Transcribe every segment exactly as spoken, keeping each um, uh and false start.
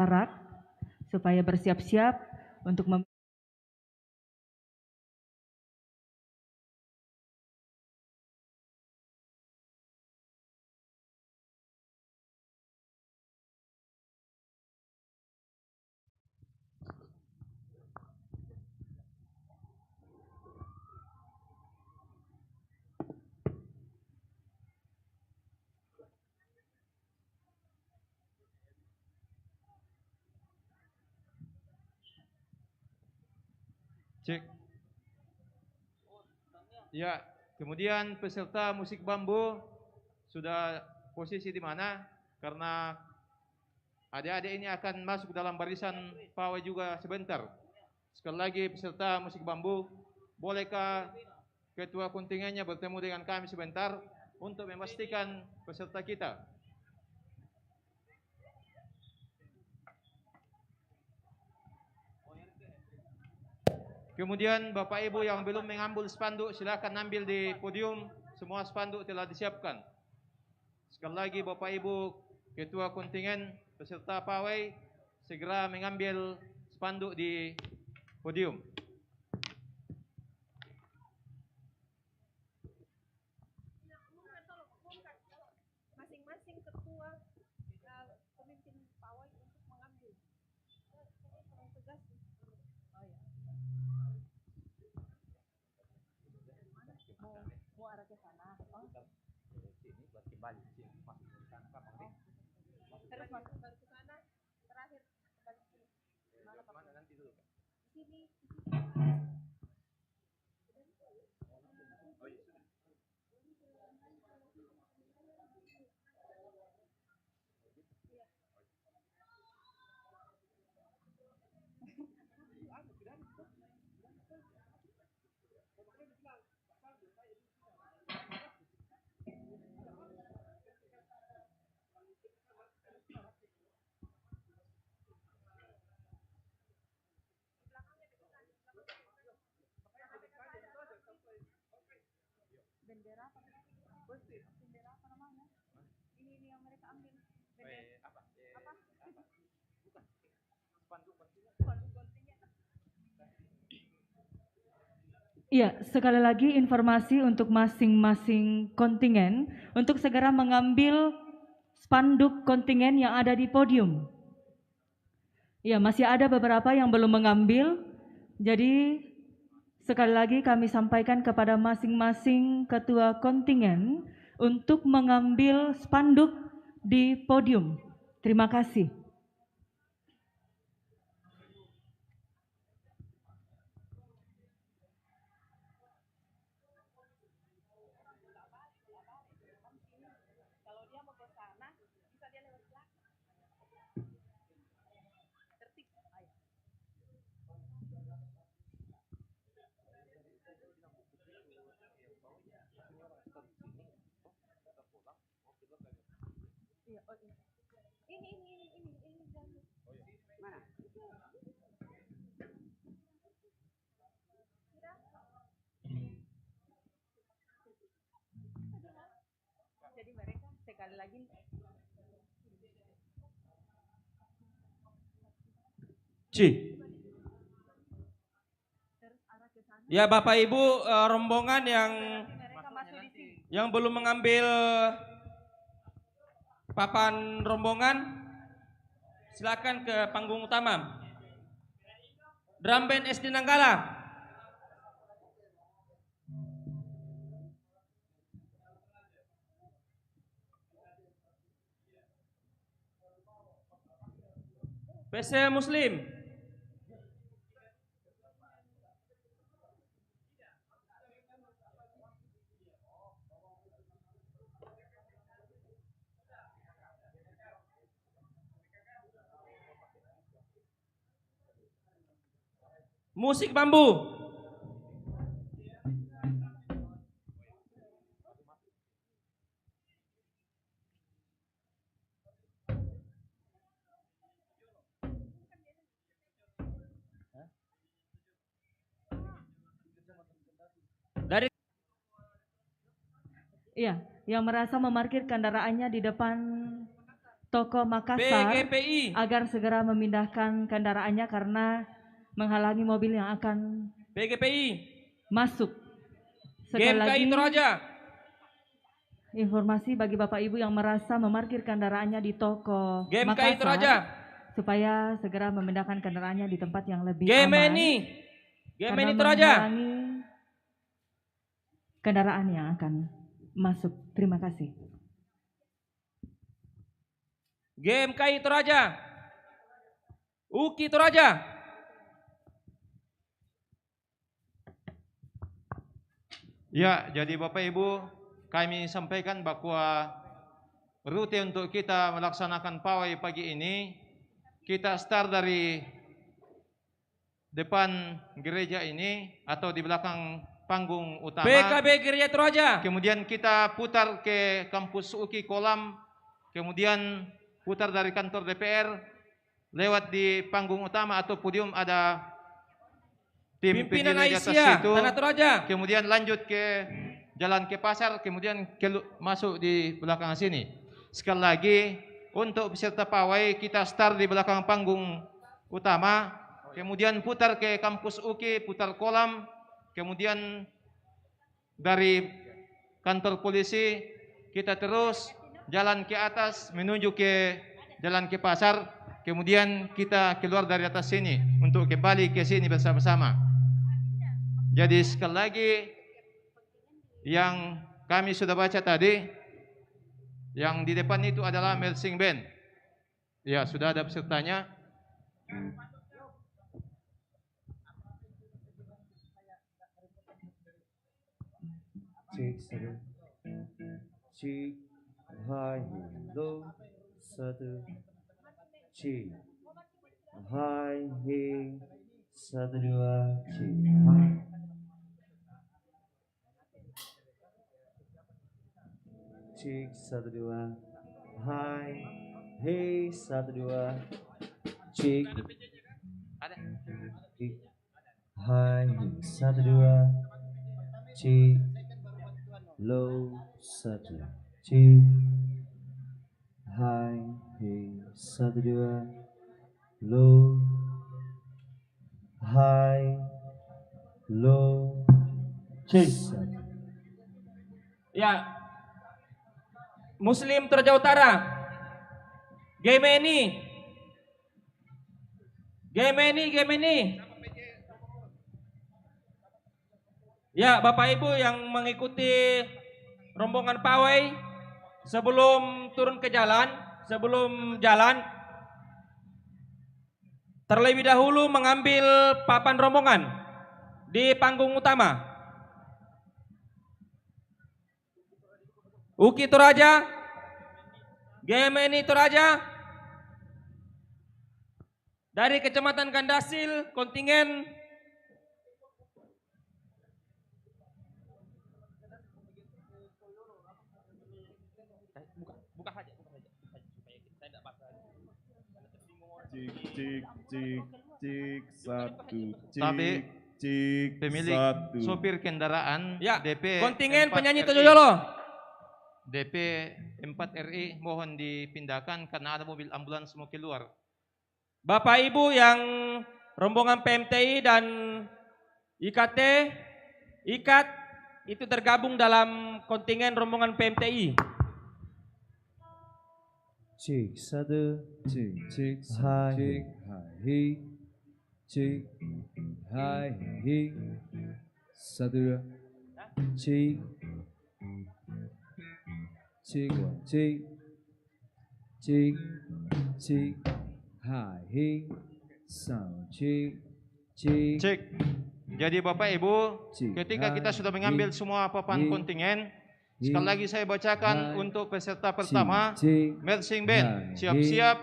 Barak supaya bersiap-siap untuk mem- Cek. Ya, kemudian peserta musik bambu sudah posisi di mana? Karena adik-adik ini akan masuk dalam barisan pawai juga sebentar. Sekali lagi, peserta musik bambu, bolehkah ketua kontingennya bertemu dengan kami sebentar untuk memastikan peserta kita? Kemudian Bapak Ibu yang belum mengambil spanduk, silakan ambil di podium. Semua spanduk telah disiapkan. Sekali lagi, Bapak Ibu Ketua Kontingen peserta pawai, segera mengambil spanduk di podium. Masing-masing ketua, eh, pemimpin pawai untuk mengambil. Kurang tegas. Oh, ya. Mau, mau arah ke sana. Oh. Sini buat kembali, sini masuk ke sana, Pak, Bang. Terus masuk baru ke sana, terakhir kembali ke sini. Mana, Pak? Mana nanti dulu, Kak? Di sini, di sini. Oh, iya, sudah. Bendera apa? Bendera apa namanya? Ini, ini yang mereka ambil. Bendera. Eh, apa? Eh, apa? Bukan. Spanduk kontingen. Spanduk kontingen. Iya, sekali lagi informasi untuk masing-masing kontingen untuk segera mengambil spanduk kontingen yang ada di podium. Ya, masih ada beberapa yang belum mengambil. Jadi, sekali lagi kami sampaikan kepada masing-masing ketua kontingen untuk mengambil spanduk di podium. Terima kasih. Iya, oh, iya. Ini, ini, ini, ini, ini, jangan. Mana? Jadi mereka sekali lagi. Ci. Ya, Bapak Ibu, eh, rombongan yang, yang belum mengambil papan rombongan, silakan ke panggung utama. Drum Band S D Nanggala. P C Muslim. Musik bambu. Dari Iya, yang merasa memarkir kendaraannya di depan Toko Makassar agar segera memindahkan kendaraannya karena menghalangi mobil yang akan masuk. Sekali lagi, informasi bagi Bapak Ibu yang merasa memarkir kendaraannya di toko Makassar, supaya segera memindahkan kendaraannya di tempat yang lebih aman, karena menghalangi kendaraan yang akan masuk. Terima kasih. G M K I Toraja. UKI Toraja. Ya, jadi Bapak Ibu, kami sampaikan bahwa rute untuk kita melaksanakan pawai pagi ini, kita start dari depan gereja ini atau di belakang panggung utama. P K B Gereja Toraja. Kemudian kita putar ke kampus UKI Kolam, kemudian putar dari kantor D P R, lewat di panggung utama atau podium ada tim pimpinan P G L I di atas Aisyah, situ. Tanah Toraja. Kemudian lanjut ke jalan ke pasar, kemudian kelu-, masuk di belakang sini. Sekali lagi, untuk peserta pawai kita start di belakang panggung utama, kemudian putar ke kampus UKI, putar Kolam, kemudian dari kantor polisi kita terus jalan ke atas menuju ke jalan ke pasar, kemudian kita keluar dari atas sini untuk kembali ke sini bersama-sama. Jadi sekali lagi, yang kami sudah baca tadi, yang di depan itu adalah marching band. Ya, sudah ada pesertanya. Cek, satu. Cek, high, low, satu. Cek, high, satu, dua, cek, high. Cek, satu, dua. High, hey, satu, dua. Cek. High, satu, dua. Cek. Low, satu. Cek. High, hey, satu, dua. Low. High. Low. Cek. Satu. Ya. Muslim Toraja Utara. Gemeni. Gemeni, Gemeni. Ya, Bapak Ibu yang mengikuti rombongan pawai, sebelum turun ke jalan, sebelum jalan, terlebih dahulu mengambil papan rombongan di panggung utama. UKI Toraja, Gemeni Toraja, dari Kecamatan Gandasil, kontingen. Buka, buka saja, buka saja, buka saja, supaya kita tidak basah. Cek, cek, cek, cek, satu, cek, cek, pemilik satu. Sopir kendaraan, ya, D P kontingen empat penyanyi R I. Tojojolo. D P empat R I mohon dipindahkan karena ada mobil ambulans mau keluar. Bapak Ibu yang rombongan P M T I dan I K T, ikat, itu tergabung dalam kontingen rombongan P M T I. Cek, satu. Cek, cek, satu, hai, cek, hai, cek. Cek, hai, hai. Satu, dua. Cek. Cek, cek. Cek, cek. Hai, hai. Sound, cek, cek. Cek. Jadi Bapak Ibu, cek, ketika kita sudah mengambil semua papan kontingen, sekali lagi saya bacakan untuk peserta pertama, marching band, siap-siap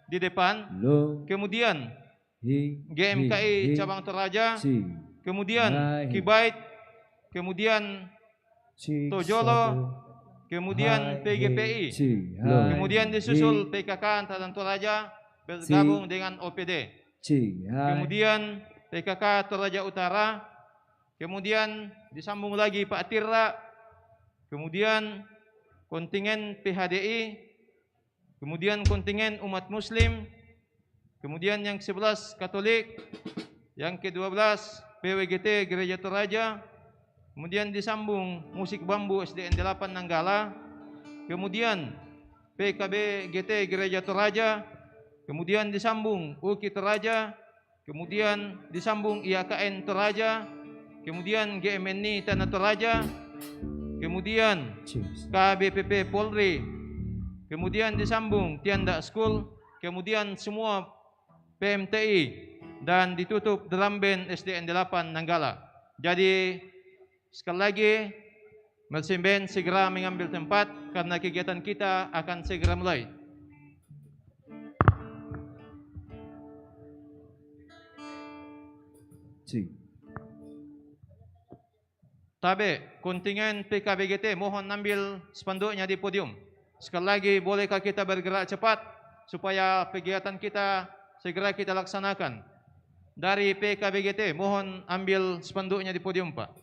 di depan. Kemudian, G M K I cabang Toraja, kemudian Kibait, kemudian Tojolo, kemudian P G P I, kemudian disusul P K K Angkatan Toraja bergabung dengan O P D, kemudian P K K Toraja Utara, kemudian disambung lagi Pak Tira, kemudian kontingen P H D I, Kemudian kontingen umat Muslim, kemudian yang kesebelas Katolik, yang kedua belas P W G T Gereja Toraja, kemudian disambung Musik Bambu S D N delapan Nanggala, kemudian P K B G T Gereja Toraja, kemudian disambung UKI Toraja, kemudian disambung I A K N Toraja, kemudian G M N I Tanah Toraja, kemudian K B P P Polri, kemudian disambung Tianda School, kemudian semua P M T I, dan ditutup drum band S D N delapan Nanggala. Jadi, sekali lagi, marching band segera mengambil tempat karena kegiatan kita akan segera mulai. Tabe, kontingen P K B G T, mohon ambil spanduknya di podium. Sekali lagi, bolehkah kita bergerak cepat supaya kegiatan kita segera kita laksanakan? Dari P K B G T, mohon ambil spanduknya di podium, Pak.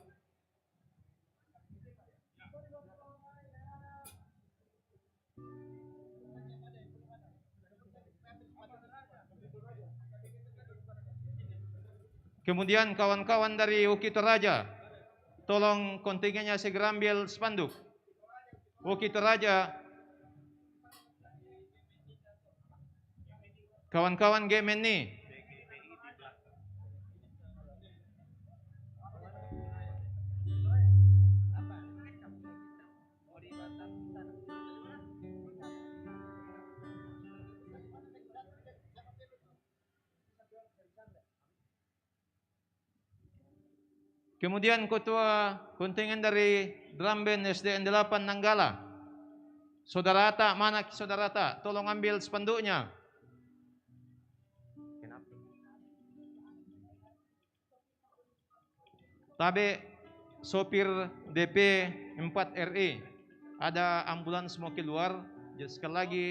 Kemudian kawan-kawan dari UKI Toraja, tolong kontingennya segera ambil spanduk. UKI Toraja, kawan-kawan G M N I. Kemudian ketua kontingen dari drum band S D N delapan Nanggala. Saudara Ata, mana saudara Ata? Tolong ambil spanduknya. Tabe, sopir D P empat R I. Ada ambulans mau keluar. Sekali lagi,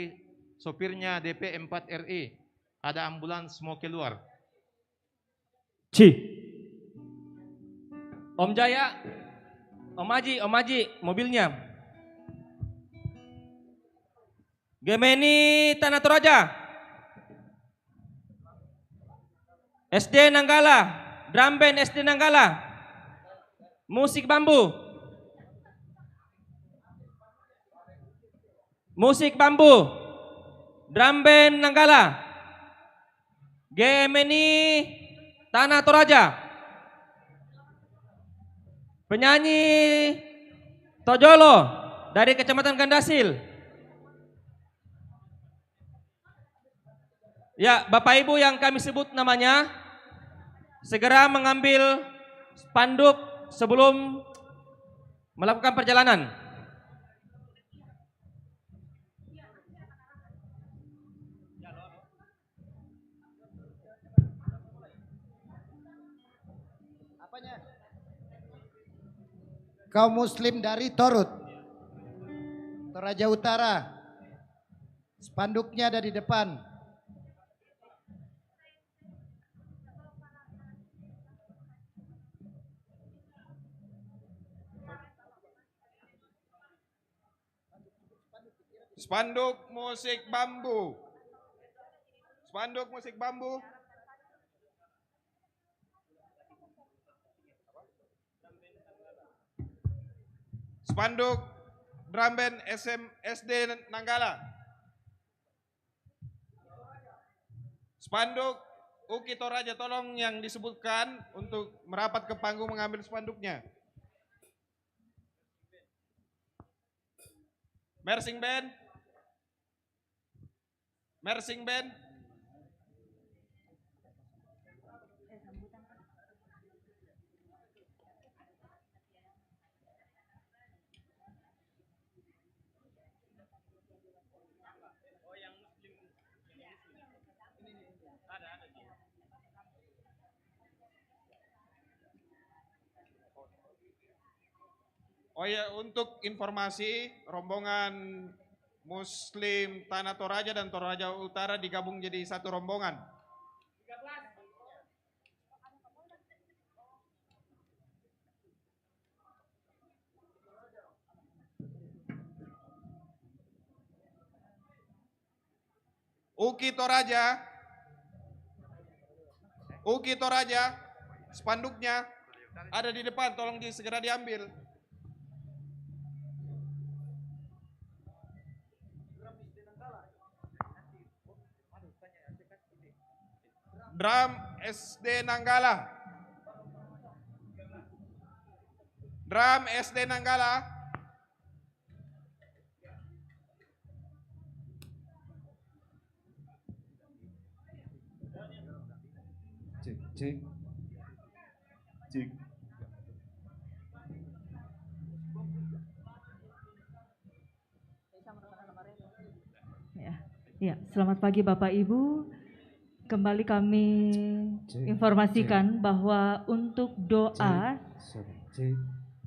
sopirnya D P empat R I. Ada ambulans mau keluar. Ci. Om Jaya, Om Aji, Om Aji, mobilnya. G M N I Tanah Toraja. S D Nanggala, drum band S D Nanggala. Musik Bambu. Musik Bambu. Drum band Nanggala. G M N I Tanah Toraja. Penyanyi Tojolo dari Kecamatan Gandasil. Ya, Bapak Ibu yang kami sebut namanya, segera mengambil spanduk sebelum melakukan perjalanan. Kaum muslim dari Torut, Toraja Utara. Spanduknya ada di depan. Spanduk Musik Bambu. Spanduk Musik Bambu. Spanduk drum band S M, S D Nanggala. Spanduk UKI Toraja, tolong yang disebutkan untuk merapat ke panggung mengambil spanduknya. Marching band. Marching band. Oh ya, untuk informasi, rombongan Muslim Tanah Toraja dan Toraja Utara digabung jadi satu rombongan. Uki Toraja. Uki Toraja. Spanduknya ada di depan, tolong di, segera diambil. Drum S D Nanggala. Drum S D Nanggala. Cek, cek. Cek. Ya. Ya, selamat pagi Bapak Ibu. Kembali kami informasikan bahwa untuk doa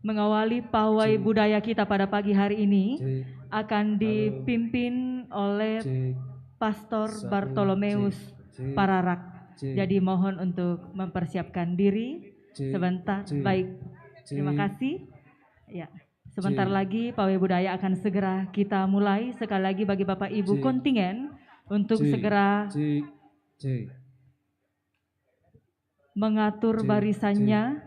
mengawali pawai budaya kita pada pagi hari ini akan dipimpin oleh Pastor Bartolomeus Pararak. Jadi mohon untuk mempersiapkan diri sebentar. Baik. Terima kasih. Ya. Sebentar lagi pawai budaya akan segera kita mulai. Sekali lagi bagi Bapak Ibu kontingen untuk segera mengatur barisannya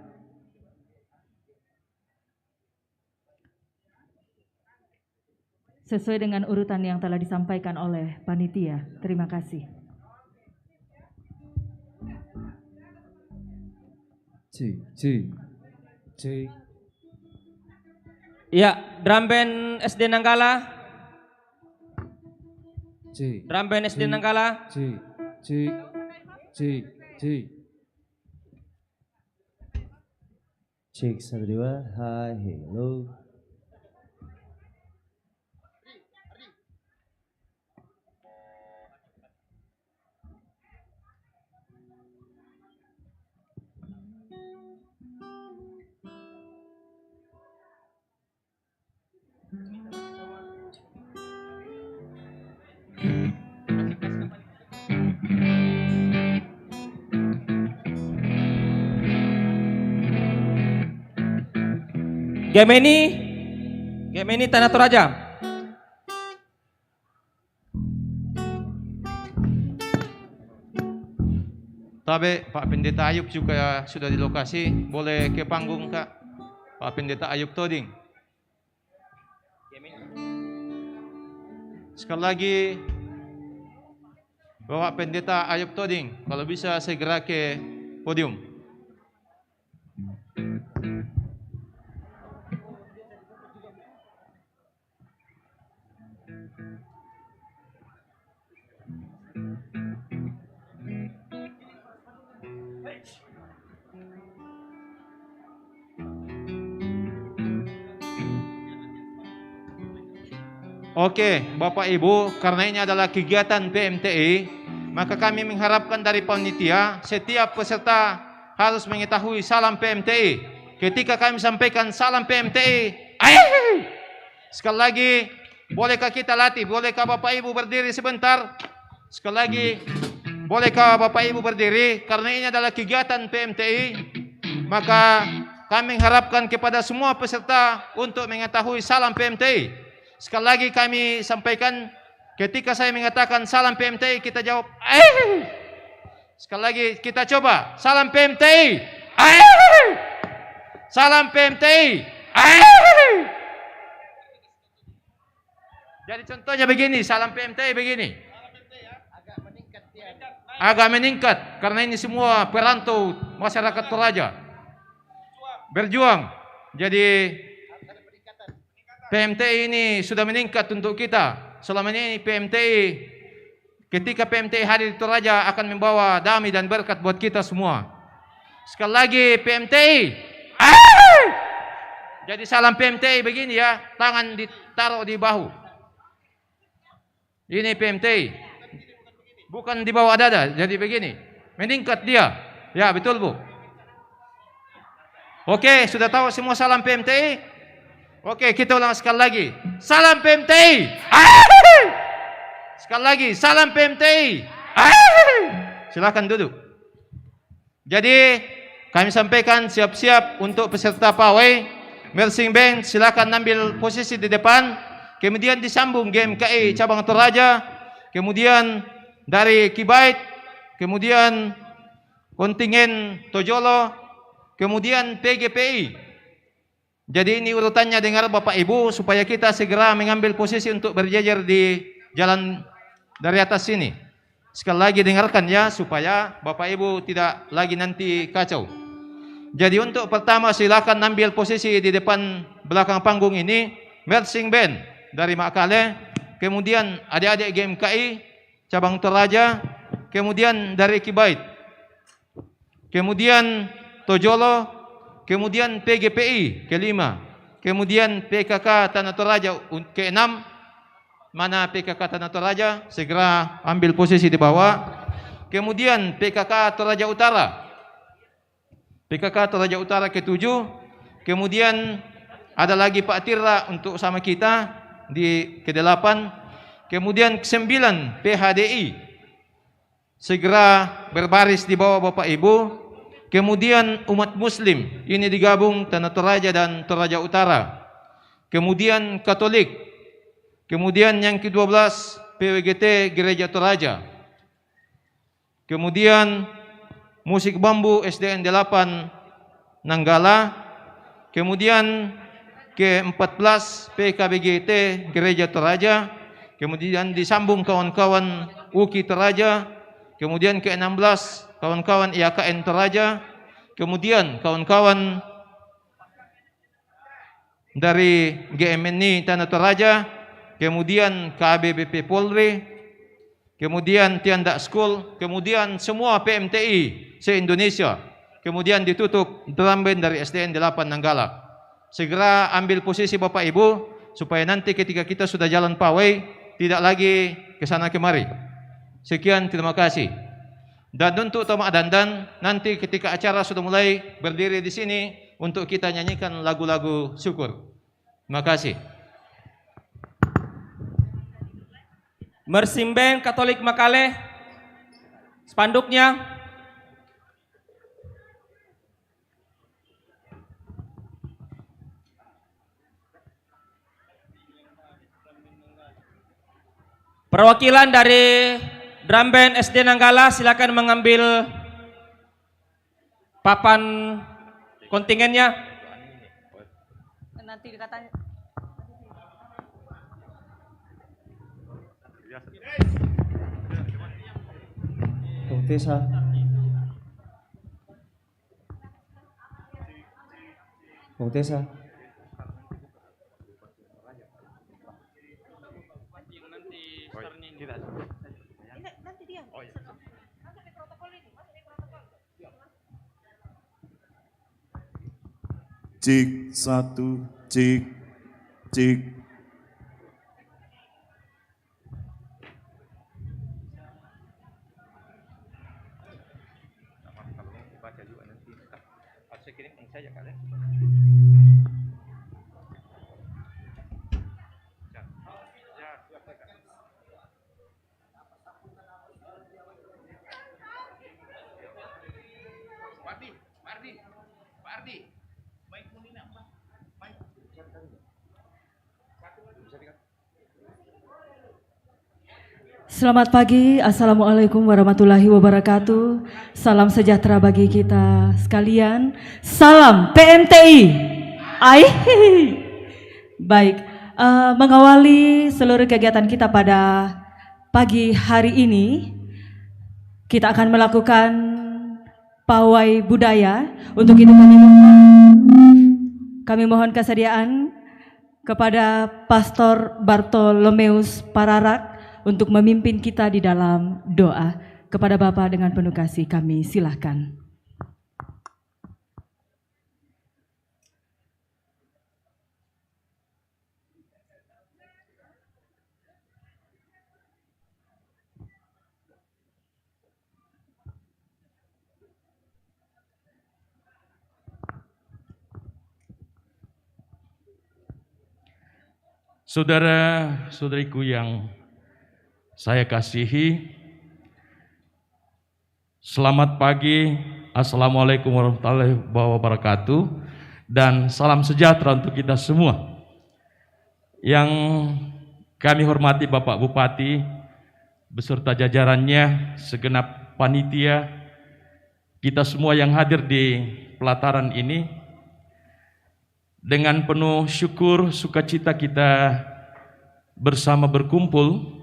sesuai dengan urutan yang telah disampaikan oleh panitia. Terima kasih. Cek, cek, cek. Ya, drum band S D Nanggala. Cek. Drum band S D Nanggala. Cek, cek, cek, cek. Cek satu dua, hai, hello. Gemeni, Gemeni Tanah Toraja. Tabe, Pak Pendeta Ayub juga sudah di lokasi, boleh ke panggung, Kak. Pak Pendeta Ayub Toding. Sekali lagi, Bapak Pendeta Ayub Toding, kalau bisa segera ke podium. Oke, Bapak Ibu, karena ini adalah kegiatan P M T I, maka kami mengharapkan dari panitia, setiap peserta harus mengetahui salam P M T I. Ketika kami sampaikan salam P M T I, ayo! Sekali lagi, bolehkah kita latih? Bolehkah Bapak Ibu berdiri sebentar? Sekali lagi, bolehkah Bapak Ibu berdiri? Karena ini adalah kegiatan P M T I, maka kami mengharapkan kepada semua peserta untuk mengetahui salam P M T I. Sekali lagi kami sampaikan, ketika saya mengatakan salam P M T I, kita jawab, eh! Sekali lagi kita coba, salam P M T I, eh! Salam P M T I, eh! Jadi contohnya begini, salam P M T I begini. Agak meningkat karena ini semua perantau masyarakat Toraja berjuang. Jadi P M T I ini sudah meningkat untuk kita. Selama ini P M T I, ketika P M T I hadir di Toraja akan membawa damai dan berkat buat kita semua. Sekali lagi P M T I. Jadi salam P M T I begini ya, tangan ditaruh di bahu. Ini P M T I. Bukan di bawah dada, jadi begini. Meningkat dia. Ya, betul, Bu. Oke, sudah tahu semua salam P M T I? Oke, kita ulang sekali lagi. Salam P M T I. Sekali lagi, salam P M T I. Silakan duduk. Jadi, kami sampaikan siap-siap untuk peserta pawai. Marching band, silakan ambil posisi di depan. Kemudian disambung G M K I cabang Toraja. Kemudian dari Kibait, kemudian kontingen Tojolo, kemudian P G P I. Jadi ini urutannya, dengar Bapak Ibu, supaya kita segera mengambil posisi untuk berjejer di jalan dari atas sini. Sekali lagi dengarkan ya, supaya Bapak Ibu tidak lagi nanti kacau. Jadi untuk pertama silakan ambil posisi di depan belakang panggung ini, marching band dari Makale, kemudian adik-adik G M K I cabang Toraja, kemudian dari Kibait, kemudian Tojolo, kemudian P G P I kelima, kemudian P K K Tanah Toraja un-, keenam. Mana P K K Tanah Toraja? Segera ambil posisi di bawah. Kemudian P K K Toraja Utara, P K K Toraja Utara ketujuh. Kemudian ada lagi Pak Tirra untuk sama kita di kedelapan. Kemudian kesembilan P H D I. Segera berbaris di bawah Bapak Ibu. Kemudian umat Muslim, ini digabung Tanah Toraja dan Toraja Utara. Kemudian Katolik. Kemudian yang kedua belas P W G T Gereja Toraja. Kemudian musik bambu S D N delapan Nanggala, kemudian ke empat belas P K B G T Gereja Toraja, kemudian disambung kawan-kawan U K I Toraja, kemudian ke enam belas kawan-kawan I A K N Toraja, kemudian kawan-kawan dari G M N I Tanah Toraja, kemudian K B B P Polri, kemudian Tiandak School, kemudian semua P M T I se-Indonesia, kemudian ditutup drum band dari S D N delapan Nanggala. Segera ambil posisi Bapak Ibu, supaya nanti ketika kita sudah jalan pawai, tidak lagi ke sana kemari. Sekian, terima kasih. Dan untuk Tomak Dandan, nanti ketika acara sudah mulai, berdiri di sini untuk kita nyanyikan lagu-lagu syukur. Terima kasih. Marching Band Katolik Makale, spanduknya. Perwakilan dari Drum Band S D Nanggala, silakan mengambil papan kontingennya. Nanti dikatanya. Bung Tesa. Bung Tesa. Cik, satu, cik, cik. Selamat pagi, Assalamualaikum warahmatullahi wabarakatuh. Salam sejahtera bagi kita sekalian. Salam P M T I. Ai. Baik, eh, mengawali seluruh kegiatan kita pada pagi hari ini, kita akan melakukan pawai budaya. Untuk itu kami mohon, kami mohon kesediaan kepada Pastor Bartolomeus Pararak untuk memimpin kita di dalam doa. Kepada Bapa dengan penuh kasih kami silahkan. Saudara-saudariku yang saya kasihi, selamat pagi, Assalamualaikum warahmatullahi wabarakatuh, dan salam sejahtera untuk kita semua. Yang kami hormati Bapak Bupati, beserta jajarannya, segenap panitia, kita semua yang hadir di pelataran ini, dengan penuh syukur sukacita kita bersama berkumpul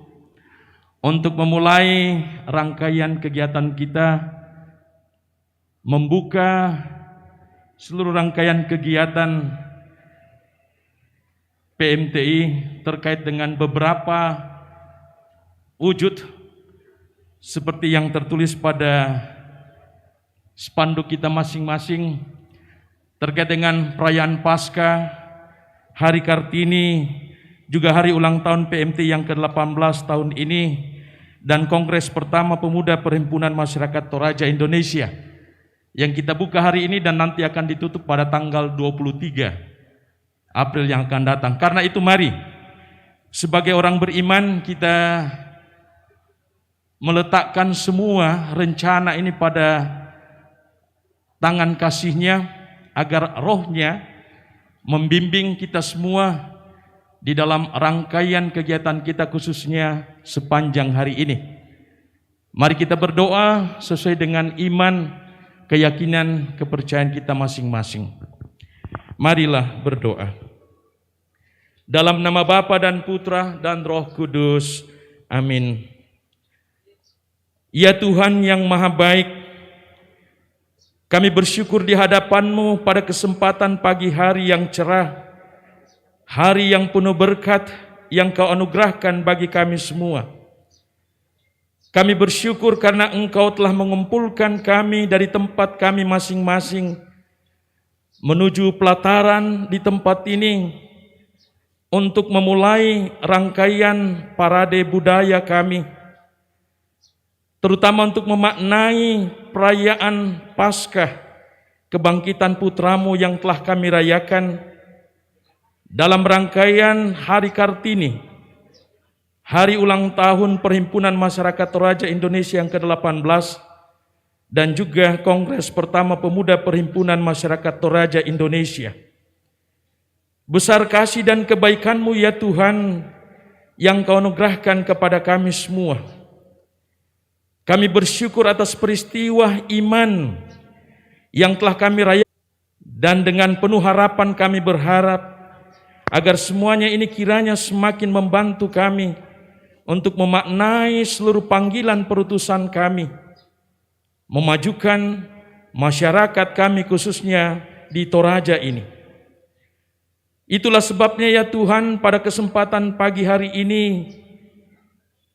untuk memulai rangkaian kegiatan kita, membuka seluruh rangkaian kegiatan P M T I terkait dengan beberapa wujud seperti yang tertulis pada spanduk kita masing-masing terkait dengan perayaan Paskah, Hari Kartini, juga hari ulang tahun P M T yang kedelapan belas tahun ini, dan Kongres Pertama Pemuda Perhimpunan Masyarakat Toraja Indonesia yang kita buka hari ini dan nanti akan ditutup pada tanggal dua puluh tiga April yang akan datang. Karena itu, mari, sebagai orang beriman, kita meletakkan semua rencana ini pada tangan kasih-Nya, agar Roh-Nya membimbing kita semua di dalam rangkaian kegiatan kita, khususnya sepanjang hari ini. Mari kita berdoa sesuai dengan iman, keyakinan, kepercayaan kita masing-masing. Marilah berdoa. Dalam nama Bapa dan Putra dan Roh Kudus. Amin. Ya Tuhan yang Maha Baik, kami bersyukur di hadapan-Mu pada kesempatan pagi hari yang cerah, hari yang penuh berkat yang Kau anugerahkan bagi kami semua. Kami bersyukur karena Engkau telah mengumpulkan kami dari tempat kami masing-masing menuju pelataran di tempat ini untuk memulai rangkaian parade budaya kami, terutama untuk memaknai perayaan Paskah kebangkitan Putra-Mu yang telah kami rayakan dalam rangkaian Hari Kartini, hari ulang tahun Perhimpunan Masyarakat Toraja Indonesia yang kedelapan belas, dan juga Kongres Pertama Pemuda Perhimpunan Masyarakat Toraja Indonesia. Besar kasih dan kebaikan-Mu, ya Tuhan, yang Kau anugerahkan kepada kami semua. Kami bersyukur atas peristiwa iman yang telah kami rayakan, dan dengan penuh harapan kami berharap agar semuanya ini kiranya semakin membantu kami untuk memaknai seluruh panggilan perutusan kami, memajukan masyarakat kami, khususnya di Toraja ini. Itulah sebabnya, ya Tuhan, pada kesempatan pagi hari ini,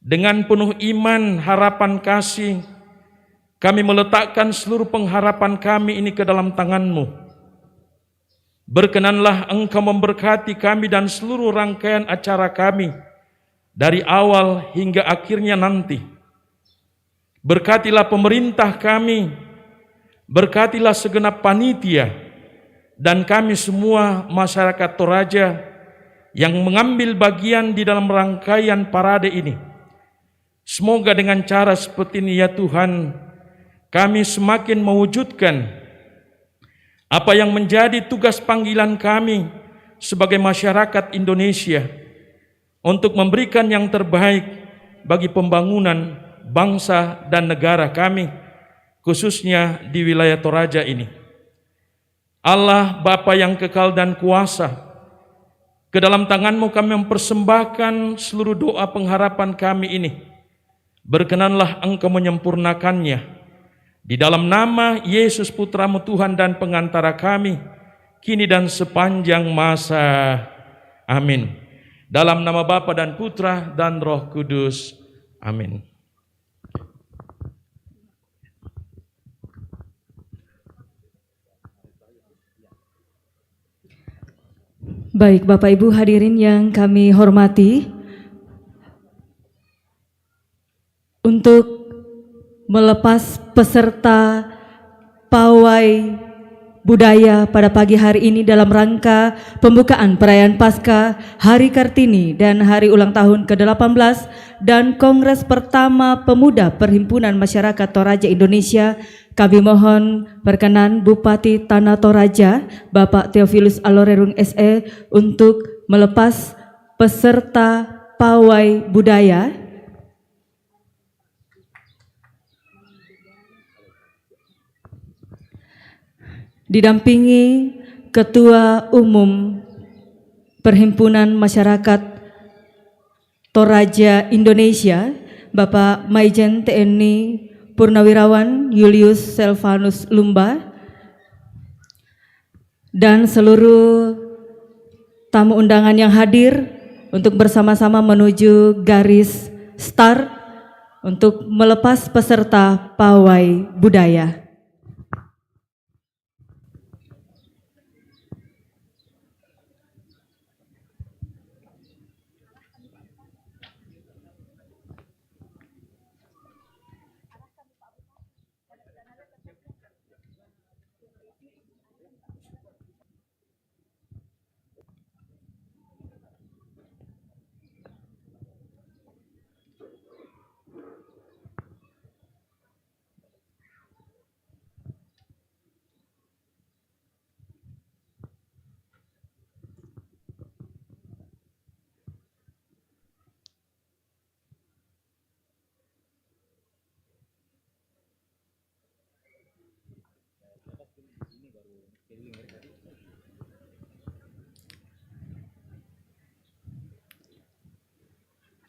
dengan penuh iman, harapan, kasih, kami meletakkan seluruh pengharapan kami ini ke dalam tangan-Mu. Berkenanlah Engkau memberkati kami dan seluruh rangkaian acara kami, dari awal hingga akhirnya nanti. Berkatilah pemerintah kami, berkatilah segenap panitia, dan kami semua masyarakat Toraja yang mengambil bagian di dalam rangkaian parade ini. Semoga dengan cara seperti ini, ya Tuhan, kami semakin mewujudkan apa yang menjadi tugas panggilan kami sebagai masyarakat Indonesia untuk memberikan yang terbaik bagi pembangunan bangsa dan negara kami, khususnya di wilayah Toraja ini. Allah, Bapa yang kekal dan kuasa, ke dalam tangan-Mu kami mempersembahkan seluruh doa pengharapan kami ini. Berkenanlah Engkau menyempurnakannya. Di dalam nama Yesus, Putra-Mu, Tuhan dan Pengantara kami, kini dan sepanjang masa. Amin. Dalam nama Bapa dan Putra dan Roh Kudus. Amin. Baik, Bapak Ibu hadirin yang kami hormati, untuk melepas peserta pawai budaya pada pagi hari ini dalam rangka pembukaan perayaan Paskah, Hari Kartini, dan hari ulang tahun kedelapan belas dan Kongres Pertama Pemuda Perhimpunan Masyarakat Toraja Indonesia, kami mohon berkenan Bupati Tanah Toraja, Bapak Theophilus Alorerung S E, untuk melepas peserta pawai budaya. didampingi Ketua Umum Perhimpunan Masyarakat Toraja Indonesia, Bapak Maijen T N I Purnawirawan Julius Selvanus Lumba, dan seluruh tamu undangan yang hadir untuk bersama-sama menuju garis start untuk melepas peserta pawai budaya.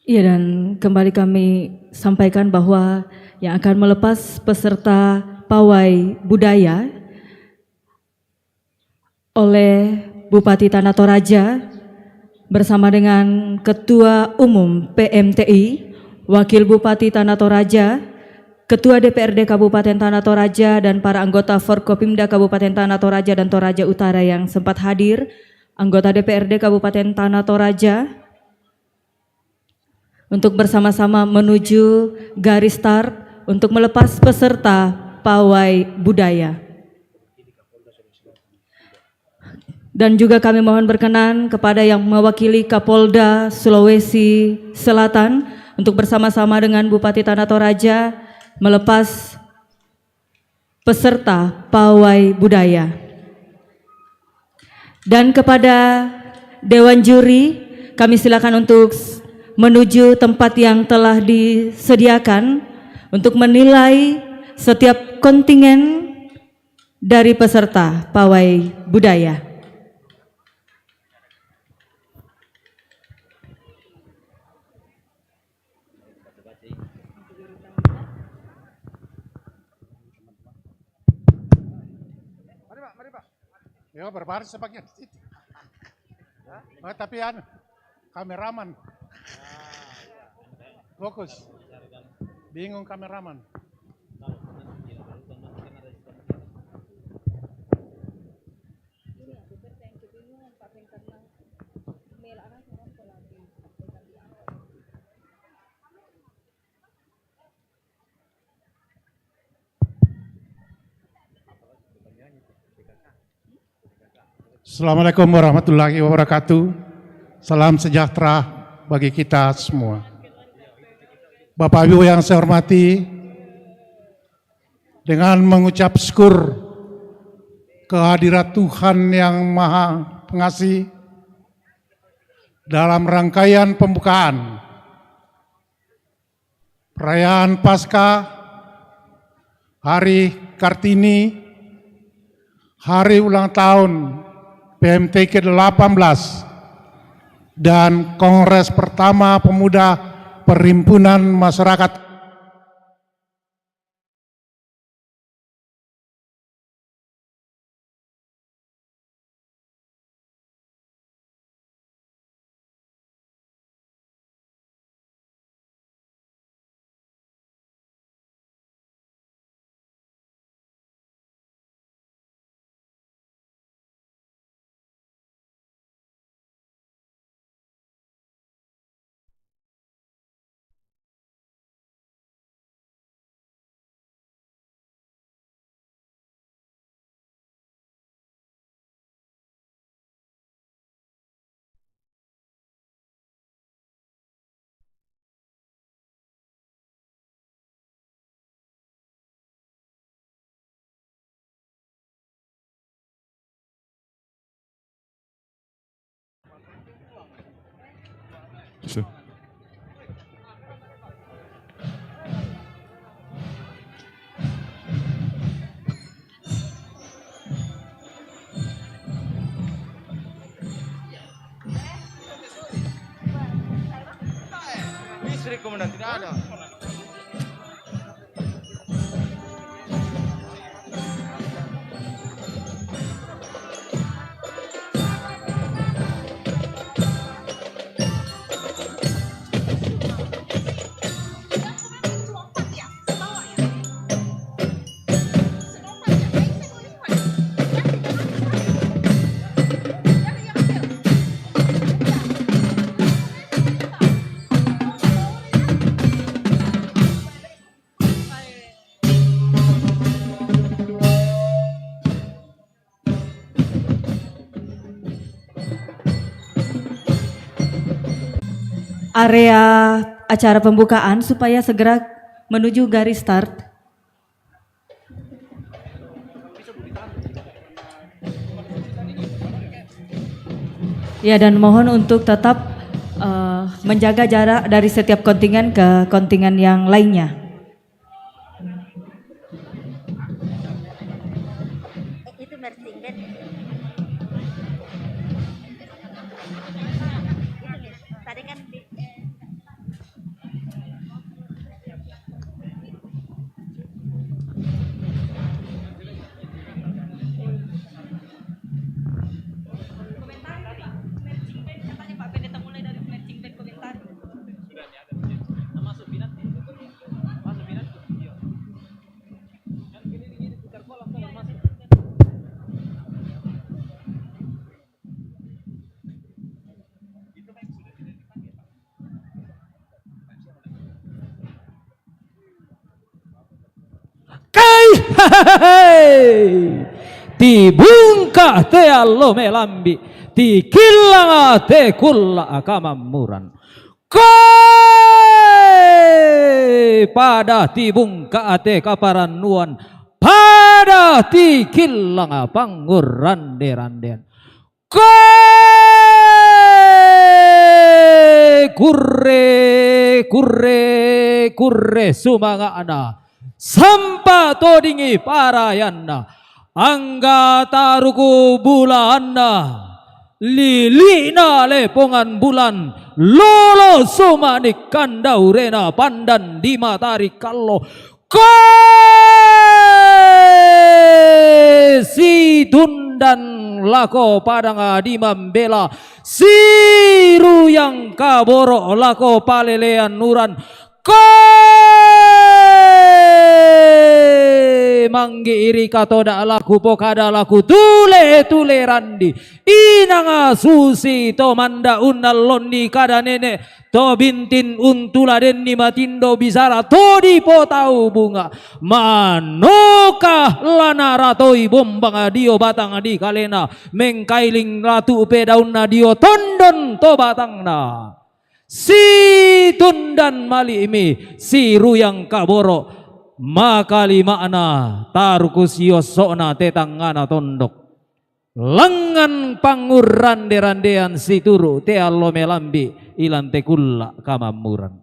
Iya, dan kembali kami sampaikan bahwa yang akan melepas peserta pawai budaya oleh Bupati Tanah Toraja bersama dengan Ketua Umum P M T I, Wakil Bupati Tanah Toraja, Ketua D P R D Kabupaten Tanah Toraja, dan para anggota Forkopimda Kabupaten Tanah Toraja dan Toraja Utara yang sempat hadir, anggota D P R D Kabupaten Tanah Toraja, untuk bersama-sama menuju garis start untuk melepas peserta pawai budaya. Dan juga kami mohon berkenan kepada yang mewakili Kapolda Sulawesi Selatan untuk bersama-sama dengan Bupati Tanah Toraja melepas peserta pawai budaya. Dan kepada Dewan Juri, kami silakan untuk menuju tempat yang telah disediakan untuk menilai setiap kontingen dari peserta pawai budaya. Mari, Pak, mari, Pak. Ya, berbaris sebagian di situ. Oh, tapi anu, kameraman. Fokus. Bingung kameraman. Assalamualaikum warahmatullahi wabarakatuh. Salam sejahtera bagi kita semua. Bapak Ibu yang saya hormati, dengan mengucap syukur kehadirat Tuhan yang Maha Pengasih, dalam rangkaian pembukaan perayaan Paskah, Hari Kartini, hari ulang tahun P M T I ke delapan belas, dan Kongres Pertama Pemuda Perhimpunan Masyarakat Komandan, tidak ada. Area acara pembukaan supaya segera menuju garis start. Ya, dan mohon untuk tetap, eh, menjaga jarak dari setiap kontingen ke kontingen yang lainnya. Eh, itu marching band. Itu, Miss. Tadi kan di Kai hehehe. Tibungka' te allo melambi', tikillang te kulla' kamammuran. Koe pada tibungka' te kaparannuan, pada tikillang pangngurrande-randean. Koe kurre, kurre, kurre sumanga'na, sampa todingi parayanna, angga taruku bulaanna, lili'na lepongan bulan, lolo suma'ni kandaurena pandan di matari kallo. Koe situndan lako padang di mambela, siruyang kaboro' lako palelean uran. Koe manggi'iri katoda' laku pokada laku tule-tule randi, inang susi to manda' unnallonni kada nene', to bintin untuladenni matindo bisara to dipotau bunga'. Manoka la naratoi bombang dio batang di kalena, mengkailing latu' pedaunna dio tondon to batangna. Situndan mali'mi siruyang kaboro', makalima'na taruku siosso'na te tangngana tondok. Langngan pangngurrande-randean situru' te allo melambi' ilan te kulla' kamammuran.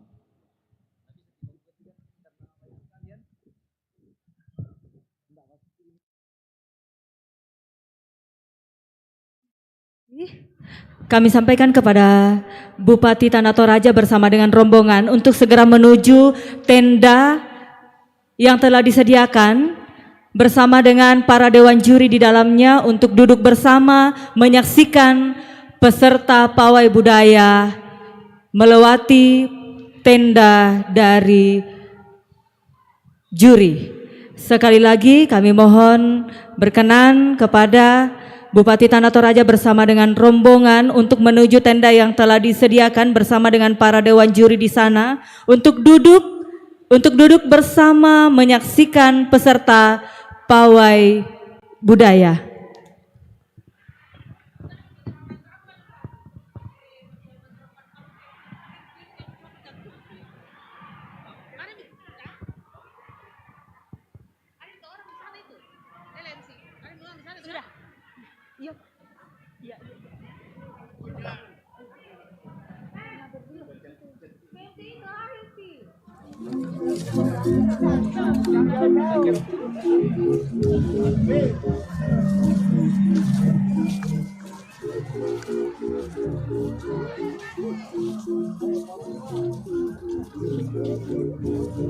Kami sampaikan kepada Bupati Tanah Toraja bersama dengan rombongan untuk segera menuju tenda yang telah disediakan bersama dengan para dewan juri di dalamnya untuk duduk bersama menyaksikan peserta pawai budaya melewati tenda dari juri. Sekali lagi kami mohon berkenan kepada Bupati Tanah Toraja bersama dengan rombongan untuk menuju tenda yang telah disediakan bersama dengan para dewan juri di sana untuk duduk untuk duduk bersama menyaksikan peserta pawai budaya. Sudah. Iya. Iya, iya, iya. Iya,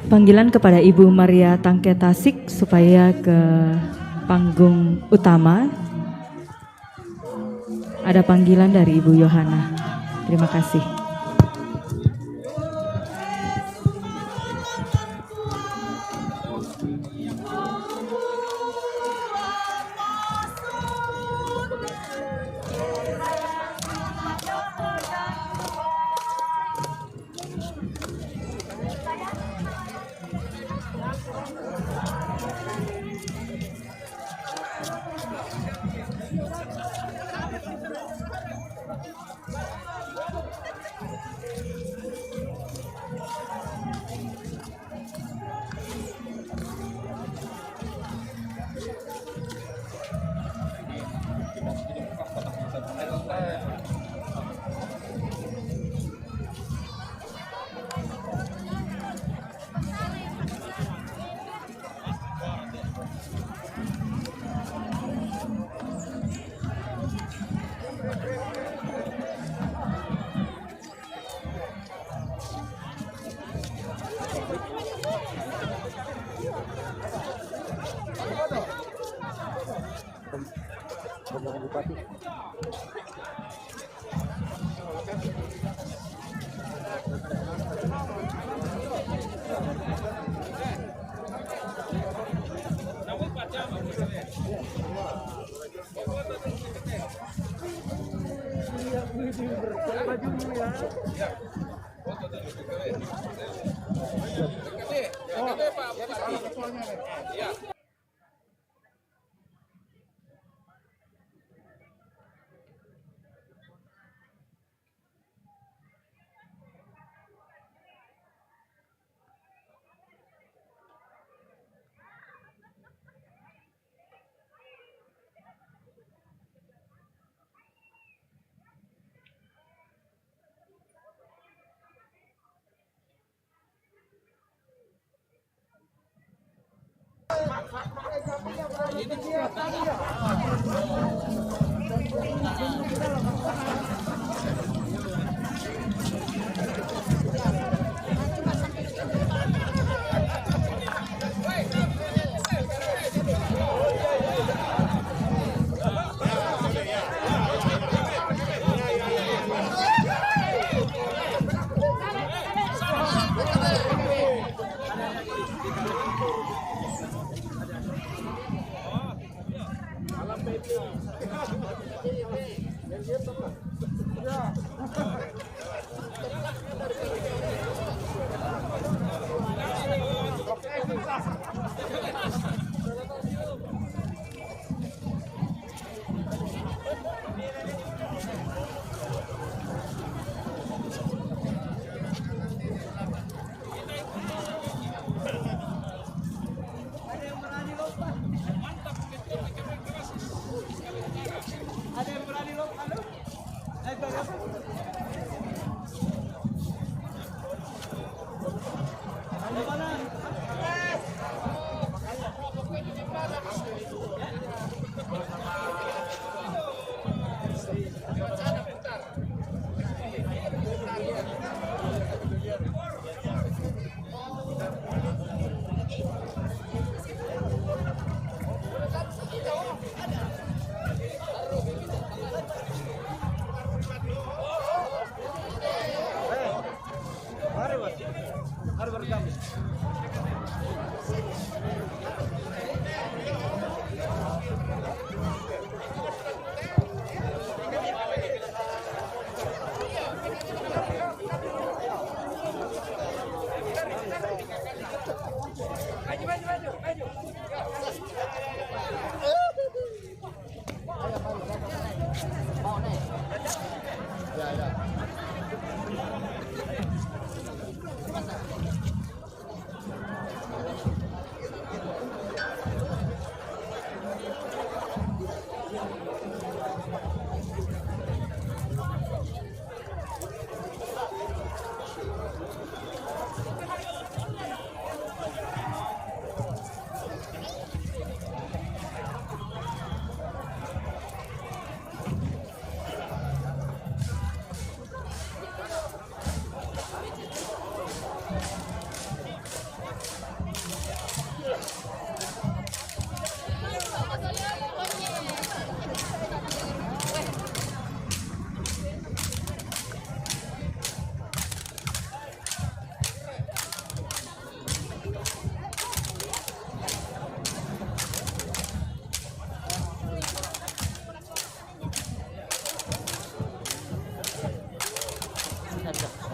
panggilan kepada Ibu Maria Tangke Tasik supaya ke panggung utama. Ada panggilan dari Ibu Yohana. Terima kasih.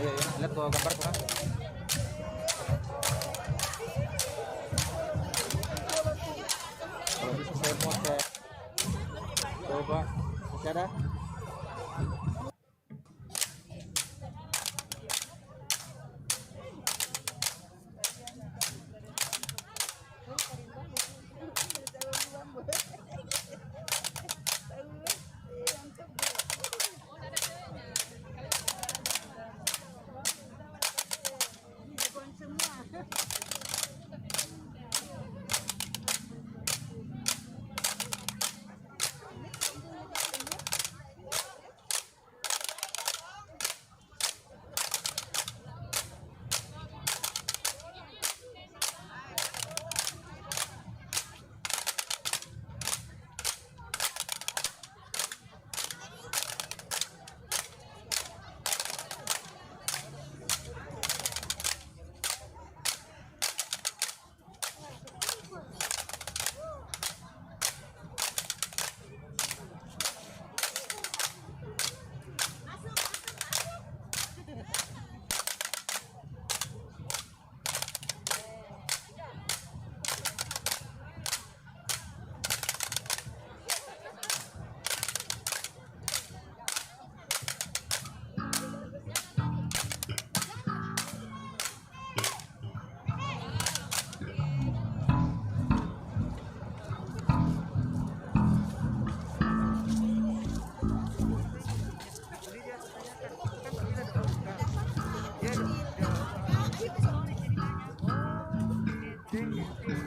Lihat tuh gambar kurang. Kalau bisa saya mau saya coba. Masih ada?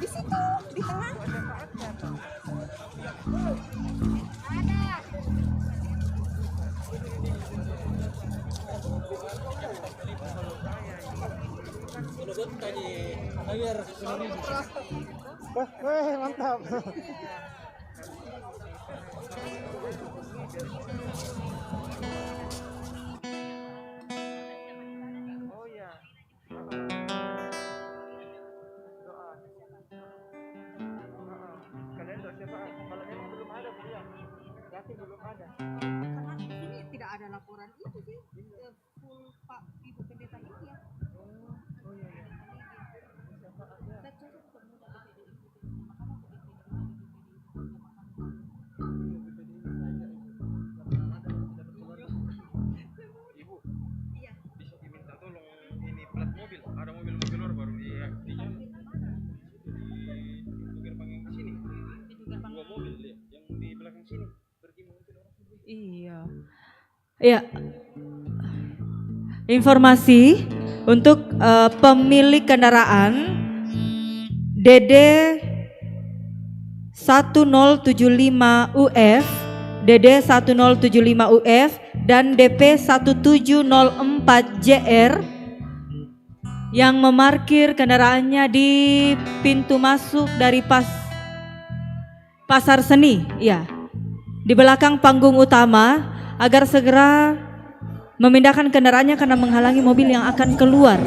Di situ, di tengah. Wah, weh, mantap. Oh iya. Doa. Heeh. Sekalian doa syafaat. Kalau memang belum ada, Bu, ya. Yakin belum ada. Karena di sini tidak ada laporan itu sih. Iya. Full Pak Ibu Pendeta ini ya. Oh, oh iya, iya. Saya cocok untuk muda B P D I gitu. Makanya aku B P D I, B P D I itu punya makam. Iya, B P D I saja, Ibu. Karena ada yang sudah berkeluarga. Ibu, iya, bisa diminta tolong ini plat mobil. Ada mobil-mobil luar baru di, di, di gerbang yang di sini. Di gerbang. Dua mobil, iya, yang di belakang sini. Iya. Ya. Informasi untuk, eh, pemilik kendaraan D D satu nol tujuh lima U F, D D satu nol tujuh lima U F, dan D P satu tujuh nol empat J R yang memarkir kendaraannya di pintu masuk dari pas Pasar Seni, ya, di belakang panggung utama, agar segera memindahkan kendaraannya karena menghalangi mobil yang akan keluar.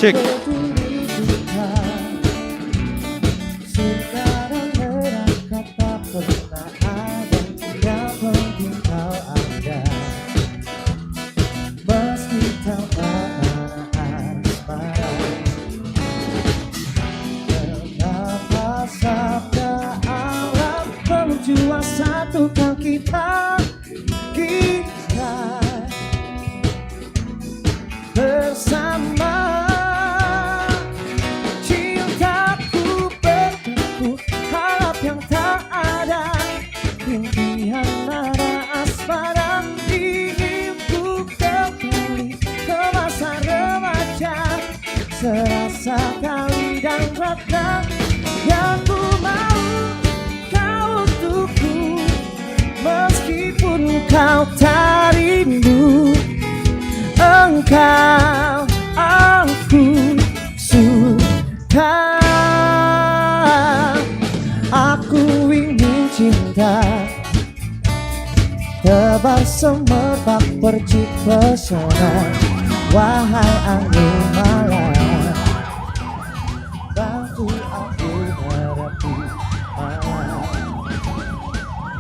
Cek. Meski tak pernah asmara, kenapa sabda alam belum jua satukan kita, kita bersama? Kali dan rata yang ku mau kau untukku. Meskipun kau tak rindu, engkau aku suka. Aku ingin cinta tebar semerbak percik pesona. Wahai angin malam, bantu aku hadapi malam.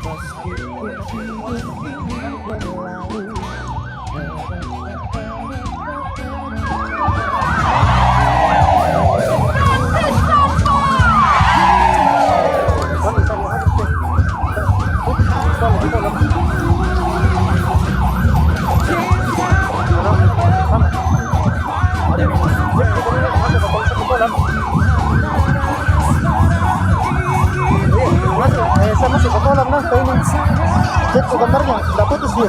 Meskipun hidup ini berlalu. Masuk, eh, saya masuk ke kolam lah, saya ini. Cek ke gambarnya, nggak putus dia.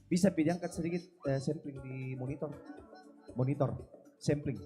Bisa pi diangkat sedikit, eh, sampling di monitor. Monitor, sampling.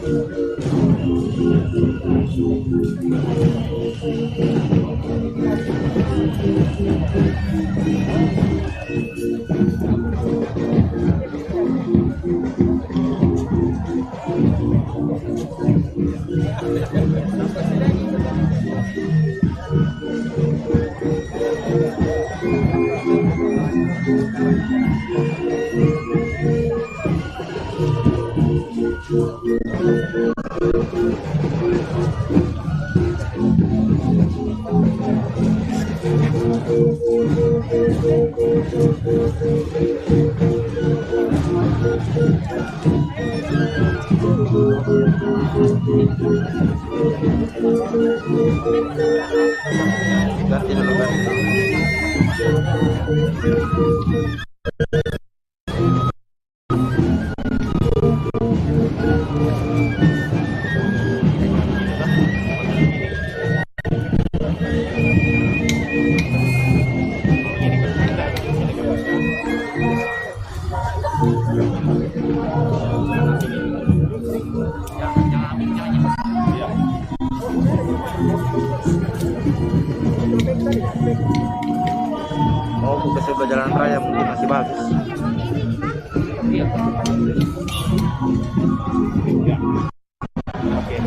Oh, ke sebelah jalan raya mungkin masih bagus. Iya. Oke.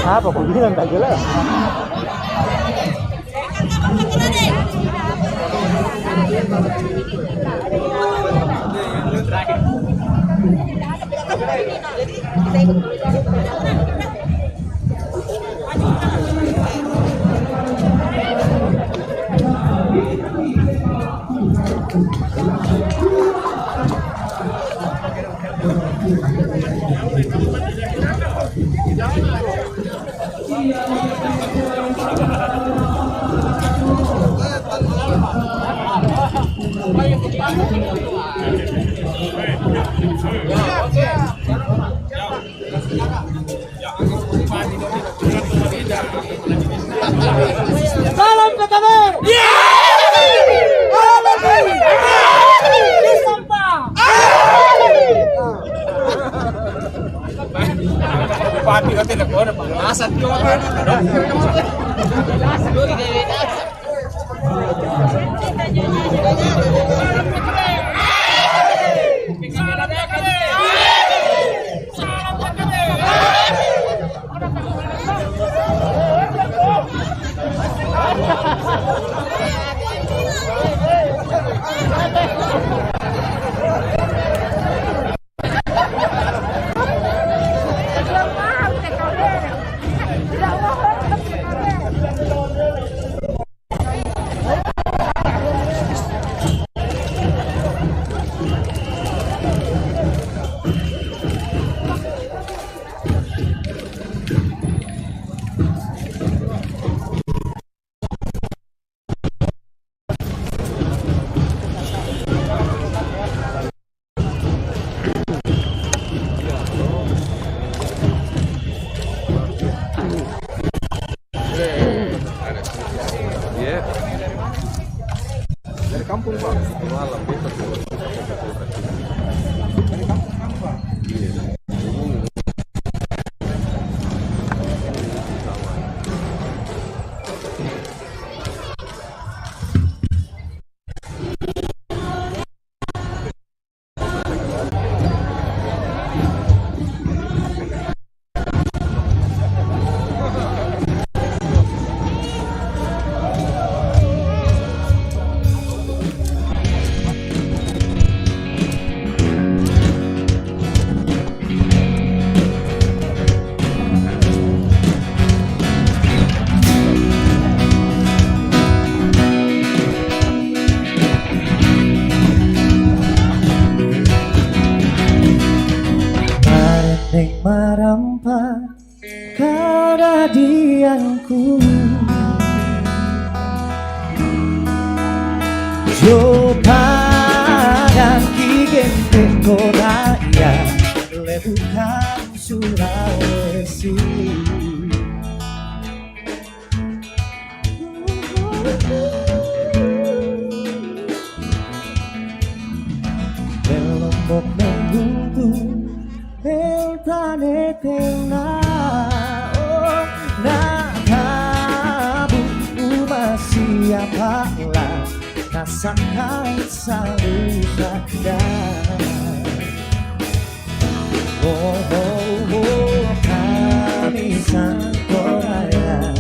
Apa kau bilang tak jelas? Salam P K B. Salam P K B. Di sampah. Bupati kau tidak boleh pengawasan juga. Iya. Dari kampung, Pak. Malam, besok. Dari kampung, Pak. Iya. Marenteng marampa kadadianku. Jo padang ki genteng koraya lebukan Sulawesi. Lombok mengguntu, entane tena, oh, na tabu uma siapa lah, rasakan selalu sadar. Oh, oh, oh, kami sangkoraya.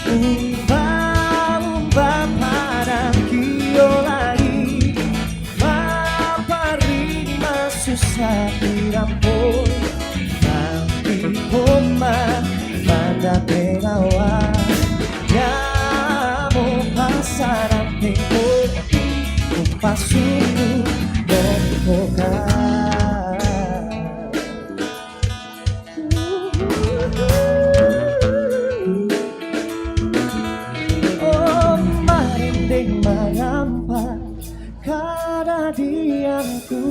Umba, umba, padang kiolai. Maparini masusa irampoi. Nanti homa, manda penawa. Yamo pasaran tempo. Umpasunu, bomboka. Oh, marinding marampa kadadianku.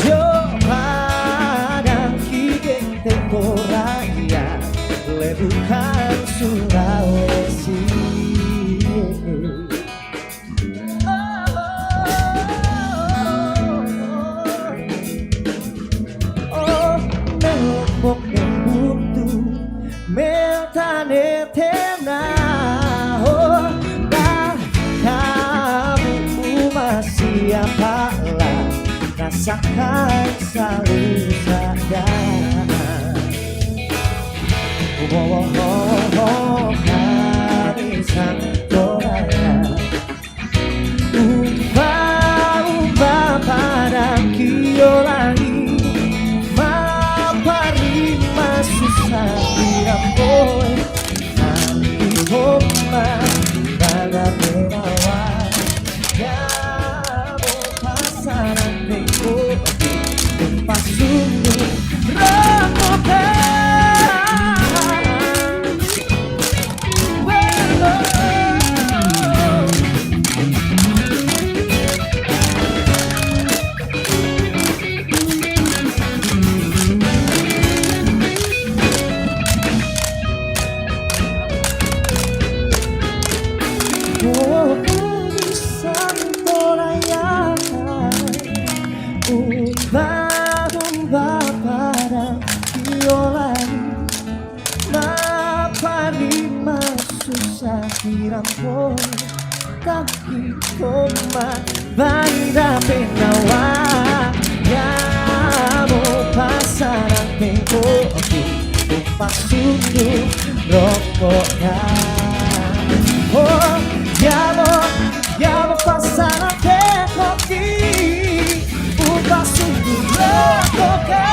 Jo padang ki genteng koraya lebukan Sulawesi. Oh, melok mok mel buntu, mel tane tena. Oh, dah kamu uma siapa lah, rasa Sakai salu saga. Ubo-ubo hari santoraya. Umba-umba pada kio lagi. Mapari masusa tidak boy. Nanti homa pada benawa. Ya. Pasaran tengko, tempat sunyi, rakotan. Oh, kami santoraya. Umba-umba pada kiolai. Mapari masusa kirampo. Taki toma banda penawa. Yamo pasaran tengko. Upa sundu rokok ya. Oh, yamo, yamo pasaran tengko ki. Upa sundu rokok ya.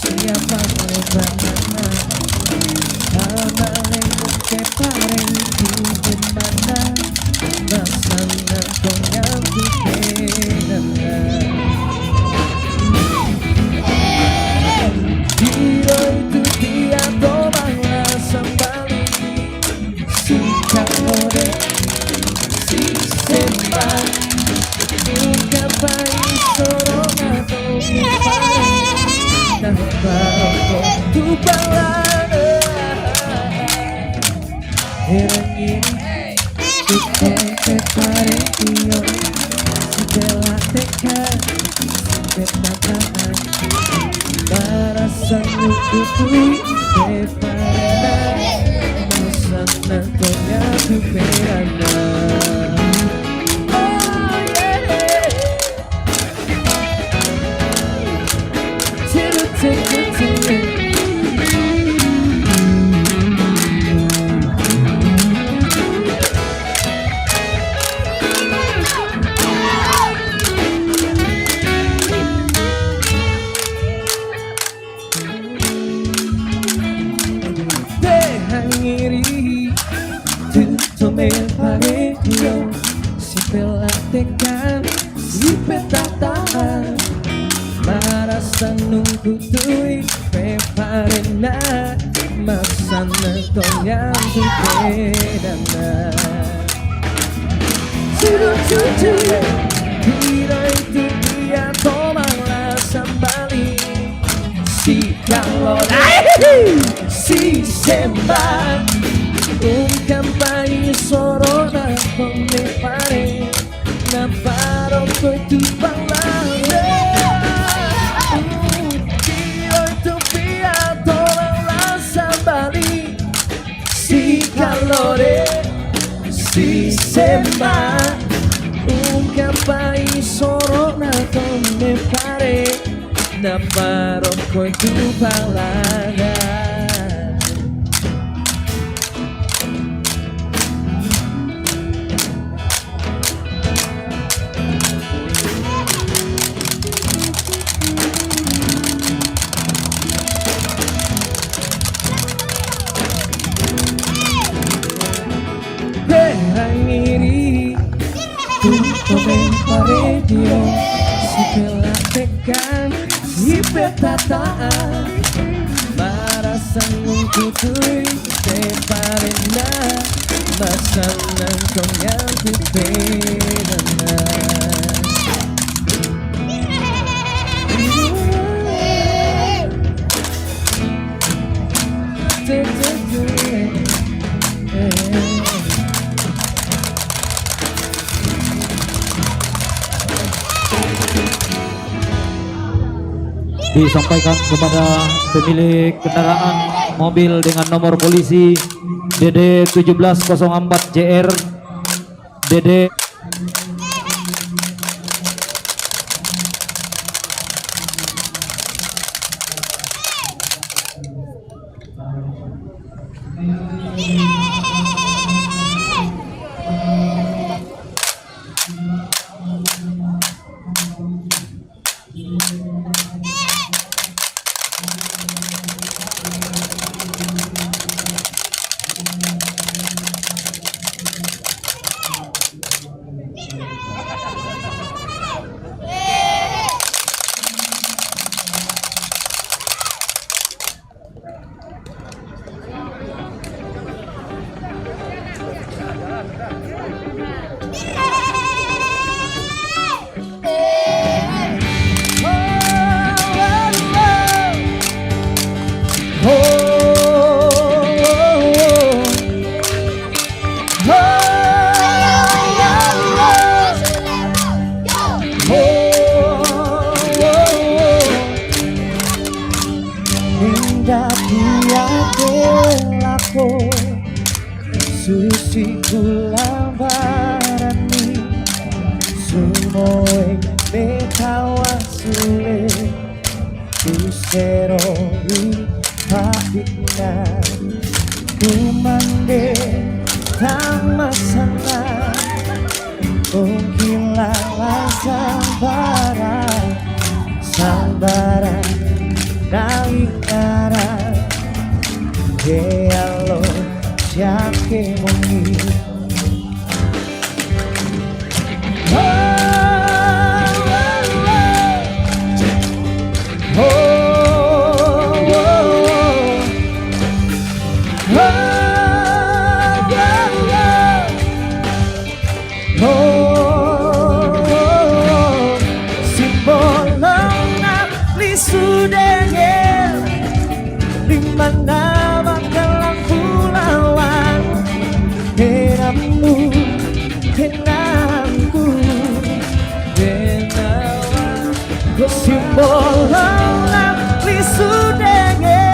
Siapa mau mana? Sama lengkung keparen di mana? Masana konyang di penana. Diro itu dia tomang lasang balik. Si kamode, si semba. Uka pai sorong atau kipai. Tanpa rokok tu balada. Herangin, tu konte parentio. Si tela teka, si tela teka. Para sangu kutui, prepara. Masana konya tu perana. Oh, yeah. Te hangiri, tu tome pare dio, si pela tekan, si petata, marasa nunggu tui, pe parena, masana konyang tu pedana. Sudu cucu, kira itu dia tomang lasang balik. Si kalode, si semba, ungkan pai sorona kone pare, na paro koi tu balada. Kiro itu pia tomang lasang balik. Si kalode, si semba, ungkan pai sorona kone pare. Na paro koi tu balada. Rangiri, tuntun radio, sipela tekan, sipeta taat, marasan ngkutui, te parena, masan nangkong yang tepedana. Disampaikan kepada pemilik kendaraan mobil dengan nomor polisi D D tujuh belas kosong empat J R, D D. Indah dia pelako susi kula barani, sumoe betawa sule, useroi padikna, kumande tamasana, ungkilala sabara, sabara nalingara, dealo siake mongi. Simbolona lisudenge, di mana makalampu lawang, henamu, henaku, henawa. Simbolona lisudenge,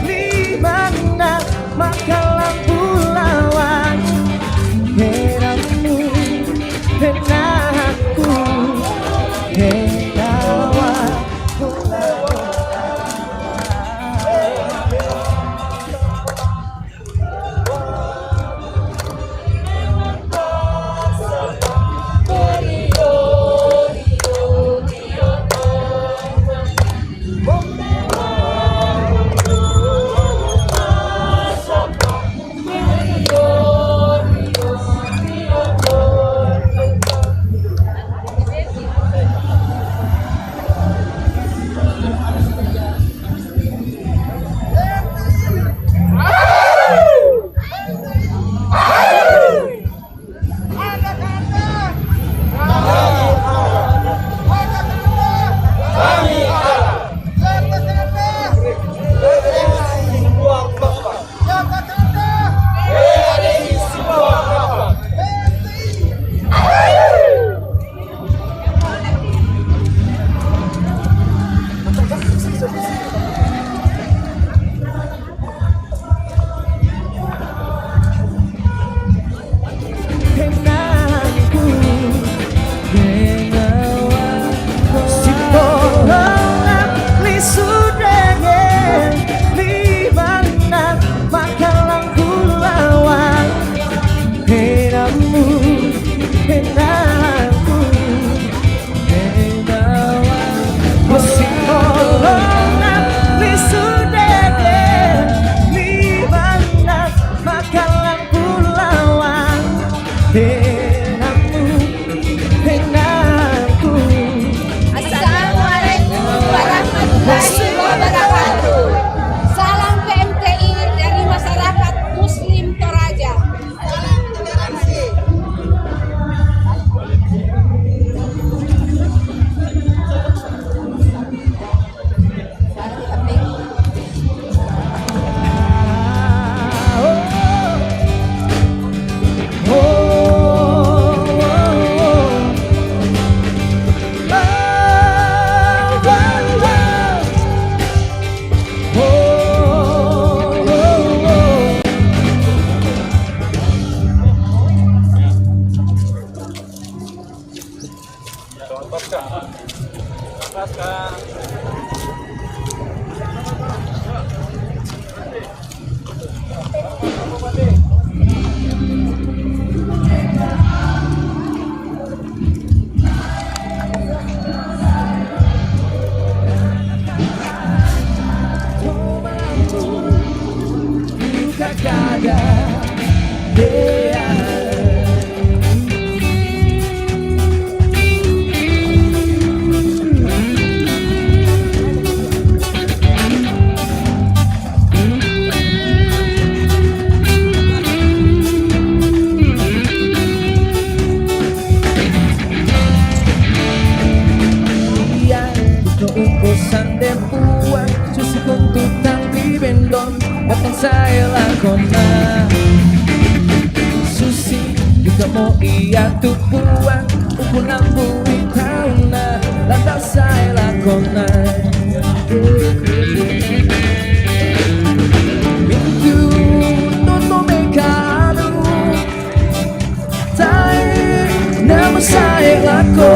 di mana makalampu lawang, henamu, henaku, henawa. Kada, yeah. Iya, ito uko sande puang, susi kuntu tang di bendon, batang saya lakona. Susi, ito mo iya tu puang, uko nambu itauna, lata saya lakona. Mintu, toto mekadu, tai, nama saya lako.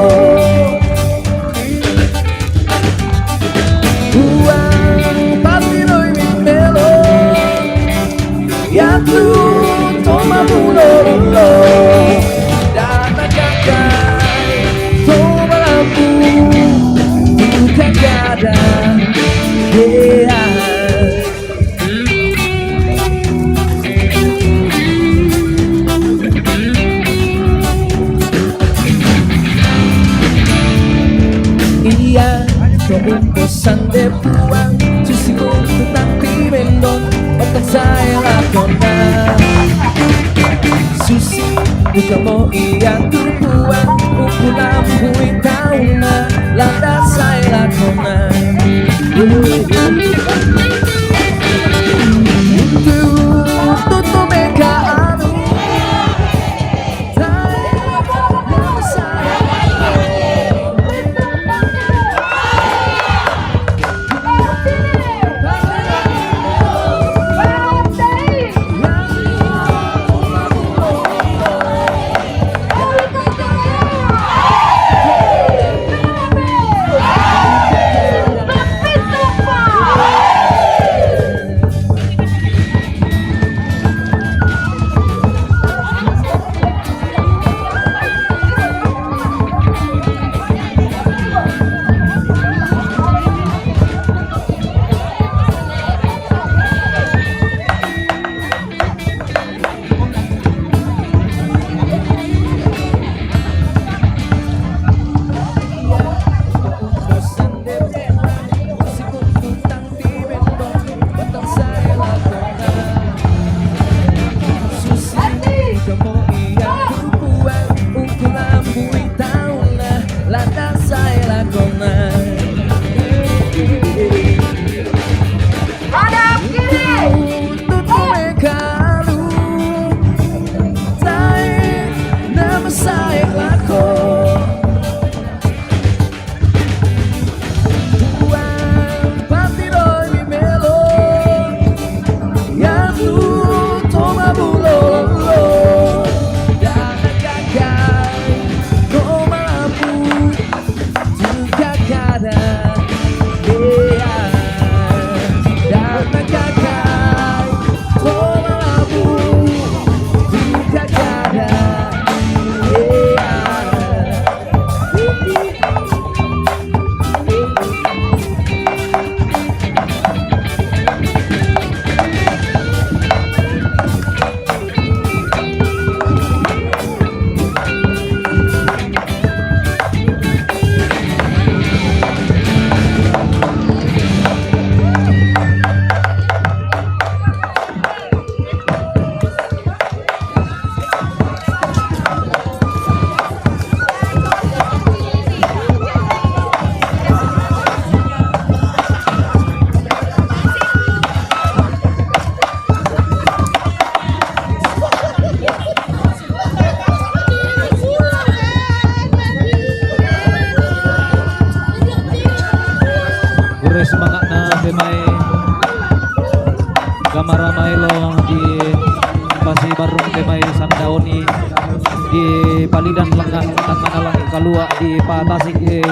Uang pati noi mi melo. Ya tu toma bulo bulo. Dana kakai, toma lampu, buka kada. Yeah. Iya, ko uko sande puang, susi ko tutang pimendon, batang saya lakona. Susi, uka mo iya tu puang, uku lampu itauna, lata saya lakona. Tutu meka anu. Ada kiri. Gure semangatna pemain. Gamara maelo di Pasibarung pemain Sandauni di palidan lengan tangana langi kalua di patasik, eh,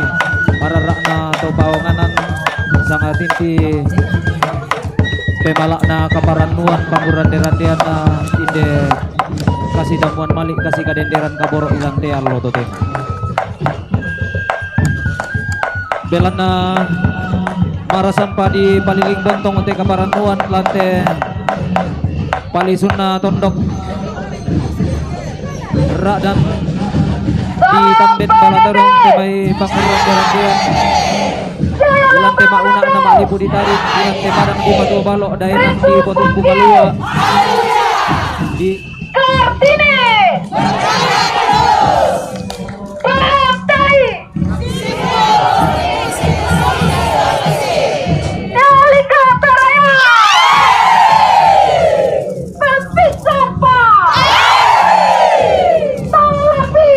mararakna to paonganan sangatinti pemalakna kaparannuan pangurande-randeanna inde kasidamuan malik kasikadenderan kaboro ilantean lotote. Belanna marasampa di paliling bontong te kaparannuan lante Palisunna tondok. Ra'dan ditambet bala todong te mai pangurrang jalan dia. Ulante ma'una na ma'lipu ditarik, ulante padang di Batu Balo, daerah di Batu Bukalua. Di Kartini. Partai. Delikata Raya. Berpisah, Pak. Tolong, Pi.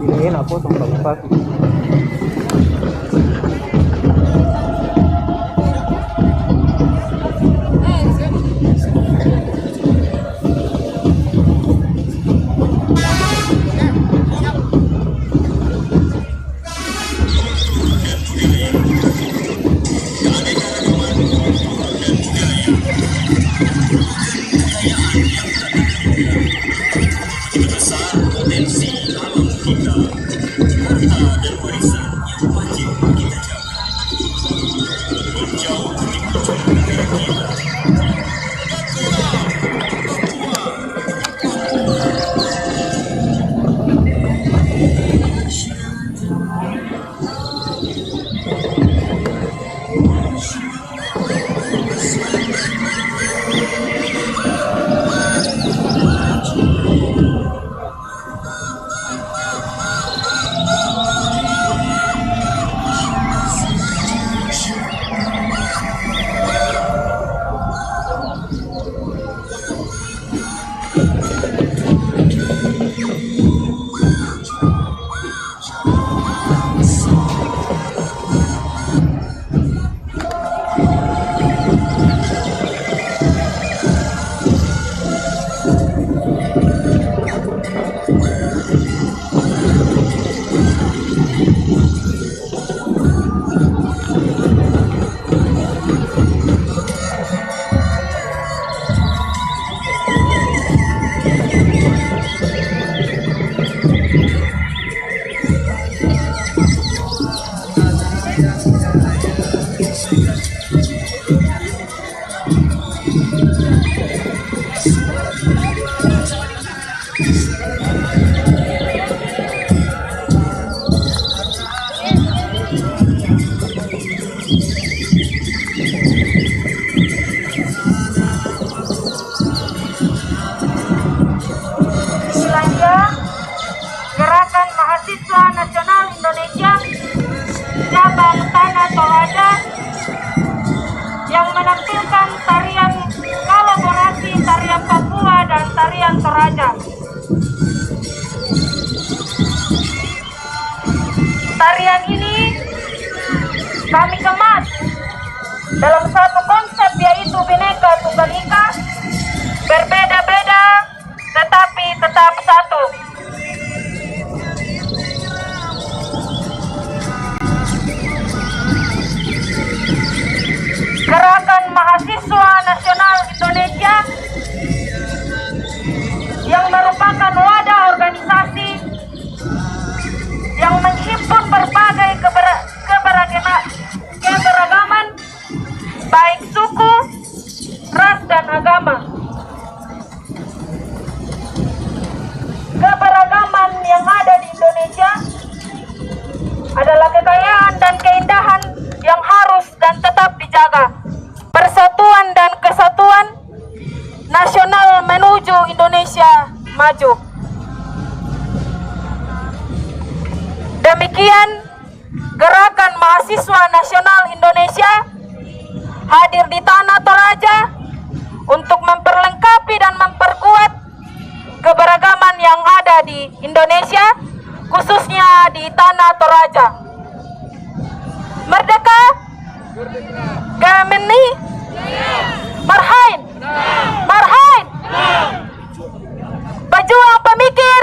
Ini enak, potong, Bang, pas. Selanjutnya, Gerakan Mahasiswa Nasional Indonesia cabang Tanah Toraja yang menampilkan tarian kolaborasi tarian Papua dan tarian Toraja. Tarian ini kami kemas dalam satu konsep, yaitu Bhinneka Tunggal Ika, berbeda-beda tetapi tetap satu. Gerakan Mahasiswa Nasional Indonesia yang merupakan wadah organisasi yang menghimpun berbagai kebera-, keberagama-, keberagaman, baik suku, ras, dan agama. Keberagaman yang ada di Indonesia adalah kekayaan dan keindahan yang harus dan tetap dijaga. Persatuan dan kesatuan nasional menuju Indonesia maju. Demikian Gerakan Mahasiswa Nasional Indonesia hadir di Tanah Toraja untuk memperlengkapi dan memperkuat keberagaman yang ada di Indonesia, khususnya di Tanah Toraja. Merdeka! Gamenni! Marhain! Marhain! Pejuang pemikir!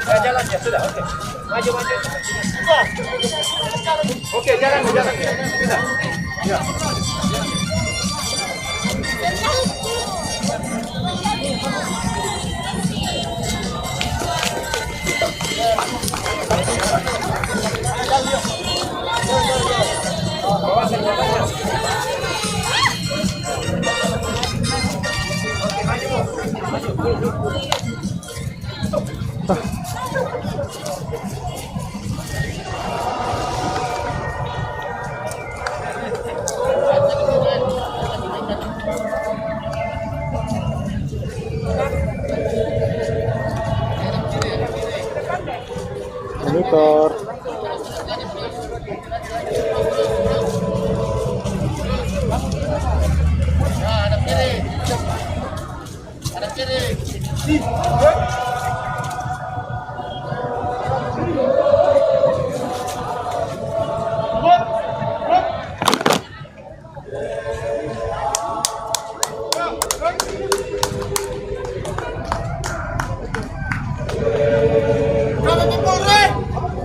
Ya, jalan ya, sudah, oke. Maju, maju. Oke, jalan, jalan. Sudah. Ya. Monitor.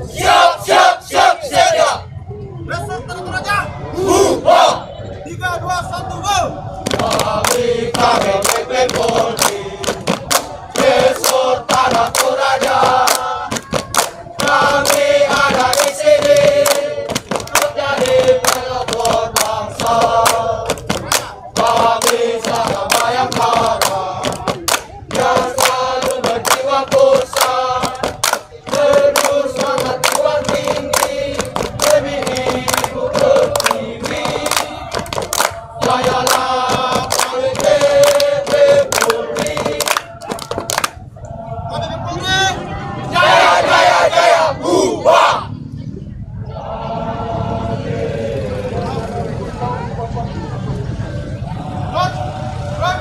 Siap, siap, siap, siap, siap. Resort Tengah Toraja. Bubar. Tiga, dua, satu, go. Kami, kami, P P Polri. Resort Tanah Toraja. Kami ada di sini untuk jadi pelopor bangsa. Kami sama Bayangkara yang selalu berjiwa besar. Terus semangat juang tinggi demi Ibu Pertiwi. Jayalah Prajurit P P Polri. Prajurit Polri. Jaya, jaya, jaya, bubar. Run, run.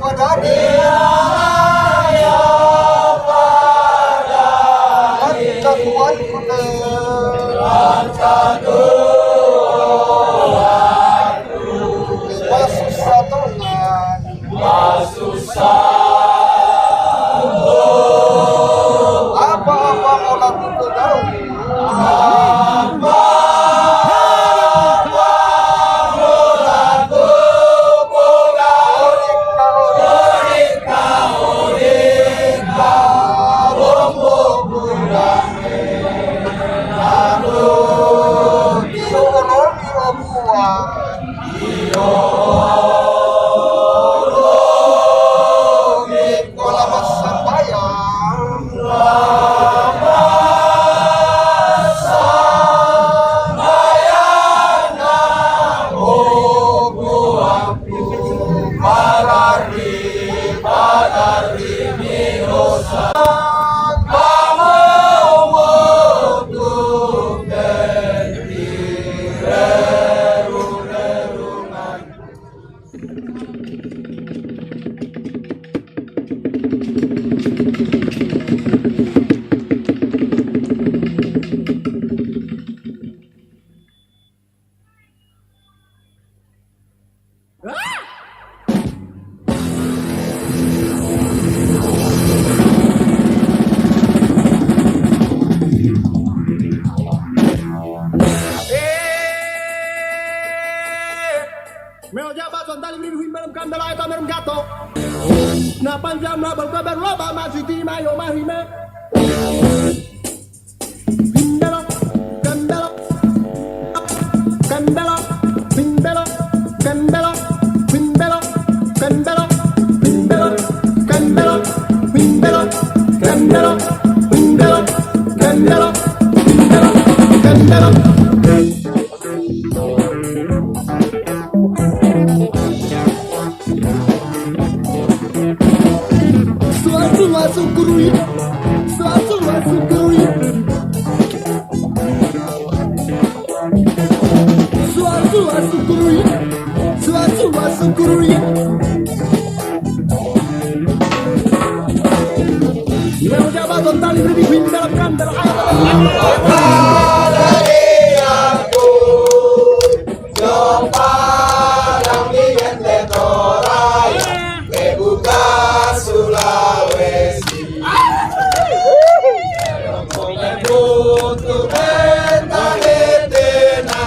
Padani. Lantaduan kute. Masusa tongan. Masusa. Apa-apa mola kute gawi. Meo jabat son tali beri huim belum kandela eta merem gato. Na panjam la bel kabar loba masih di mayo mahime. Bimbelo, gambelo, gambelo, bimbelo, gambelo, bimbelo, gambelo, bimbelo, gambelo, bimbelo, gambelo, bimbelo, gambelo, bimbelo, gambelo. Suasu, suasu, kuruye. Suasu, suasu, kuruye. Suasu, suasu, kuruye. Suasu, suasu, kuruye. Yang jabat tentang ini di dalam kandang. Yo padang di gente toraya, le buka Sulawesi. Butuh mentality na,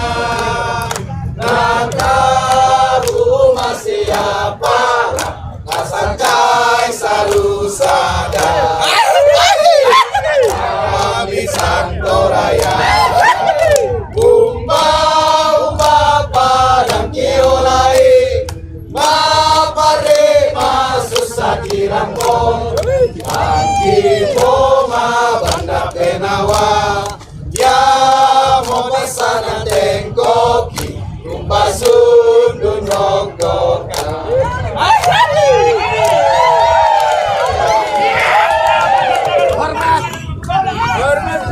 na tahu masih apa. Asal kai salu sada. Kami Santoraya. Umba, umba padang kiolai. Ma pare ma susah kirang mo. Angki mo ma banda penawa. Ya, mo pasana tengkoki, kumpa sundun rongkoka. Hormat. Hormat.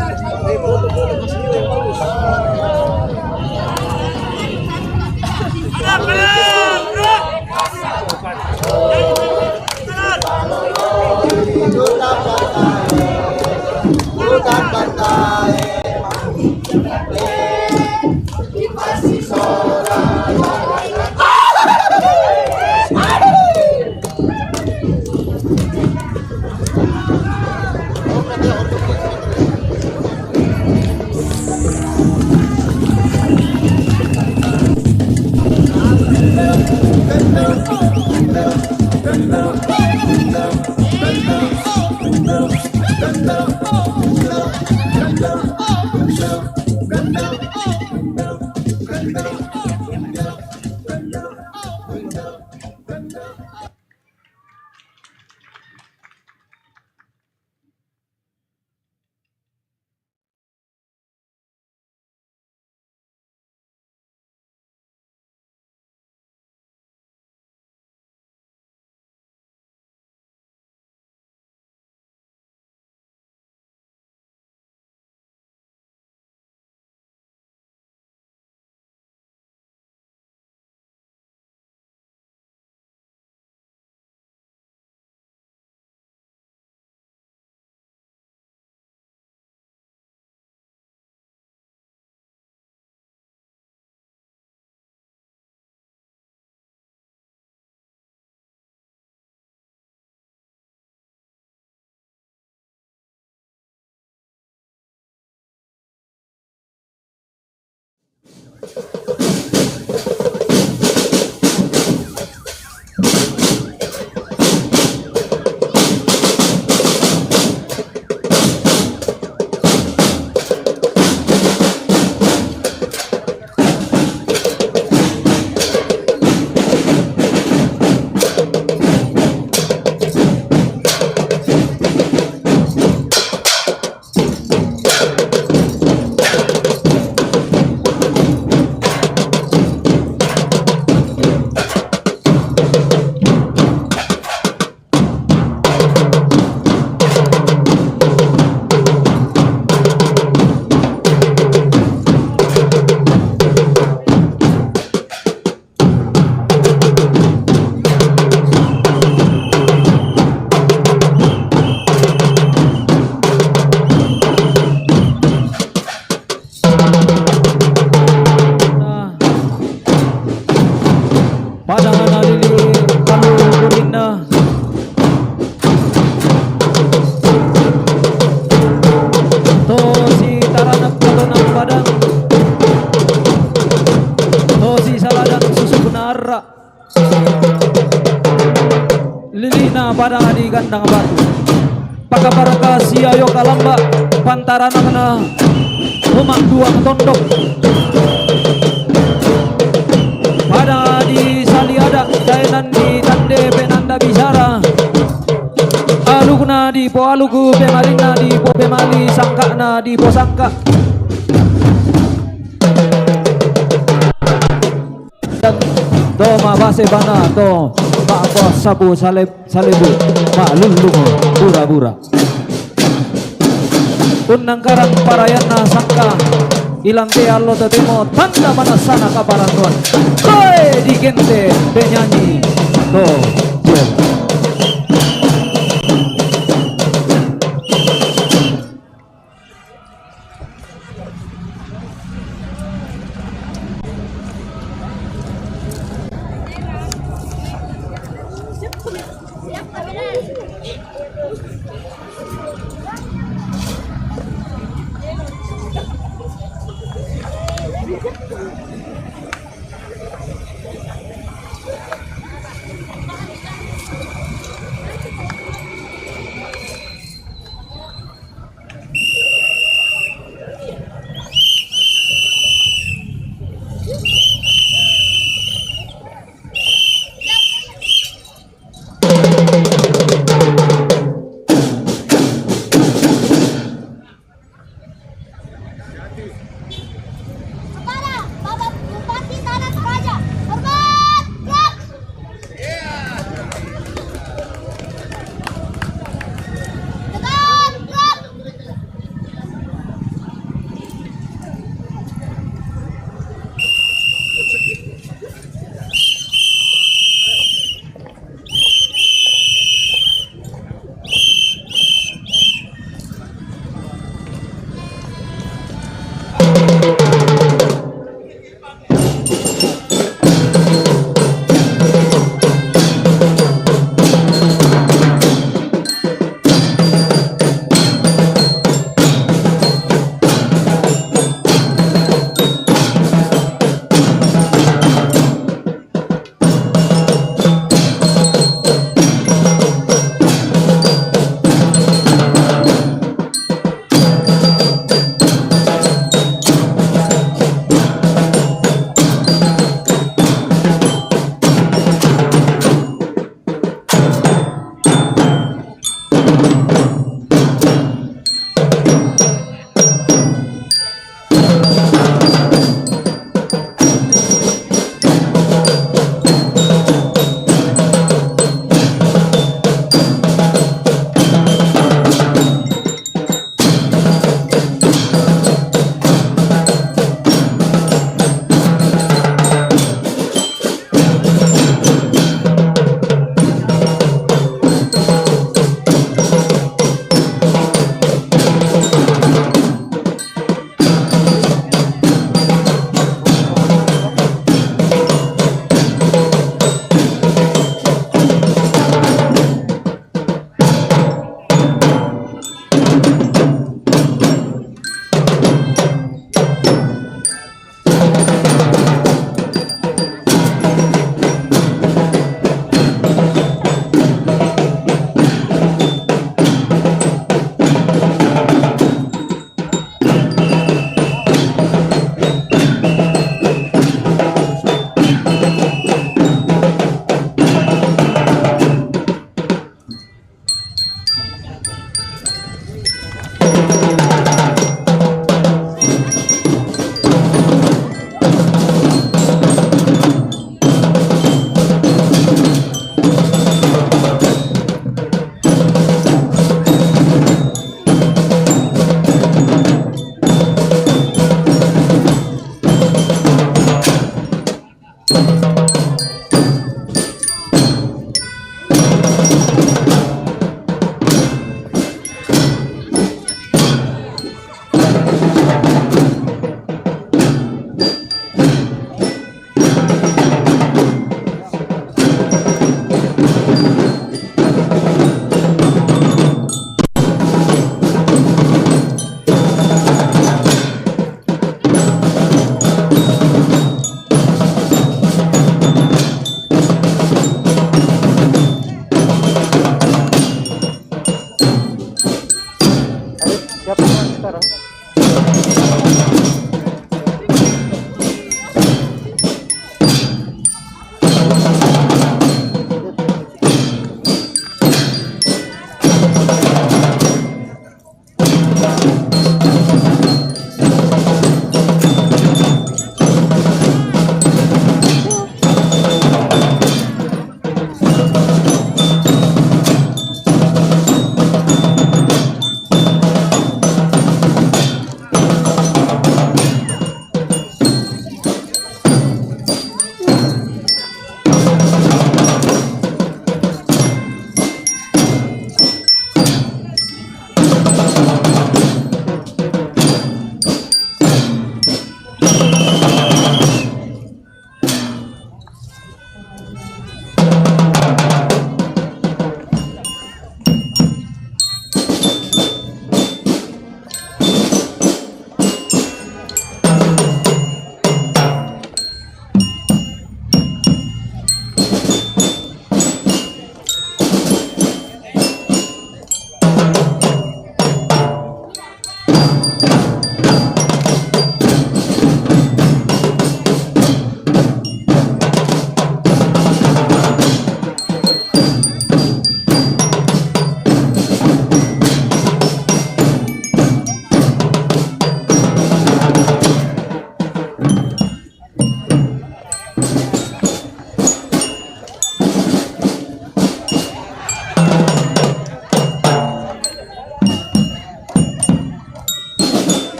Padangan na lili kalu kurinna. To si taranak katonang padang. To si saladang susuk na arra. Lilina pada di gandang batu. Pakabaraka sia yo kalamba pantaranakna umak duang tondok. Pada di saliada daenan di tande penanda bisara. Alukna di po aluku pemalinna di po pemali sangkana di po sangka. To ma base bana to ma bos sabu saleb salebu ma lullung bura-bura. Unnang karang parayanna sangka ilante allo totemo tanda manasana kaparannuan. Koe digente penyanyi to.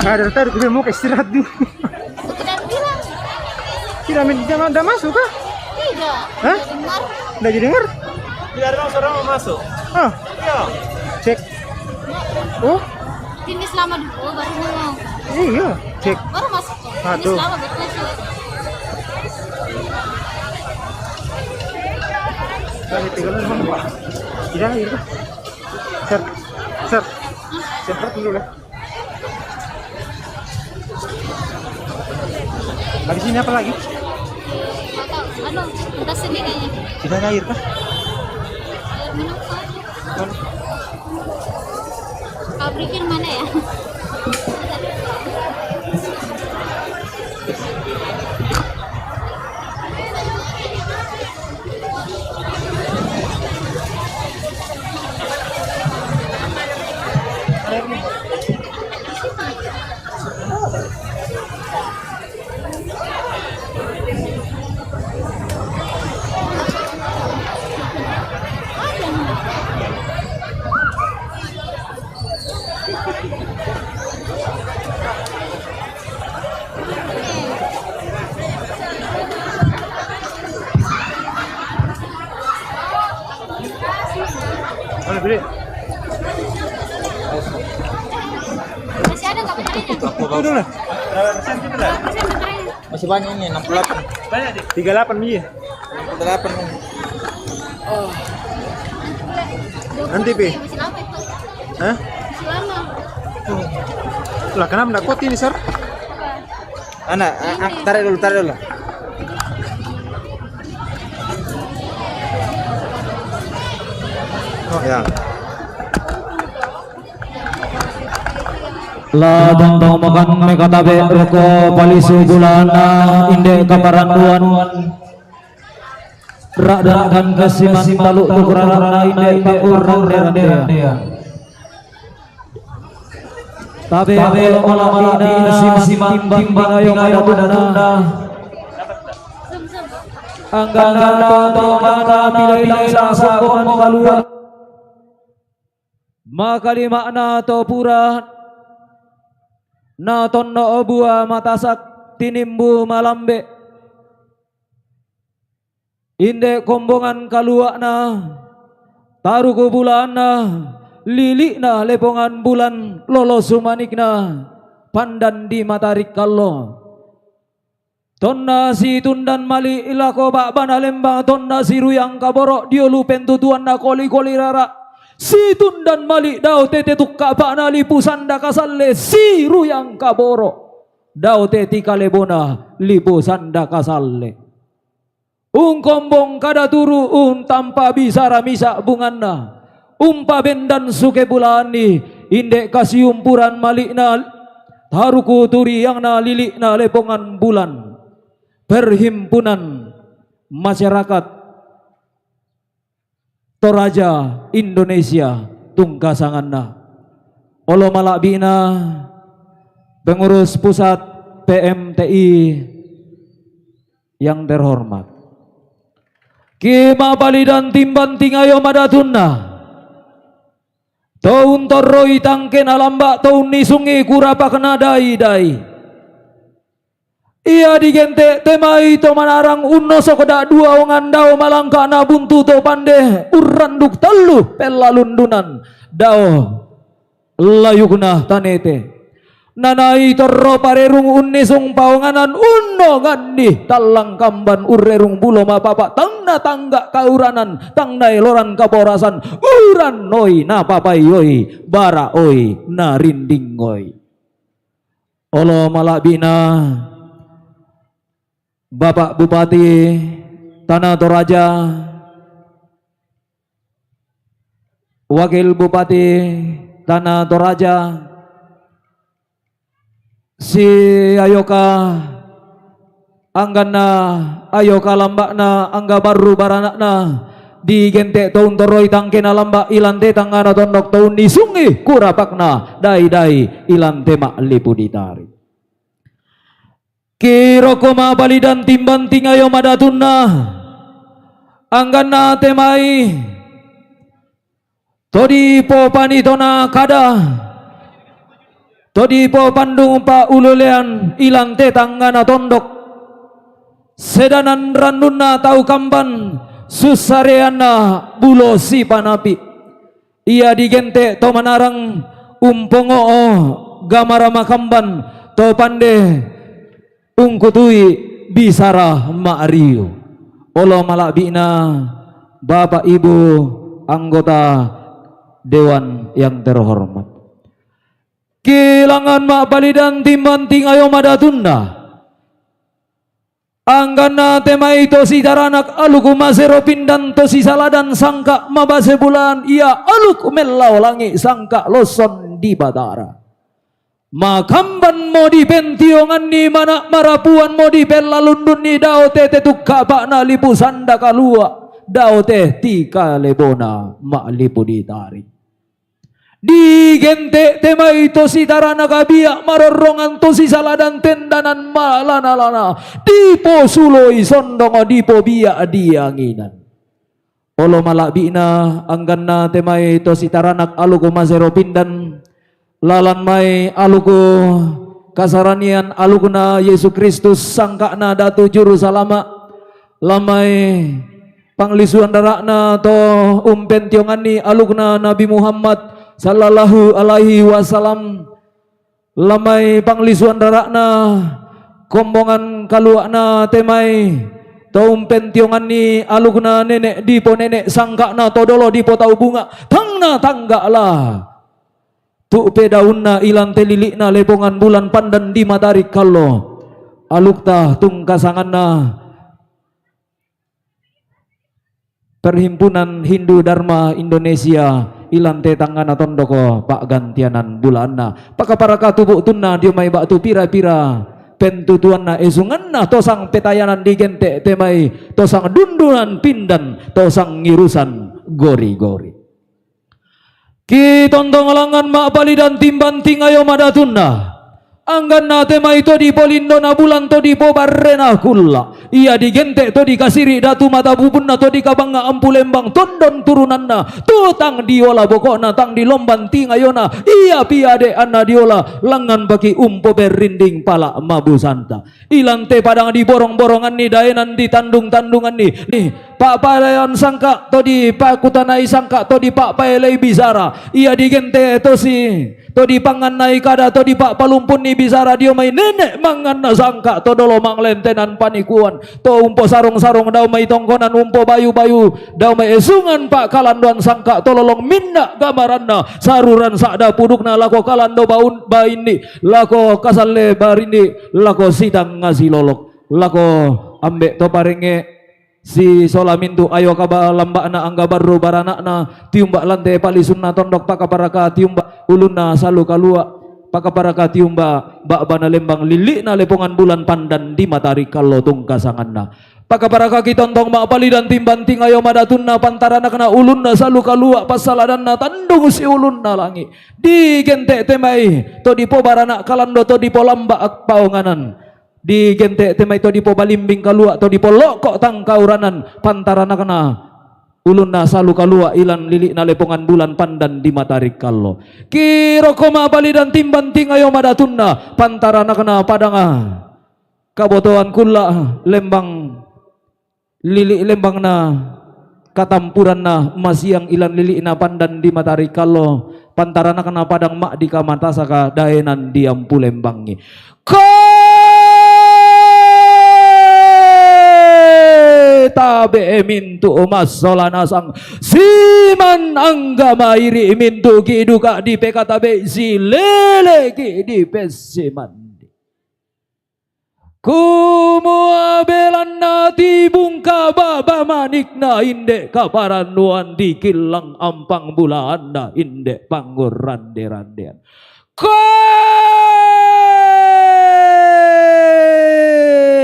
Ada tadi gue mau ke istirahat dulu. Tidak bilang. Tidak, tidak masuk kah? Tidak. Hah? Tidak dengar. Tidak jadi dengar? Tidak ada orang mau masuk. Ah. Iya. Cek. Oh. Ini selama dulu baru ngomong. Iya, cek. Baru masuk. Satu. Ini selama baru masuk. Kami tiga orang, Pak. Tidak lagi, Pak. Set. Set. Set dulu lah. Habis ini apa lagi? Atau, anu, entah sendiri kayaknya. Tidak ada air kah? Air minum apa? Pabrikin mana ya? Masih ada nggak pencarinya? Itu dulu. Masih banyak ini, enam puluh delapan. Tiga puluh delapan biji. Enam puluh delapan ini. Nanti, Pi. Masih lama itu. Hah? Masih lama. Lah, kenapa nggak kuat ini, Sar? Anak, ah, ah, tarik dulu, tarik dulu. Oh, ya. La tontong makan mekatabe roko palisu bulana inde kaparanduan. Rak dan kan kasiman taluk tukurarana inde paurang derandean. Tabe ola malabina siman timbang ayo madatunna. Angga-angga to mata pilai-pilai sangsa koman kalua. Makalima'na to pura na tonno bua matasak tinimbu malambe. Inde kombongan kalua'na, taruku bulaanna, lili'na lepongan bulan lolo sumanikna, pandan di matarik kallo. Tonna situndan mali' lako ba'bana lembang, tonna siruyang kaboro' dio lu pentutuanna koli-koli rara'. Situndan mali' dao tete tukka'pa'na lipu sanda kasalle, siruyang kaboro' dao teti kalebona lipu sanda kasalle. Ungkombong kada turu, untampa bisara misa' bunganna, umpabendan suke bulaanni, inde kasiumpuran mali'na, taruku turiangna lili'na lepongan bulan, perhimpunan masyarakat Toraja Indonesia tungkasanganna. Olo mala'bi'na pengurus pusat P M T I yang terhormat. Ki mapalidan timban tingayo madatunna. To untorroi tangkena lamba', to unnisungi kurapakna dai-dai. Ia digente' te mai to manarang unnosok da'dua ongan dao malangka'na buntu to pande urranduk tallu pellalundunan dao layukna tanete. Nanai torro parerung unnisung paonganan unnonganni tallang kamban urrerung bulo mapapa tang natangga kauranan tang naeloran kaporasan urannoi napapaioi bara'oi narindingngoi. Olo mala'bi'na Bapak Bupati Tana Toraja, Wakil Bupati Tana Toraja, si ayoka angganna, ayoka lamba'na, angga barru barana'na, digente' to untorroi tangkena lamba' ilante tangngana tonnok to unnisungi kurapakna dai-dai ilante ma'lipu ditari. Ki rokko mapalidan timban tingayo madatunna, angganna te mai to dipopanitona kada, To dipopandung pa'ululean ilante tangngana tondok, sedanan rannunna tau kamban, sussareanna bulo sipanapi. Ia digente' to manarang umpongo'o gamara makamban, to pande ungkutui bisara ma'riu. Olo mala'bi'na Bapak Ibu anggota dewan yang terhormat. Kilangan ma'palidan timbanting ayo madatunna. Angganna te mai to sitaranak aluk masero pindan to sisaladan sangka mabase bulaan ia aluk mellao langi' sangka losson di Batara. Makambanmo dipentionganni mana' marapuanmo dipellalunnunni dao te te tukka'pa'na lipu sanda kalua', dao te ti kalebona ma'lipu ditari. Digente' te mai to sitaranak bia' marorrongan to sisaladan tendanan malana-lana, diposuloi sondong dipobia' dianginan. Olo mala'bi'na angganna te mai to sitaranak aluk masero pindan, lalan mai aluk kasaranian alukna Yesu Kristus sangka'na Datu Juru Salama', lan mai panglisuan dara'na to umpentionganni alukna Nabi Muhammad sallallahu alaihi wasallam, lan mai panglisuan dara'na kombongan kalua'na te mai to umpentionganni alukna nene' dipo nene' sangka'na to dolo dipo tau bunga', tangna tangga'la tu'pe daunna ilante lili'na lepongan bulan pandan di matari kallo, alukta tungkasanganna Perhimpunan Hindu Dharma Indonesia, ilante tangngana tondoko pa'gantianan bulaanna. Pakaparaka tubu' tunna dio mai ba'tu pira-pira pentutuanna esunganna tosang petayanan digente' te mai tosang dundunan pindan tosang ngirusan gori-gori. Kitontong langngan ma'palidan timbanting ayo madatunna. Angganna te mai to dipolindona bulan to dipobarrena kulla'. Ia digente' to dikasiri' datu mata bubunna to dikabangnga ampu lembang tondon turunanna. To tang diola boko'na tang dilomban tingayona. Ia piade'anna diola langngan paki' umpoperrinding pala' mabusanta. Ilante padang diborong-boronganni daenan ditandung-tandunganni. Ni pa'paean sangka' to dipakutanai sangka' to dipa'paelei bisara. Ia digente' tosi to dipangngannai kada to dipa'palumpunni bisara dio mai nene' mangnganna sangka' to dolo manglentenan panikuan. To umposarung-sarung dao mai tongkonan umpobayu-bayu dao mai esungan pa'kalandoan sangka' to lolong minna' gamaranna saruran sa'da pudukna lako kalando baun bainni lako kasalle barinni lako sitang ngasilolok, lako ambe' to parengnge' sisola mintu' ayo kabalamba'na angga barru barana'na, tiumba' lante palisunna tondok pakaparaka tiumba' ulunna salu kalua', pakaparaka tiumba' ba'bana lembang lili'na lepongan bulan pandan di matari kallo tungkasanganna. Pakaparaka kitontong ma'palidan timbanting ayo madatunna pantaranakna ulunna salu kalua' passaladanna tandung siulunna langi'. Digente' te mai to dipobarana' kalando to dipolamba' akpaonganan. Digente' te mai to dipobalimbing kalua' to dipoloko' tangkauranan pantaranakna ulunna salu kalua' ilan lili'na lepongan bulan pandan di matari kallo. Kiroko ma'palidan timbanting ayo madatunna pantaranakna padanga kabotoan kulla' lembang lili' lembangna katampuranna masiang ilan lili'na pandan di matari kallo pantaranakna padang ma'dika matasaka daenan diampu lembangngi. Koe tabe' mintu' massola nasang siman angga mairi' mintu' ki duka dipekatabe' sileleki dipessiman. Kumua belanna tibungka baba manikna inde' kaparannuan dikillang ampang bulaanna inde' panggurrande-randean. Koe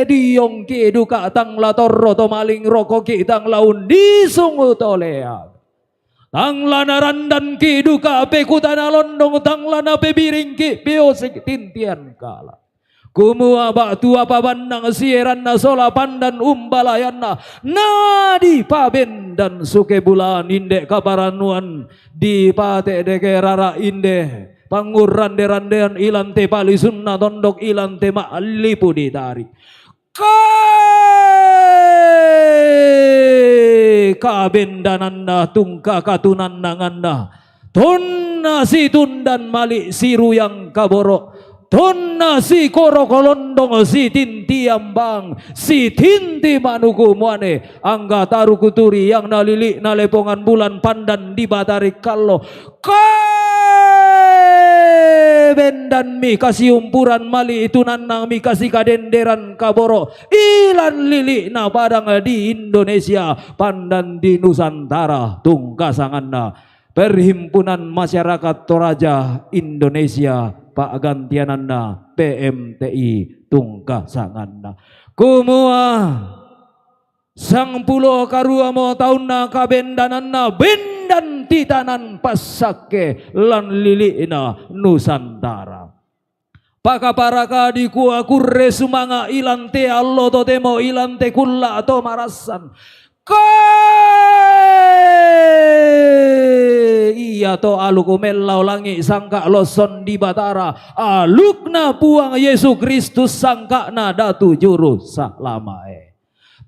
diongki duka tang la torro to maling rokoki tang la undisung utolean. Tang la narandanki duka pekutana londong tang la napebiringki piosik tintian kala. Kumua ba'tu apa bannang sieranna sola pandan umbalayanna, na dipabendan suke bulaan inde' kaparannuan, dipate'deke rara inde' Pangurrande-randean ilante palisunna tondok ilante ma'lipu ditari. Ke kabendananna tungka katunannanganna. Tonna situndan mali siruyang kaboro. Tonna sikoro kolondong sitintiambang. Sitinti manuku muane. Angga taru kuturi yang nalili nalepongan bulan pandan di batari kallo. Kabendanmi kasiumpuran mali tunannangmi kasikadenderan kaboro. Ilan lili na padang di Indonesia. Pandan di Nusantara tungkasanganna. Perhimpunan Masyarakat Toraja Indonesia pa'gantiananna P M T I tungkasanganna. Kumua sangpulo karuamo taunna kabendananna bendan titanan passakke lan lili'na Nusantara. Pakaparaka dikua kurre sumanga' ilante allo totemo ilante kulla to marassan. Ke iato aluk umellao langi' sangka' losson di Batara, alukna Puang Yesu Kristus sangka'na Datu Juru Salamae.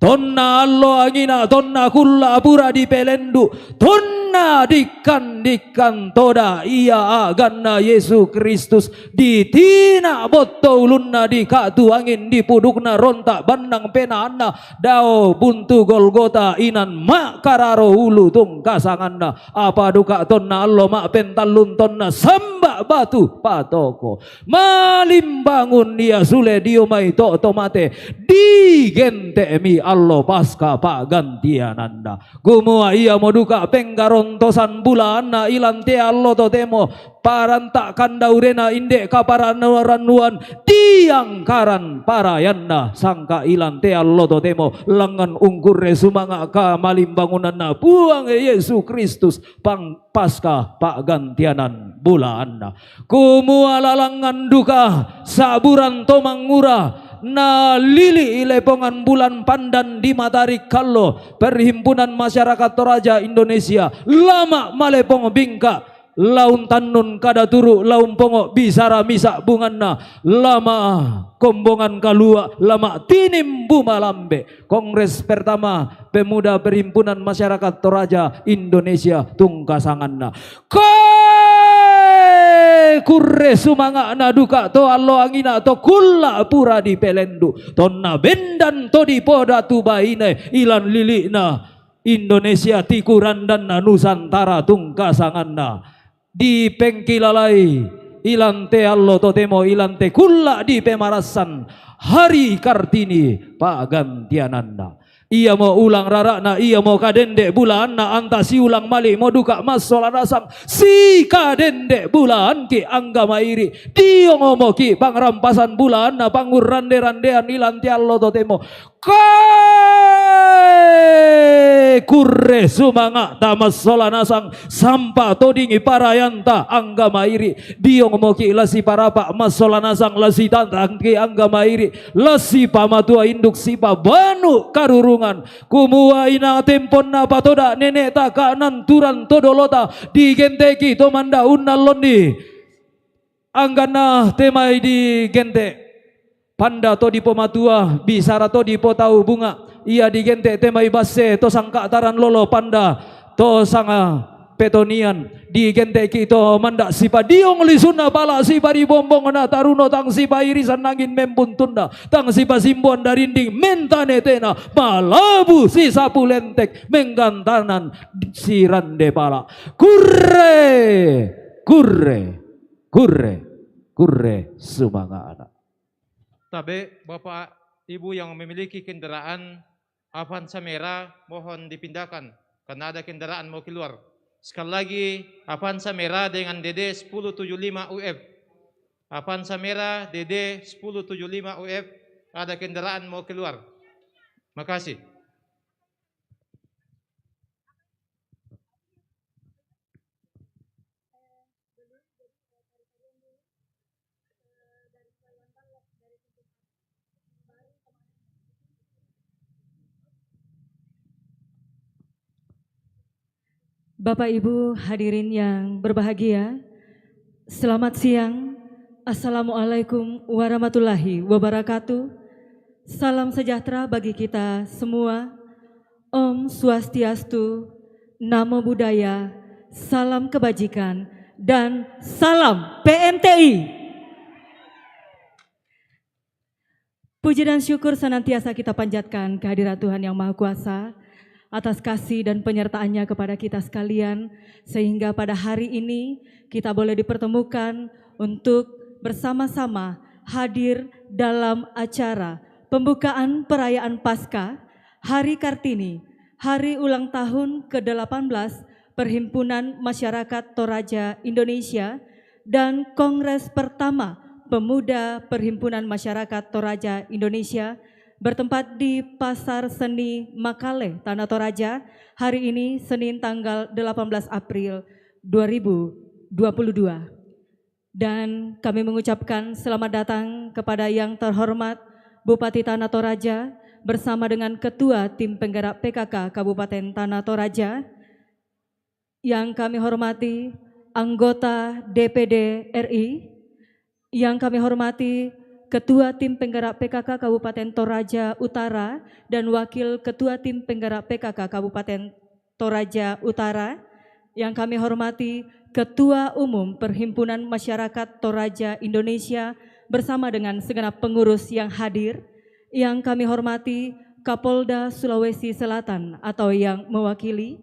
Tonna allo angina, tonna kulla pura dipelendu, tonna dikkan-dikkan toda ia a'ganna Yesu Kristus, ditina botto ulunna, dika'tu angin dipudukna, ronta bannang penaanna, dao buntu Golgota inan ma'kararo ulu tungkasanganna, apa duka tonna allo ma'pentallun tonna samba batu patoko. Malimbangun ia sule dio mai to' to mate, digente'mi allo Paska pa'gantiananna. Kumua iamo duka penggarontosan bulaanna ilante allo totemo, paranta kandaurena inde kaparanuan diangkaran parayanna sangka' ilante allo totemo, langngan ungkurre sumanga' kamalimbangunanna Puang Yesu Kristus pang Paska pa'gantianan bulaanna. Kumua lalangngan duka sa'buran to mangura nalili' lepongan bulan pandan di Matarik Kallo, Perhimpunan Masyarakat Toraja Indonesia, lama' malepong bingka, laun tannun kada turu', laun pongo' bisara misa' bunganna, lama' kombongan kalua', lama' tinimbu malambe'. Kongres pertama Pemuda Perhimpunan Masyarakat Toraja Indonesia tungkasanganna. Ke kurre sumanga'na duka to allo angina to kulla pura dipelendu. Tonna bendan to dipodatu baine ilan lili'na Indonesia tikurandanna Nusantara tungkasanganna. Dipengkilalai ilante allo totemo ilante kulla dipemarassan Hari Kartini pa'gantiananna. Iamo ulang rara'na, iamo kadende' bulaanna, anta siulang mali'mo duka massola nasang sikadende' bulaanki' angga mairi'. Diongomoki' pangrampasan bulaanna pangurrande-randean ilante allo totemo. Ke kurre sumanga'ta massola nasang sampa todingi parayanta angga mairi'. Diongomoki' la siparapa' massola nasang la sitatangki angga mairi'. La sipamatua induk sipabanu karurungan. Kumua inang temponna patoda' nene'ta ka'nanturan to dolota digente'ki' to manda'unna allonni. Angganna te mai digente'. Panda to dipomatua, bisara to dipotau bunga', ia digente' te mai basse to sangka'taran lolo panda to sanga petonian, digente'ki' to manda' sipadiong lisunna pala' siparibombongna taruno tang sipairisan angin membuntunna, tang sipasimboan darinding mentane tena, malabu sisapu lentek menggantanan sirande pala'. Kurre, kurre, kurre, kurre sumanga'na. Tabe, Bapak Ibu yang memiliki kendaraan Avanza merah, mohon dipindahkan karena ada kendaraan mau keluar. Sekali lagi, Avanza merah dengan D D sepuluh tujuh lima U F. Avanza merah D D sepuluh tujuh lima U F, ada kendaraan mau keluar. Makasih. Bapak Ibu hadirin yang berbahagia, Selamat siang. Assalamualaikum warahmatullahi wabarakatuh. Salam sejahtera bagi kita semua. Om Swastiastu, Namo Buddhaya, salam kebajikan, dan salam P M T I. Puji dan syukur senantiasa kita panjatkan kehadirat Tuhan Yang Maha Kuasa atas kasih dan penyertaannya kepada kita sekalian, sehingga pada hari ini kita boleh dipertemukan untuk bersama-sama hadir dalam acara pembukaan perayaan Paskah Hari Kartini, hari ulang tahun kedelapan belas Perhimpunan Masyarakat Toraja Indonesia, dan Kongres pertama Pemuda Perhimpunan Masyarakat Toraja Indonesia, bertempat di Pasar Seni Makale, Tanah Toraja, hari ini, Senin, tanggal delapan belas April dua ribu dua puluh dua. Dan kami mengucapkan selamat datang kepada yang terhormat Bupati Tanah Toraja bersama dengan Ketua Tim Penggerak P K K Kabupaten Tanah Toraja, yang kami hormati anggota D P D R I, yang kami hormati Ketua Tim Penggerak P K K Kabupaten Toraja Utara dan Wakil Ketua Tim Penggerak P K K Kabupaten Toraja Utara, yang kami hormati Ketua Umum Perhimpunan Masyarakat Toraja Indonesia bersama dengan segenap pengurus yang hadir, yang kami hormati Kapolda Sulawesi Selatan atau yang mewakili,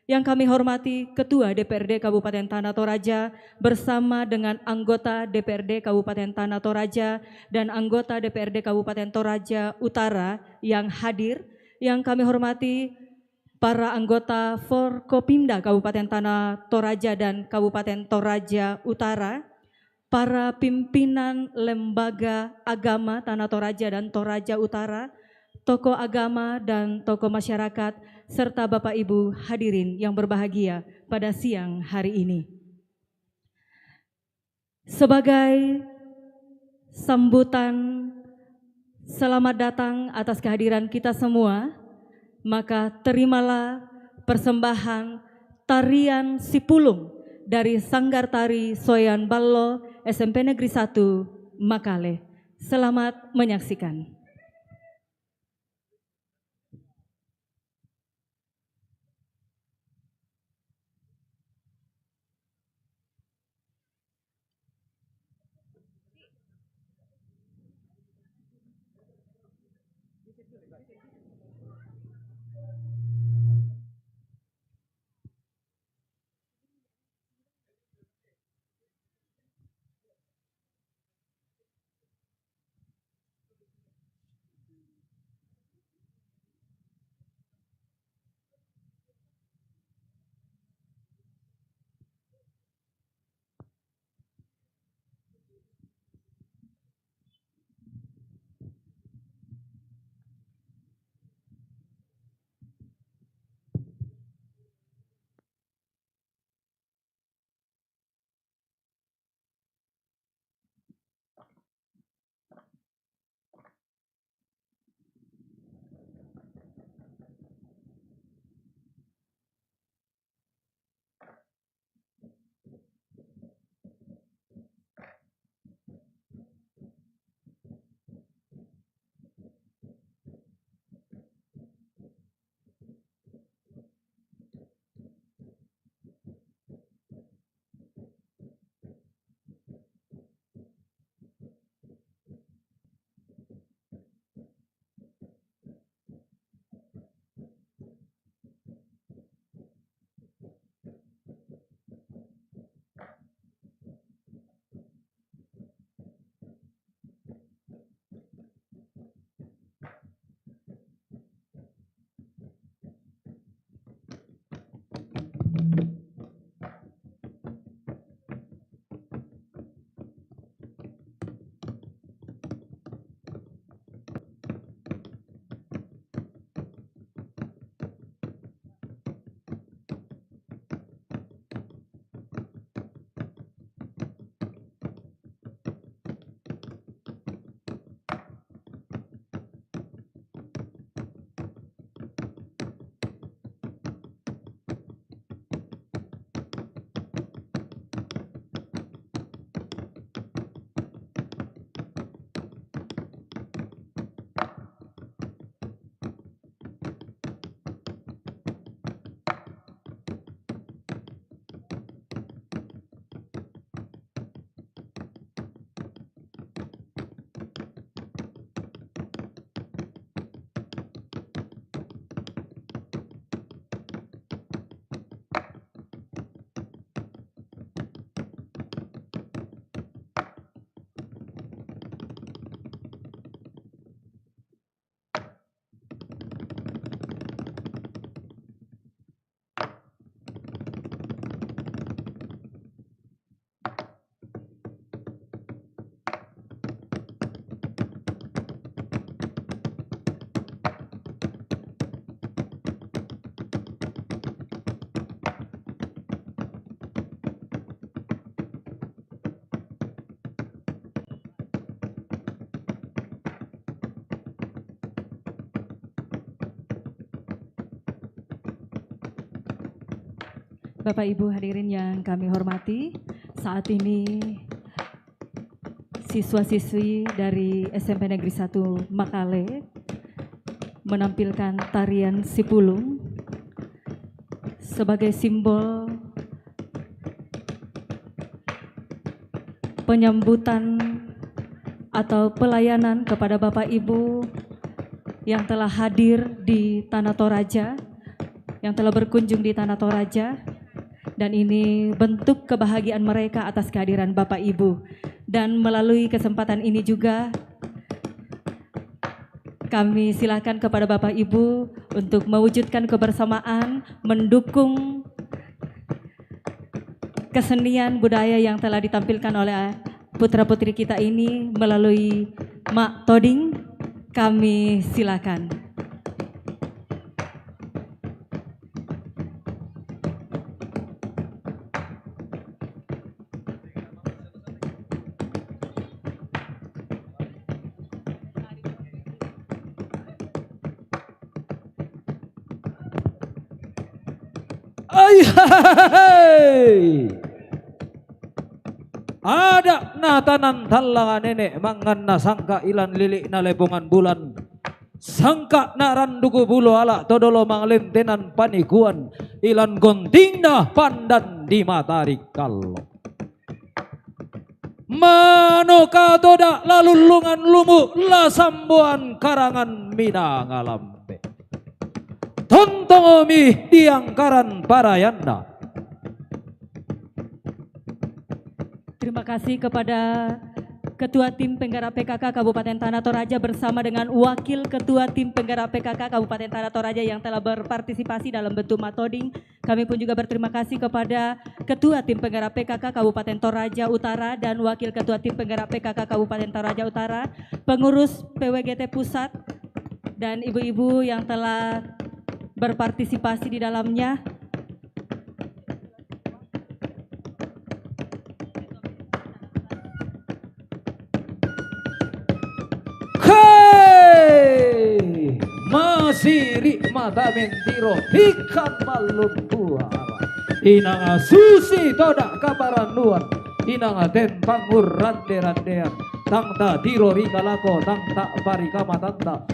yang kami hormati Ketua D P R D Kabupaten Tanah Toraja bersama dengan anggota D P R D Kabupaten Tanah Toraja dan anggota D P R D Kabupaten Toraja Utara yang hadir, yang kami hormati para anggota Forkopimda Kabupaten Tanah Toraja dan Kabupaten Toraja Utara, para pimpinan lembaga agama Tanah Toraja dan Toraja Utara, tokoh agama dan tokoh masyarakat, serta Bapak Ibu hadirin yang berbahagia pada siang hari ini. Sebagai sambutan selamat datang atas kehadiran kita semua, maka terimalah persembahan tarian Sipulung dari Sanggar Tari Soyan Ballo, S M P Negeri satu Makale. Selamat menyaksikan. Bapak Ibu hadirin yang kami hormati, saat ini siswa-siswi dari S M P Negeri satu Makale menampilkan tarian sipulung sebagai simbol penyambutan atau pelayanan kepada Bapak Ibu yang telah hadir di Tanah Toraja, yang telah berkunjung di Tanah Toraja, dan ini bentuk kebahagiaan mereka atas kehadiran Bapak Ibu. Dan melalui kesempatan ini juga, kami silakan kepada Bapak Ibu untuk mewujudkan kebersamaan, mendukung kesenian budaya yang telah ditampilkan oleh putra-putri kita ini melalui Mak Toding. Kami silakan. Ai, hai, hai. Ada' na tanan tallanga nene' manganna sangka' ilan lili'na lepongan bulan. Sangka' na randuku bulo ala' todolo manglentenan panikuan ilan gontingna pandan di matarik kallo. Manoka toda' lalullungan lumu' la samboan karangan minanga lambe'. Tontongomi diangkaran parayanna. Terima kasih kepada Ketua Tim Penggerak P K K Kabupaten Tanah Toraja bersama dengan Wakil Ketua Tim Penggerak P K K Kabupaten Tanah Toraja yang telah berpartisipasi dalam bentuk matoding. Kami pun juga berterima kasih kepada Ketua Tim Penggerak P K K Kabupaten Toraja Utara dan Wakil Ketua Tim Penggerak P K K Kabupaten Toraja Utara, pengurus P W G T Pusat, dan ibu-ibu yang telah berpartisipasi di dalamnya. Hei! Masiri' mata mentiro, ikan malum buara. Inanga susi toda' kaparannuan, inanga ten pangurrande-randean, tang tatiro ri kalako, tang ta'parikamatanta.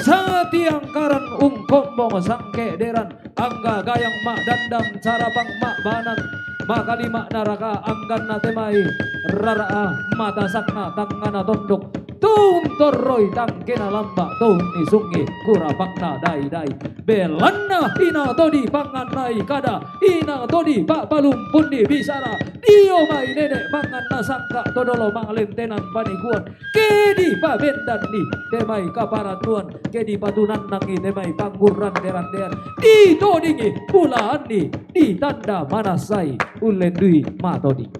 Satiangkaran ungkombong sangke'deran, angga gayang ma'dandang, carapang ma'banan, makalima' naraka angganna te mai rara'a matasakna tangngana tondok, toun torroi tangkena lamba', toun ni sungi kurapangna dai-dai. Belanna inang to dipangannai kada, inang to dipa'palumpun dibisara, dio mai nene' manganna sangka' todolo manglentenan panikuan, ke dipabendanni te mai kaparannuan, ke dipatunannangi te mai pangurrande-randean, ditodingi bulaanni, ditanda manassai ullendui matoding.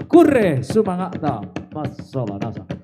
Kurre sumanga'ta massola nasang.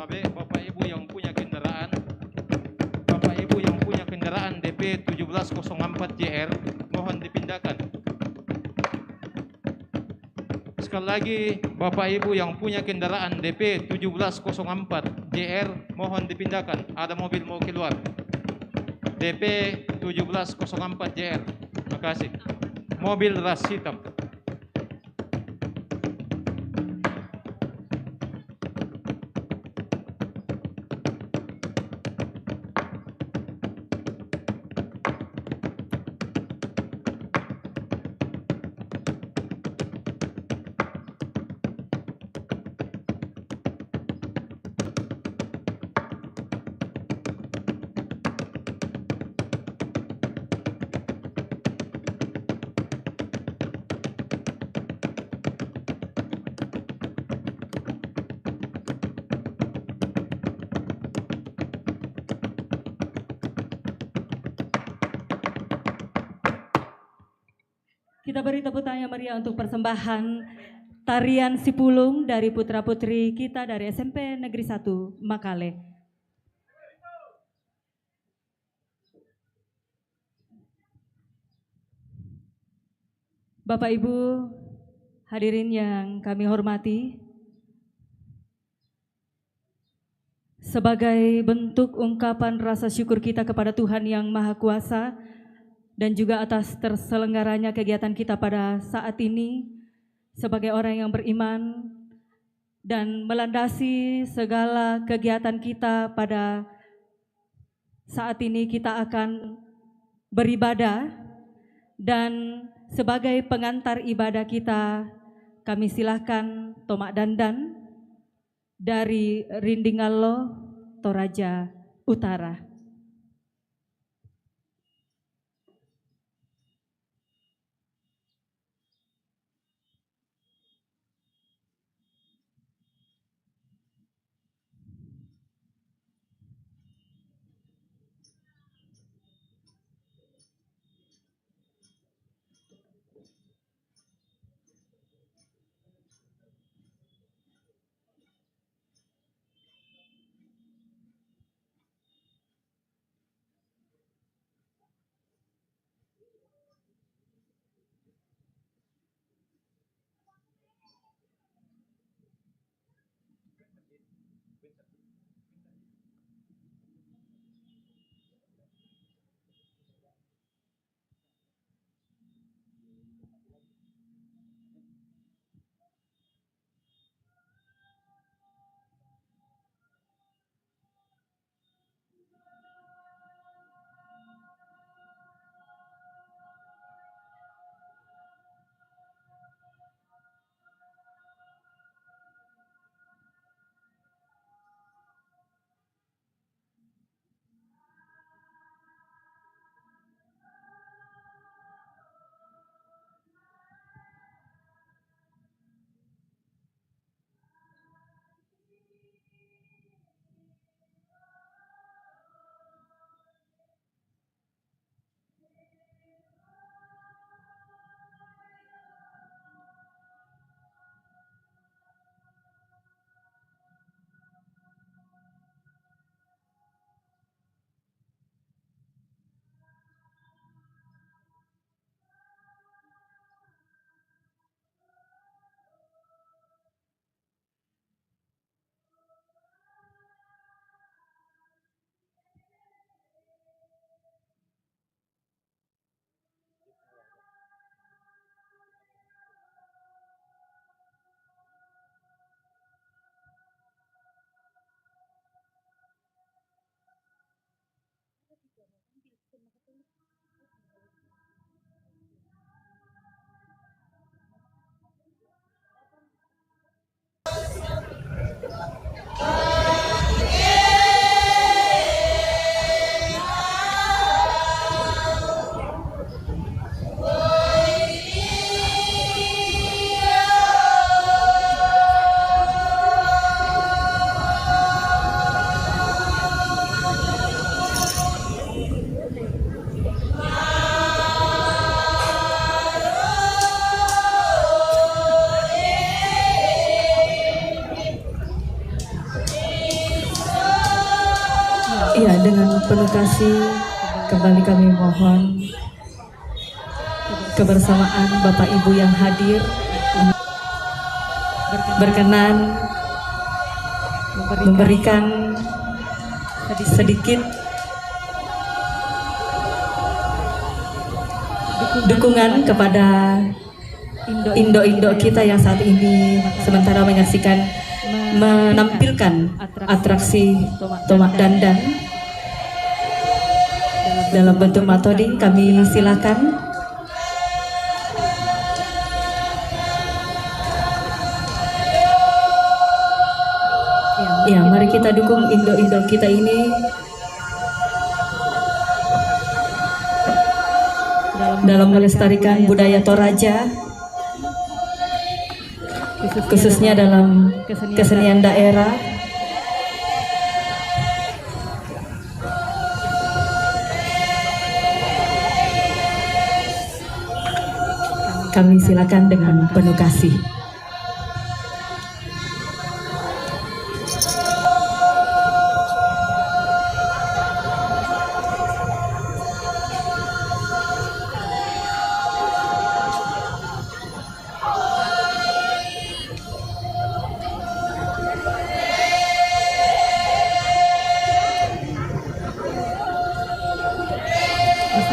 Tabe, Bapak Ibu yang punya kendaraan, Bapak Ibu yang punya kendaraan D P tujuh belas kosong empat J R, mohon dipindahkan. Sekali lagi, Bapak Ibu yang punya kendaraan D P tujuh belas kosong empat J R, mohon dipindahkan. Ada mobil mau keluar. D P tujuh belas kosong empat J R. Makasih. Mobil ras hitam. Kita beri tepuk tangan yang meriah untuk persembahan tarian Sipulung dari putra-putri kita dari S M P Negeri Satu Makale. Bapak Ibu hadirin yang kami hormati, sebagai bentuk ungkapan rasa syukur kita kepada Tuhan Yang Maha Kuasa dan juga atas terselenggaranya kegiatan kita pada saat ini, sebagai orang yang beriman dan melandasi segala kegiatan kita pada saat ini, kita akan beribadah, dan sebagai pengantar ibadah kita, kami silahkan Tomak Dandan dari Rindingallo, Toraja Utara. Iya, dengan penuh kasih kembali kami mohon kebersamaan Bapak Ibu yang hadir berkenan memberikan sedikit dukungan kepada indo-indo kita yang saat ini sementara menyaksikan, menampilkan atraksi Tomak Dandan dalam bentuk matoding. Kami silakan. Ya, mari kita dukung indo-indo kita ini dalam melestarikan budaya Toraja, khususnya dalam kesenian daerah. Kami silakan dengan penuh kasih.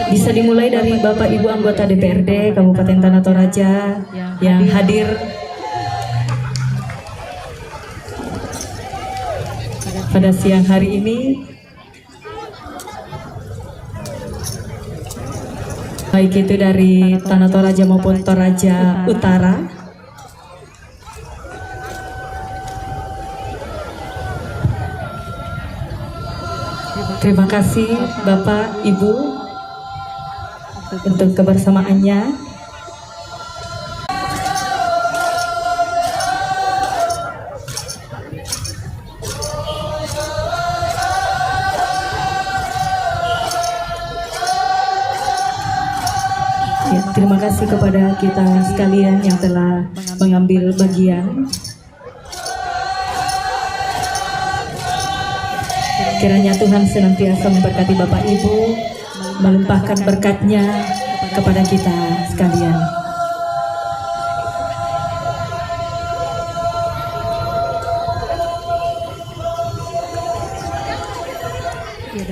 Bisa dimulai dari Bapak Ibu anggota D P R D Kabupaten Tanah Toraja yang hadir pada siang hari ini. Baik itu dari Tanah Toraja maupun Toraja Utara. Terima kasih Bapak, Ibu, untuk kebersamaannya. Ya, terima kasih kepada kita sekalian yang telah mengambil bagian. Kiranya Tuhan senantiasa memberkati Bapak Ibu, melimpahkan berkatnya kepada kita sekalian.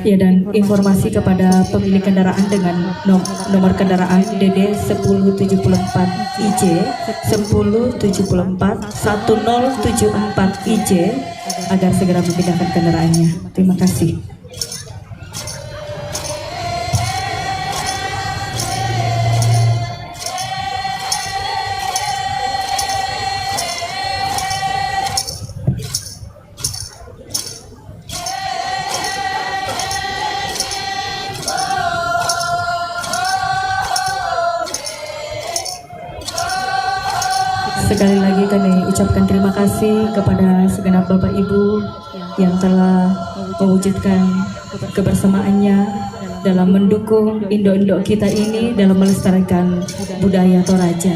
Ya, dan informasi kepada pemilik kendaraan dengan nom- nomor kendaraan D D sepuluh tujuh puluh empat I J, sepuluh tujuh puluh empat, satu nol tujuh empat I J, agar segera memindahkan kendaraannya. Terima kasih. Sekali lagi kami ucapkan terima kasih kepada segenap Bapak Ibu yang telah mewujudkan kebersamaannya dalam mendukung induk-induk kita ini dalam melestarikan budaya Toraja.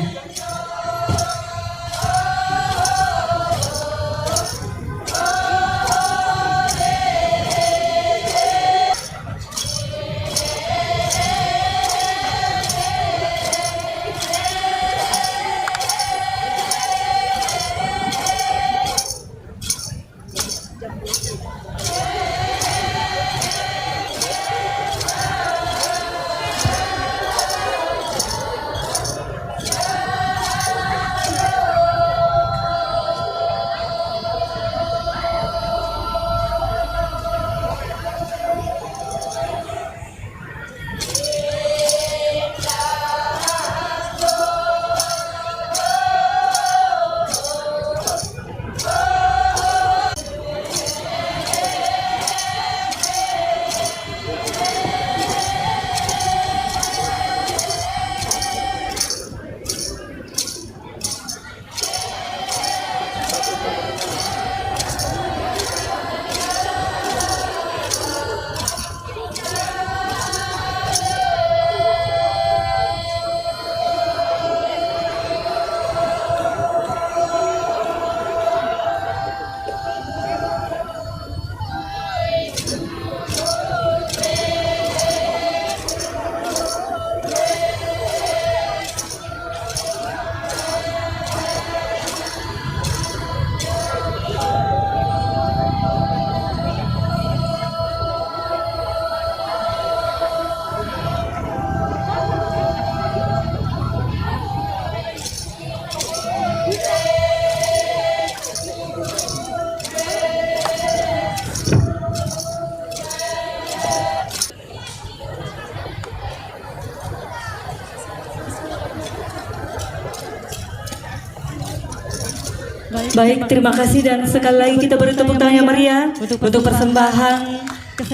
Baik, terima kasih dan sekali lagi kita beri tepuk tangan yang meriah untuk persembahan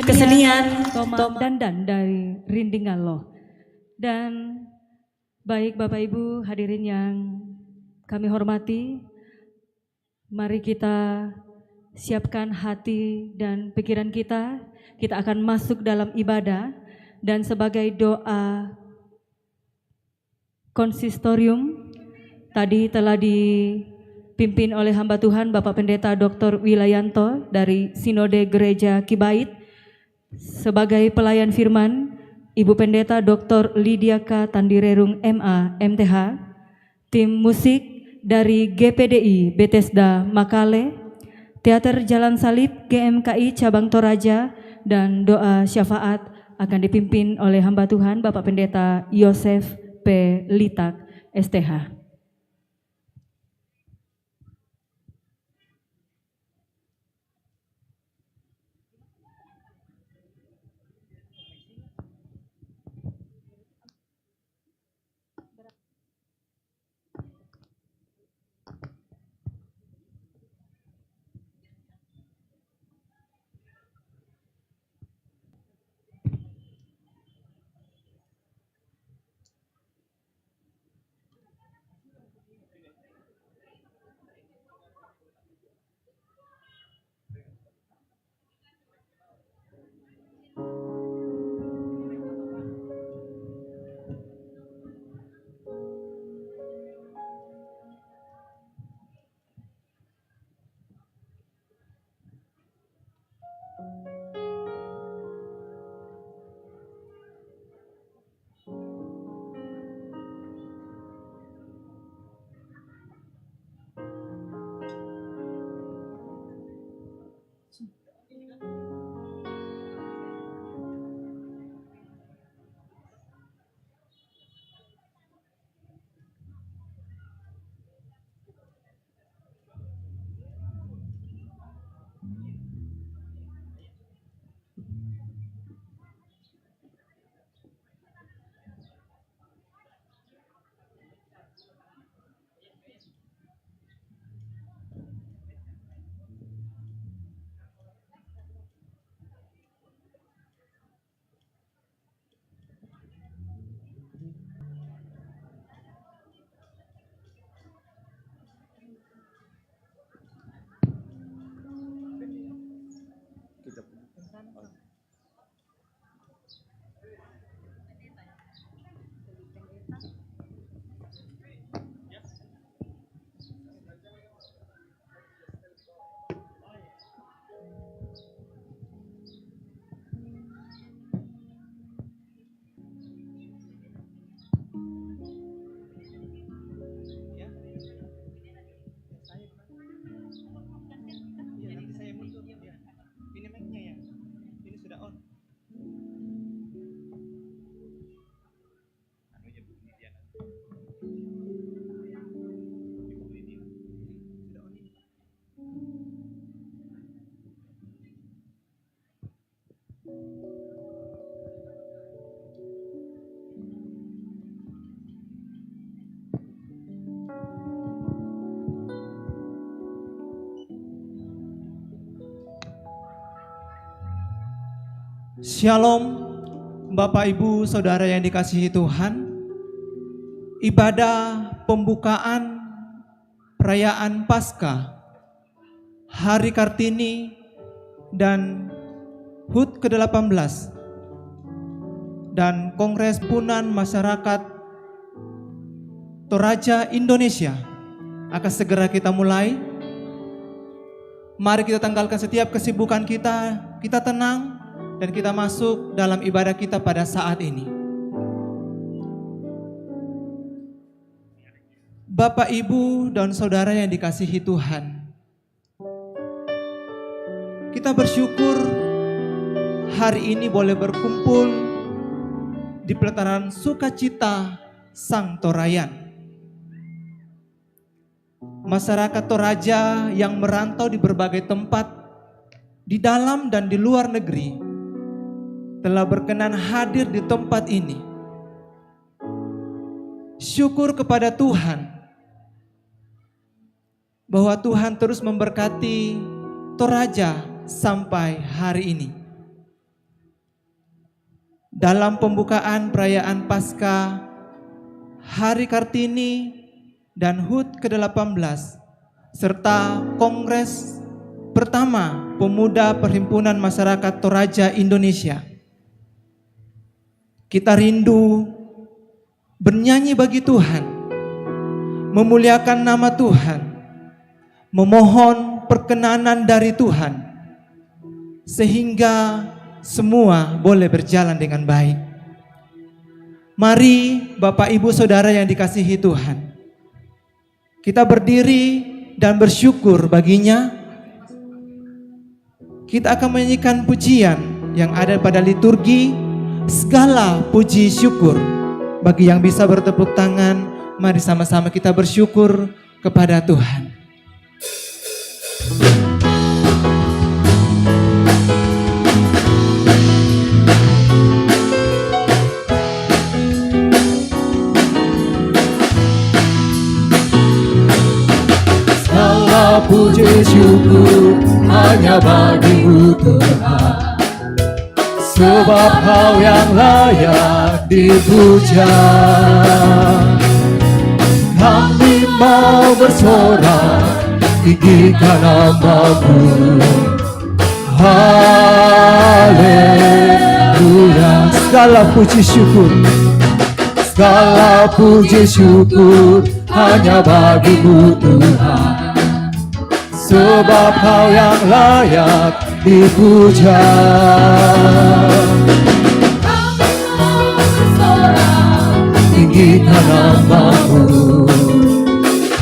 kesenian Tomang Dandan dari Rinding Ngaloh. Dan baik Bapak Ibu hadirin yang kami hormati, mari kita siapkan hati dan pikiran kita. Kita akan masuk dalam ibadah dan sebagai doa Konsistorium tadi telah dipimpin oleh hamba Tuhan Bapak Pendeta Doktor Wilayanto dari Sinode Gereja Kibait. Sebagai pelayan firman, Ibu Pendeta Doktor Lydia K Tandirerung M A M T H. Tim musik dari G P D I Bethesda Makale, Teater Jalan Salib G M K I Cabang Toraja, dan doa syafaat akan dipimpin oleh hamba Tuhan Bapak Pendeta Yosef P Litak, S T H. Ini mic-nya ya? Ini sudah on. Anunya bunyi dia nanti. Sudah on ini, Pak. Shalom, Bapak, Ibu, Saudara yang dikasihi Tuhan. Ibadah pembukaan perayaan Paskah, Hari Kartini, dan HUT kedelapan belas, dan Kongres Himpunan Masyarakat Toraja Indonesia akan segera kita mulai. Mari kita tanggalkan setiap kesibukan kita, kita tenang, dan kita masuk dalam ibadah kita pada saat ini. Bapak, Ibu, dan Saudara yang dikasihi Tuhan, kita bersyukur hari ini boleh berkumpul di pelataran sukacita Sang Torayan. Masyarakat Toraja yang merantau di berbagai tempat, di dalam dan di luar negeri, telah berkenan hadir di tempat ini. Syukur kepada Tuhan bahwa Tuhan terus memberkati Toraja sampai hari ini. Dalam pembukaan perayaan Paskah, Hari Kartini, dan HUT kedelapan belas, serta Kongres pertama Pemuda Perhimpunan Masyarakat Toraja Indonesia, kita rindu bernyanyi bagi Tuhan, memuliakan nama Tuhan, memohon perkenanan dari Tuhan, sehingga semua boleh berjalan dengan baik. Mari, Bapak, Ibu, Saudara yang dikasihi Tuhan, kita berdiri dan bersyukur baginya. Kita akan menyanyikan pujian yang ada pada liturgi, segala puji syukur. Bagi yang bisa bertepuk tangan, mari sama-sama kita bersyukur kepada Tuhan. Segala puji syukur hanya bagi-Mu, Tuhan, sebab Kau yang layak dipuja. Kami mau bersorak tinggikan nama-Mu. Haleluya. Segala puji syukur, segala puji syukur hanya bagi-Mu, Tuhan, sebab Kau yang layak dipuja. Tinggikan nama-Mu.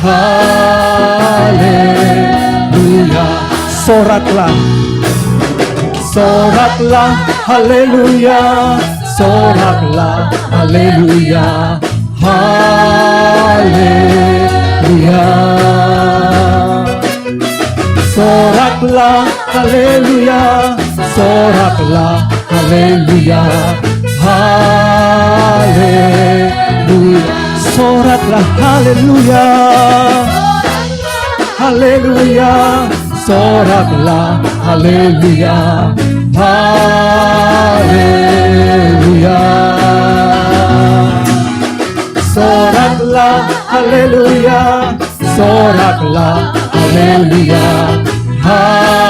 Haleluya. Soraklah, soraklah, haleluya. Soraklah, haleluya. Haleluya. Soraklah, haleluya. Soraklah, haleluya. Haleluya. Soraklah, haleluya. Haleluya. Soraklah, haleluya. Haleluya. Soraklah, haleluya. Soraklah, haleluya. Haleluya.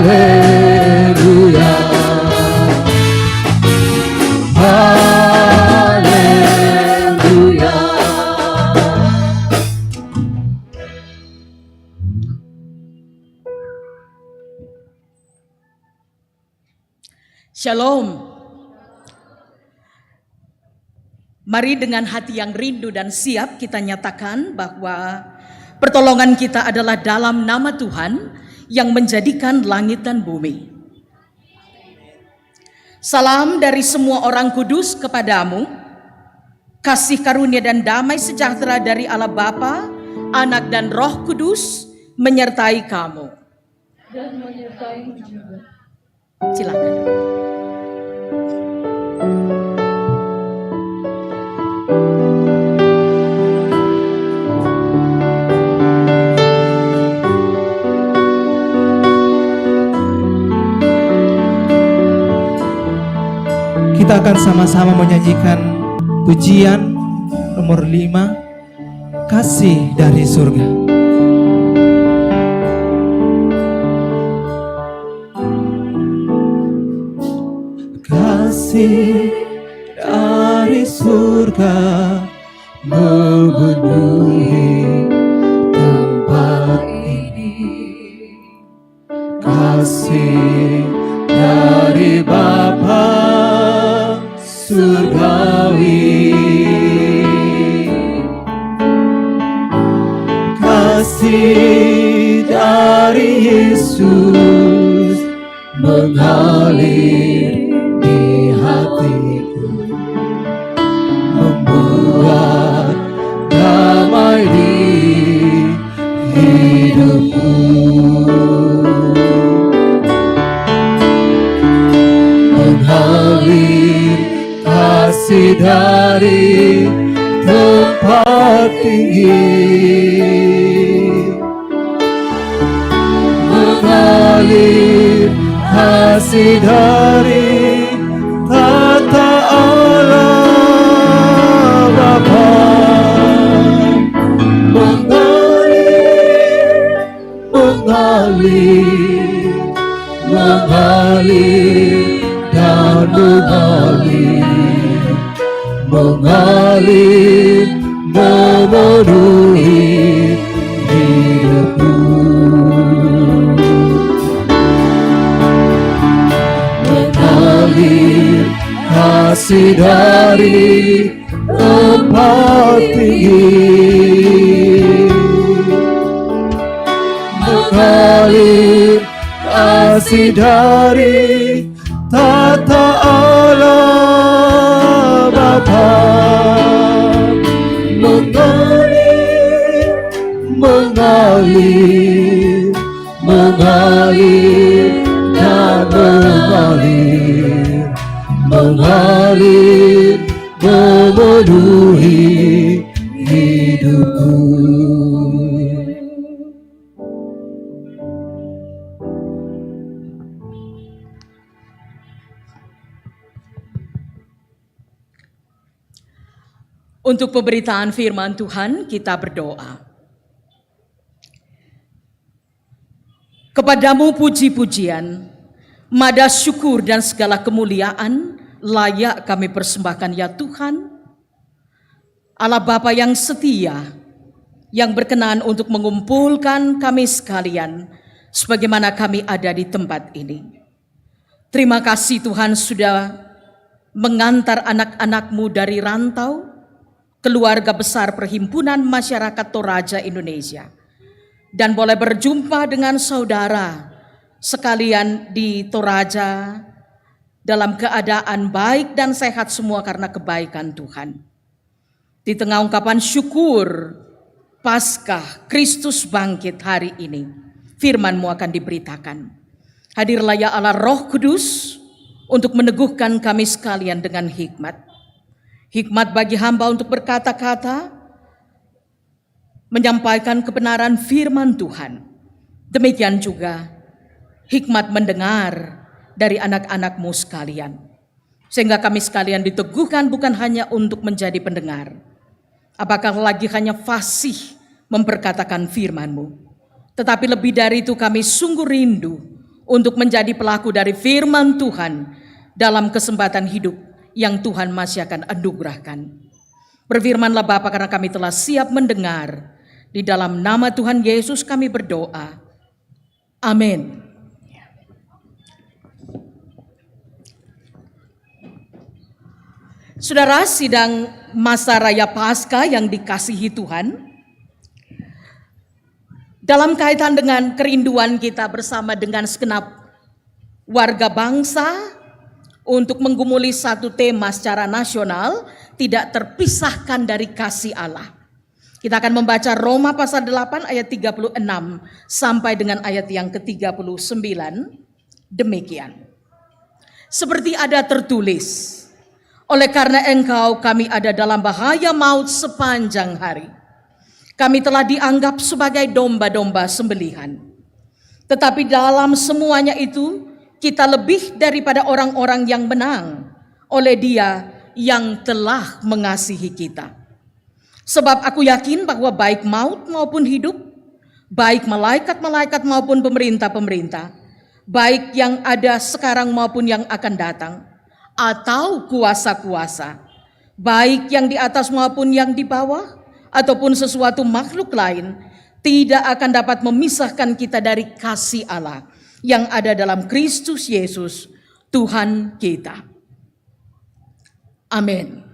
Haleluya. Haleluya. Shalom. Mari, dengan hati yang rindu dan siap, kita nyatakan bahwa pertolongan kita adalah dalam nama Tuhan yang menjadikan langit dan bumi. Salam dari semua orang kudus kepadamu. Kasih karunia dan damai sejahtera dari Allah Bapa, Anak, dan Roh Kudus menyertai kamu. Dan menyertai juga. Silakan. Kita akan sama-sama menyanyikan pujian nomor lima, Kasih dari Surga. Kasih dari surga memenuhi tempat ini. Kasih dari Bapa Surgawi. Kasih dari Yesus mengalir di hatiku, membuat damai di hidupku. Mengalir kasih dari tempat tinggi, mengalir kasih dari tata Allah Bapa, mengalir, mengalir, Mengalir dan mengalir, mengalir memenuhi hidupku. Mengalir kasih dari tempat tinggi. Mengalir kasih dari tata Allah Bapa. Mengalir, mengalir, mengalir dan mengalir, mengalir memenuhi hidupku. Untuk pemberitaan firman Tuhan, kita berdoa. Kepadamu puji-pujian, mada syukur dan segala kemuliaan layak kami persembahkan, ya Tuhan, Allah Bapa yang setia, yang berkenan untuk mengumpulkan kami sekalian sebagaimana kami ada di tempat ini. Terima kasih, Tuhan, sudah mengantar anak-anak-Mu dari rantau, keluarga besar Perhimpunan Masyarakat Toraja Indonesia, dan boleh berjumpa dengan saudara sekalian di Toraja dalam keadaan baik dan sehat semua karena kebaikan Tuhan. Di tengah ungkapan syukur Paskah Kristus bangkit hari ini, firman-Mu akan diberitakan. Hadirlah, ya Allah, Roh Kudus untuk meneguhkan kami sekalian dengan hikmat. Hikmat bagi hamba untuk berkata-kata, menyampaikan kebenaran firman Tuhan. Demikian juga hikmat mendengar dari anak-anak-Mu sekalian. Sehingga kami sekalian diteguhkan bukan hanya untuk menjadi pendengar, apakah lagi hanya fasih memperkatakan firman-Mu, tetapi lebih dari itu kami sungguh rindu untuk menjadi pelaku dari firman Tuhan dalam kesempatan hidup yang Tuhan masih akan anugerahkan. Berfirmanlah Bapa, karena kami telah siap mendengar. Di dalam nama Tuhan Yesus kami berdoa. Amin. Saudara, sidang masa raya Paskah yang dikasihi Tuhan, dalam kaitan dengan kerinduan kita bersama dengan segenap warga bangsa untuk menggumuli satu tema secara nasional, tidak terpisahkan dari kasih Allah. Kita akan membaca Roma pasal delapan ayat tiga puluh enam sampai dengan ayat yang ketiga puluh sembilan. Demikian. Seperti ada tertulis, "Oleh karena Engkau kami ada dalam bahaya maut sepanjang hari. Kami telah dianggap sebagai domba-domba sembelihan. Tetapi dalam semuanya itu, kita lebih daripada orang-orang yang menang oleh Dia yang telah mengasihi kita. Sebab aku yakin bahwa baik maut maupun hidup, baik malaikat-malaikat maupun pemerintah-pemerintah, baik yang ada sekarang maupun yang akan datang, atau kuasa-kuasa, baik yang di atas maupun yang di bawah, ataupun sesuatu makhluk lain, tidak akan dapat memisahkan kita dari kasih Allah yang ada dalam Kristus Yesus, Tuhan kita." Amin.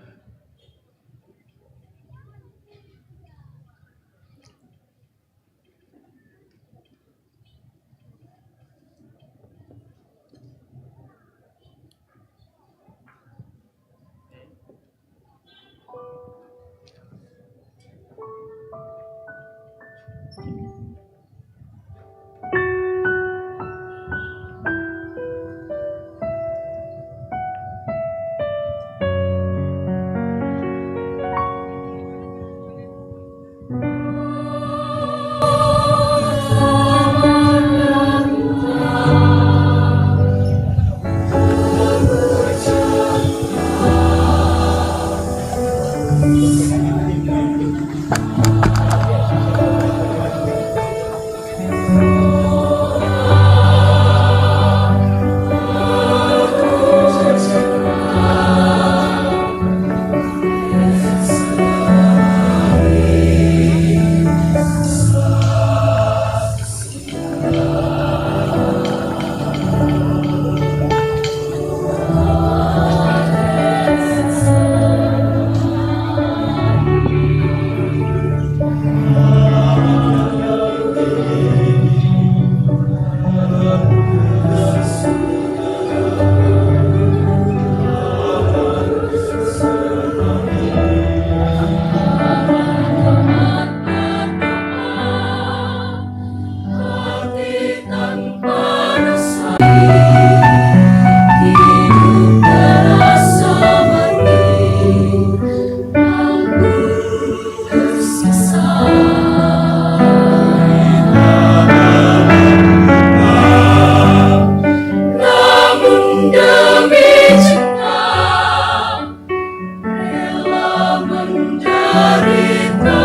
Kita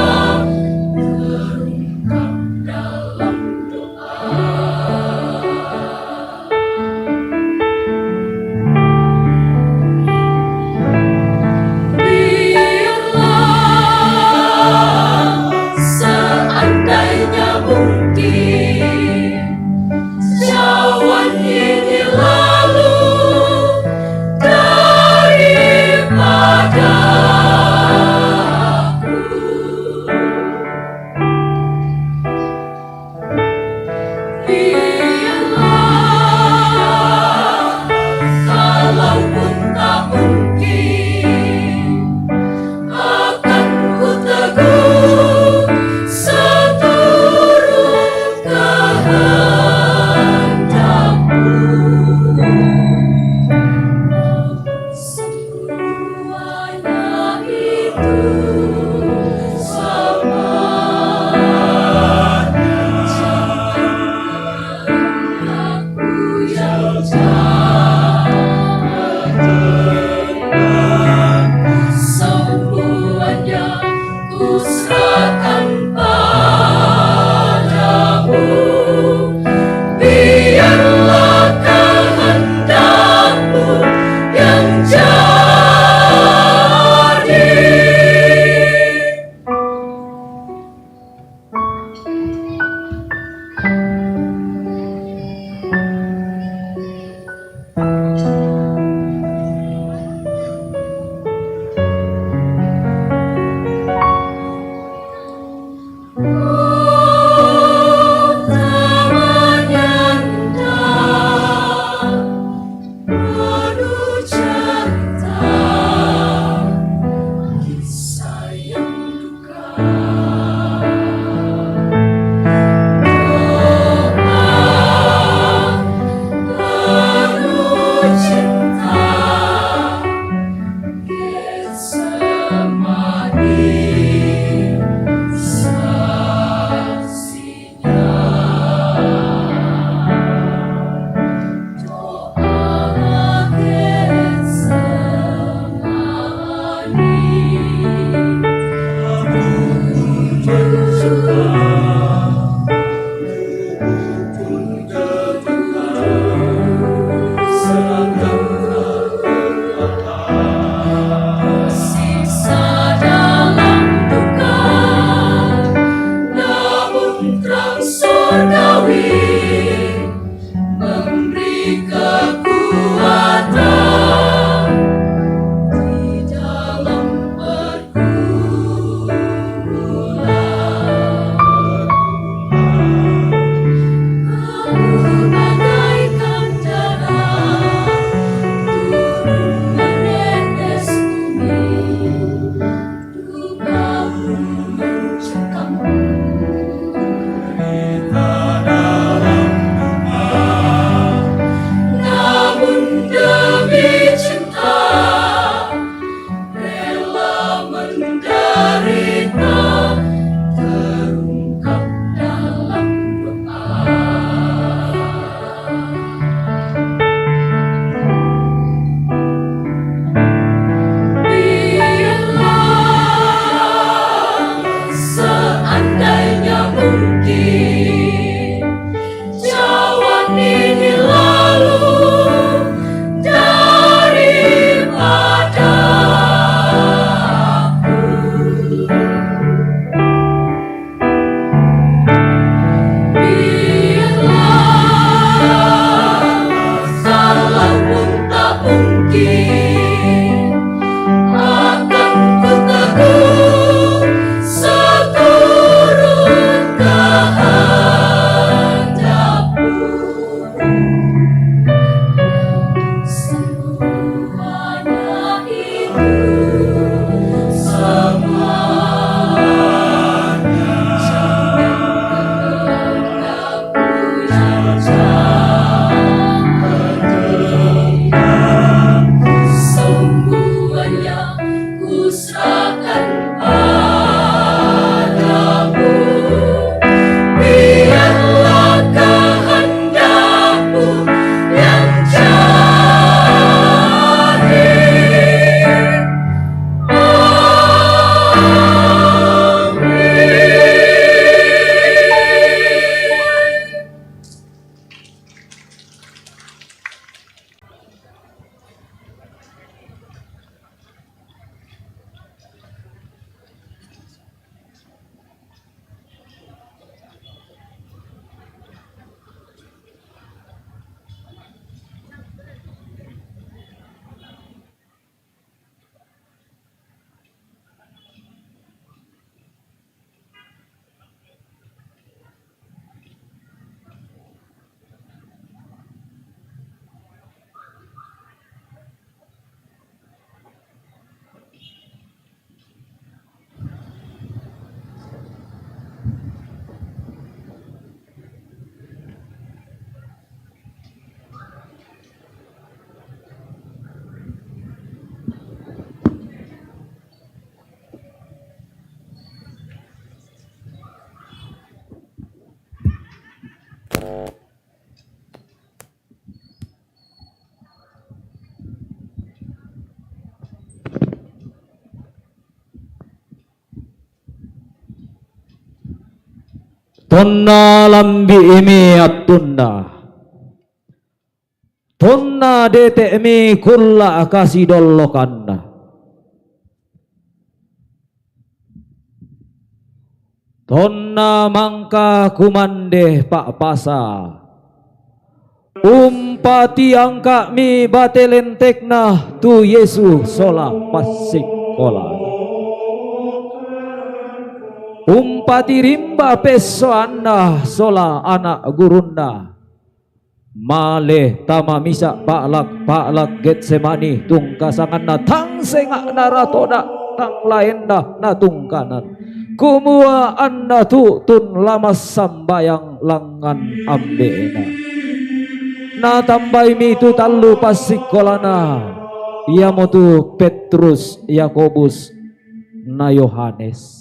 terungkap dalam doa. Biarlah seandainya mungkin cawan ini lalu daripadaku. Biarlah, kalaupun tak mungkin, akan ku teguh seturut kehendakmu. Semuanya itu sama. Aku yang jahat, semuanya ku serahkan padamu. Biarlah kehendakmu yang jadi. Tonna lambi'mi attunna, tonna dete'mi kulla' kasidollokanna, tonna mangka kumande pa'pasa, umpatiangka'mi bate lentekna tu Yesu sola passikkolana. Umpatirimba pessoanna sola ana' gurunna. Male tama misa' pa'lak-pa'lak Getsemani, tungka sanganna tang senga'na ratoda, tang laenna natungkanan. Kumua anna tu'tun la massambayang langngan ambe'na. Natambaimi tu tallu passikkolana, iamotu Petrus, Yakobus, na Yohanes.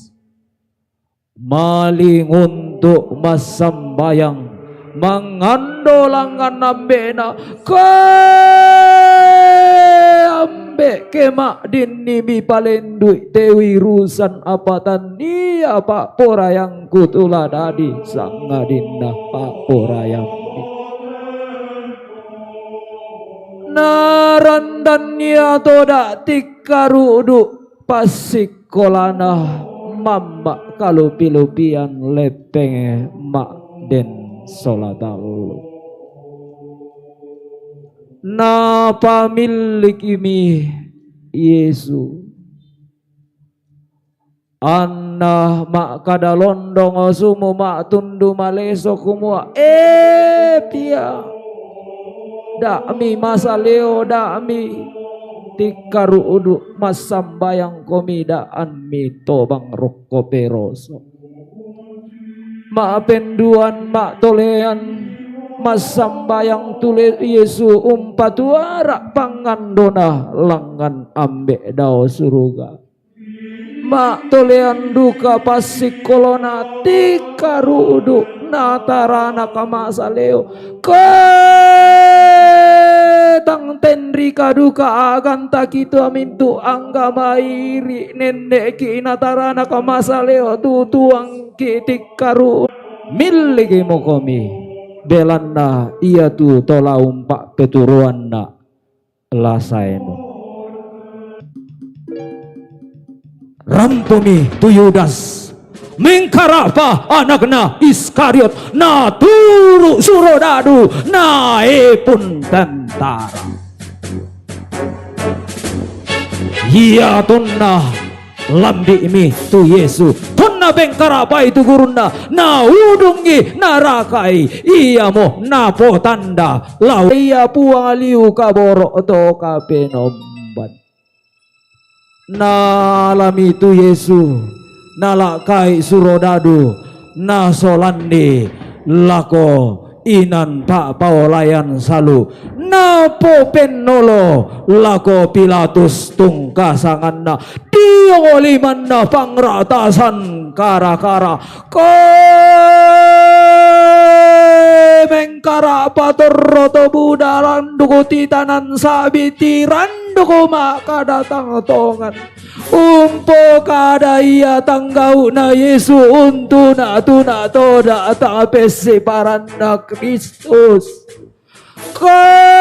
Maling untu' massambayang, mangando langngan ambe'na, ke ambe', ke ma'dinni mipalendu'i te wirusan, apa tania pa'poraiangku tu la dadi sangadinna pa'poraiammi. Narandanni ia toda tikkarudu' passikkolana, mamma' kalupi-lupian leppenge ma'den sola tallu. Napamillikimi Yesu. Anna ma'kada londong sumu ma'tundu maleso kumua, "E pia, da'mi masaleo, da'mi tikkarudu', massambayangkomi da'ammi tobang rokko peroso." Ma'penduan, ma'tolean massambayang tu le-, Yesu umpatuara' pangandona langngan ambe' dao suruga. Ma'tolean duka passikkolona tikkarudu' natarana kamasaleo. Ke tang tenrika duka a'gantaki tu mintu' angga mairi' nenne'ki natarana kamasaleo tu tuangki tikkaru'. Millikimokomi, belanna iatu to la umpa'peturuanna' la saemo. Rampomi tu Yudas, mengkara'pa anakna Iskariot, naturu' surodadu, naepun tentara. Ia tonna lambi'mi tu Yesu, tonna pengkara'pai tu gurunna, naudungi, narakai, iamo napotanda lao, ia Puang liu kaboro' to Kapenomban. Naalami tu Yesu, nala'kai surodadu, nasolanni lako inan pa'paolayan salu, napopennolo lako Pilatus tungka sanganna, dio limanna pangra'tasan kara-kara. Ke mengkara'pa torro to buda randuku titanan sa'bi tiranduku ma'kada tang tongan. Umpokada ia tanggau'na Yesu untu' natuna' toda' tapessiparanna Kristus. Kembai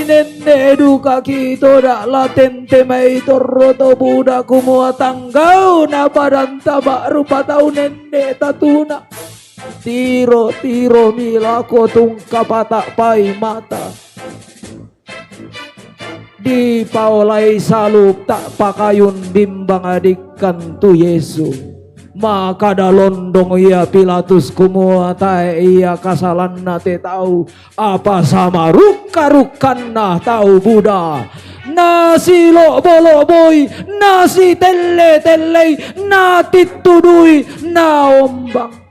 nenne' dukaki toda' la tente mai torro to buda kumua tanggau'na padanta ma'rupa tau nenne' tatuna'. Tiro-tiromi lako tungka pata'pai mata. Dipaolai salu ta' pakayun bimbang dikkan tu Yesu. Ma'kada londong ia Pilatus kumua tae' ia kasalanna te tau, apa samarukka-rukkanna tau buda. Nasilo'bo-lo'boi, nasitelle-tellei, natittudui, naombang.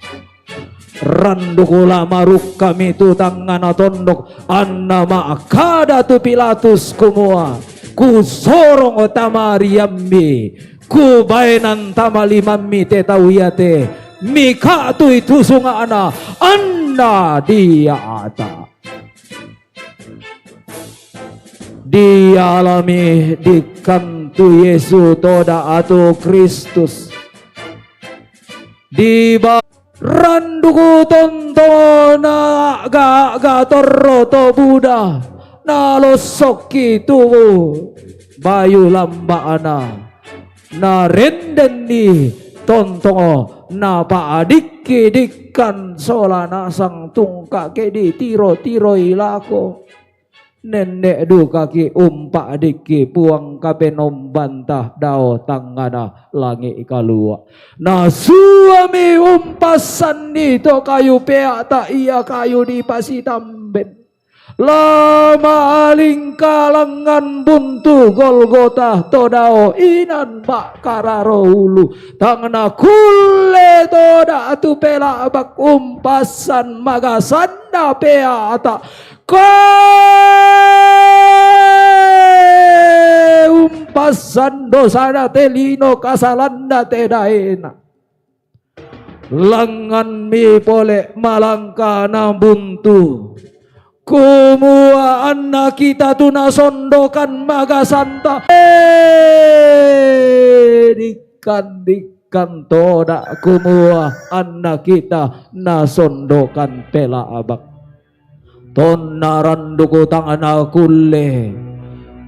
Randuku la marukkami tu tangngana tondok, anna ma'kada tu Pilatus kumua, kusorong tama riammi, kubaenan tama limammi te tau iate, Mika' tu i tu sunga'na anna dia'ta'. Dialami dikkan tu Yesu toda' atu Kristus. Di ba-, randuku tonto na ga'ga torro to buda, na lossokki tu bayu lamba'na. Na rendenni tontongo, na pa'dikki dikkan sola nasang tungka' ke ditiro-tiroi lako. Nenne' dukaki' umpa'dikki Puang Kapenombanta dao tangngana langi' kalua'. Na suami umpassanni to kayu pea'ta' ia kayu dipasitamben. La ma'alingka langngan buntu Golgota to dao inan ma'kararo ulu, tang nakulle toda' tu pela'bak umpassan magasanna pea'ta'. Ke umpassan dosana te lino, kasalanna te daena. Langnganmi pole malangka na buntu. Kumua anna kita tu nasondokan magasanta. Eh, dikkan-dikkan toda' kumua anna kita nasondokan pela'bak. Tonna randuku tang nakulle.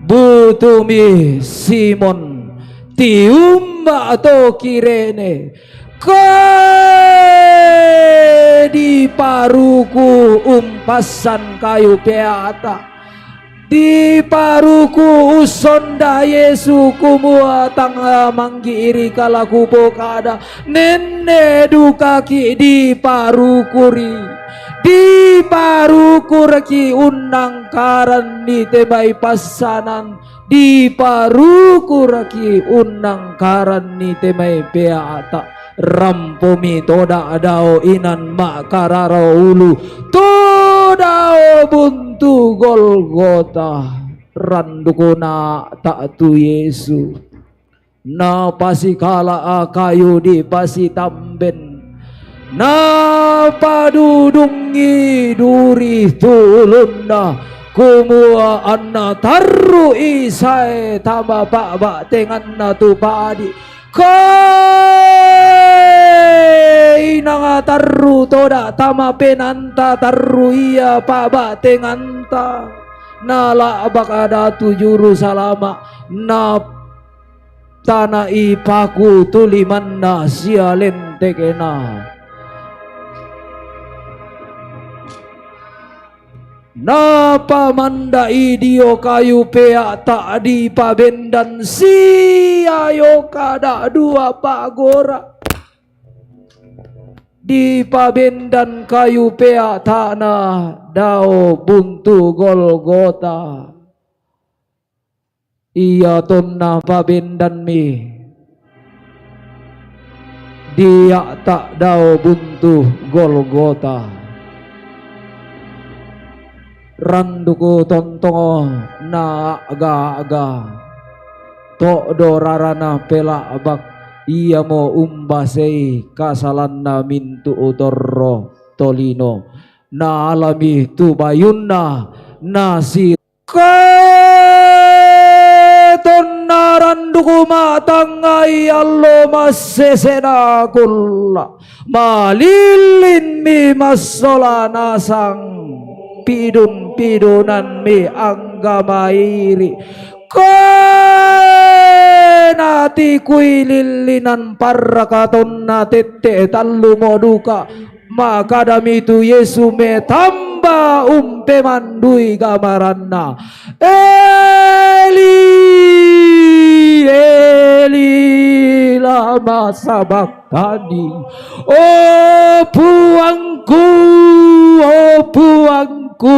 Butumi Simon, tiumba' to Kirene, ke diparuku umpassan kayu pea'ta'. Diparuku ussonda Yesu kumua tang manggi'irika la kupokada, nenne' dukaki' diparukuri. Diparukuraki' unnangkaranni te mai passanan, diparukuraki' unnangkaranni te mai pea'ta'. Rampomi toda' dao inan ma'kararo ulu, to dao buntu Golgota. Randuku na'ta' tu Yesu. Napasikala'a kayu dipasitamben. Napadudungngi duri tu ulunna. Kumua anna tarru'i sae tama pa'ba'tenganna tu padi'. Ke inang tarru toda' tama penaanta tarru ia pa'ba'tenganta. Nala'bak datu juru salama', natana'i paku tu limanna sia lentekna. Napamanda'i dio kayu pea'ta' dipabendan sia io kada' dua pa'gora'. Dipabendan kayu pea'ta'na dao buntu Golgota. Ia tonna pabendanmi dia'ta' dao buntu Golgota. Randuku tontongo na a'ga-a'ga, to'do rarana pela'bak, iamo umbasei kasalanna mintu' torro tolino. Naalami tu bayunna nasi Ke tonna randuku ma'tangngai allo massesena kulla', malillinmi massola nasang, pidun-pidunanmi angga mairi'. Ke natikui lillinan parraka tonna tette' tallumo duka. Makadami tu Yesu metamba umpemandui gamaranna, "Eli, Eli, lama sabaktani?" O Puangku, o Puangku,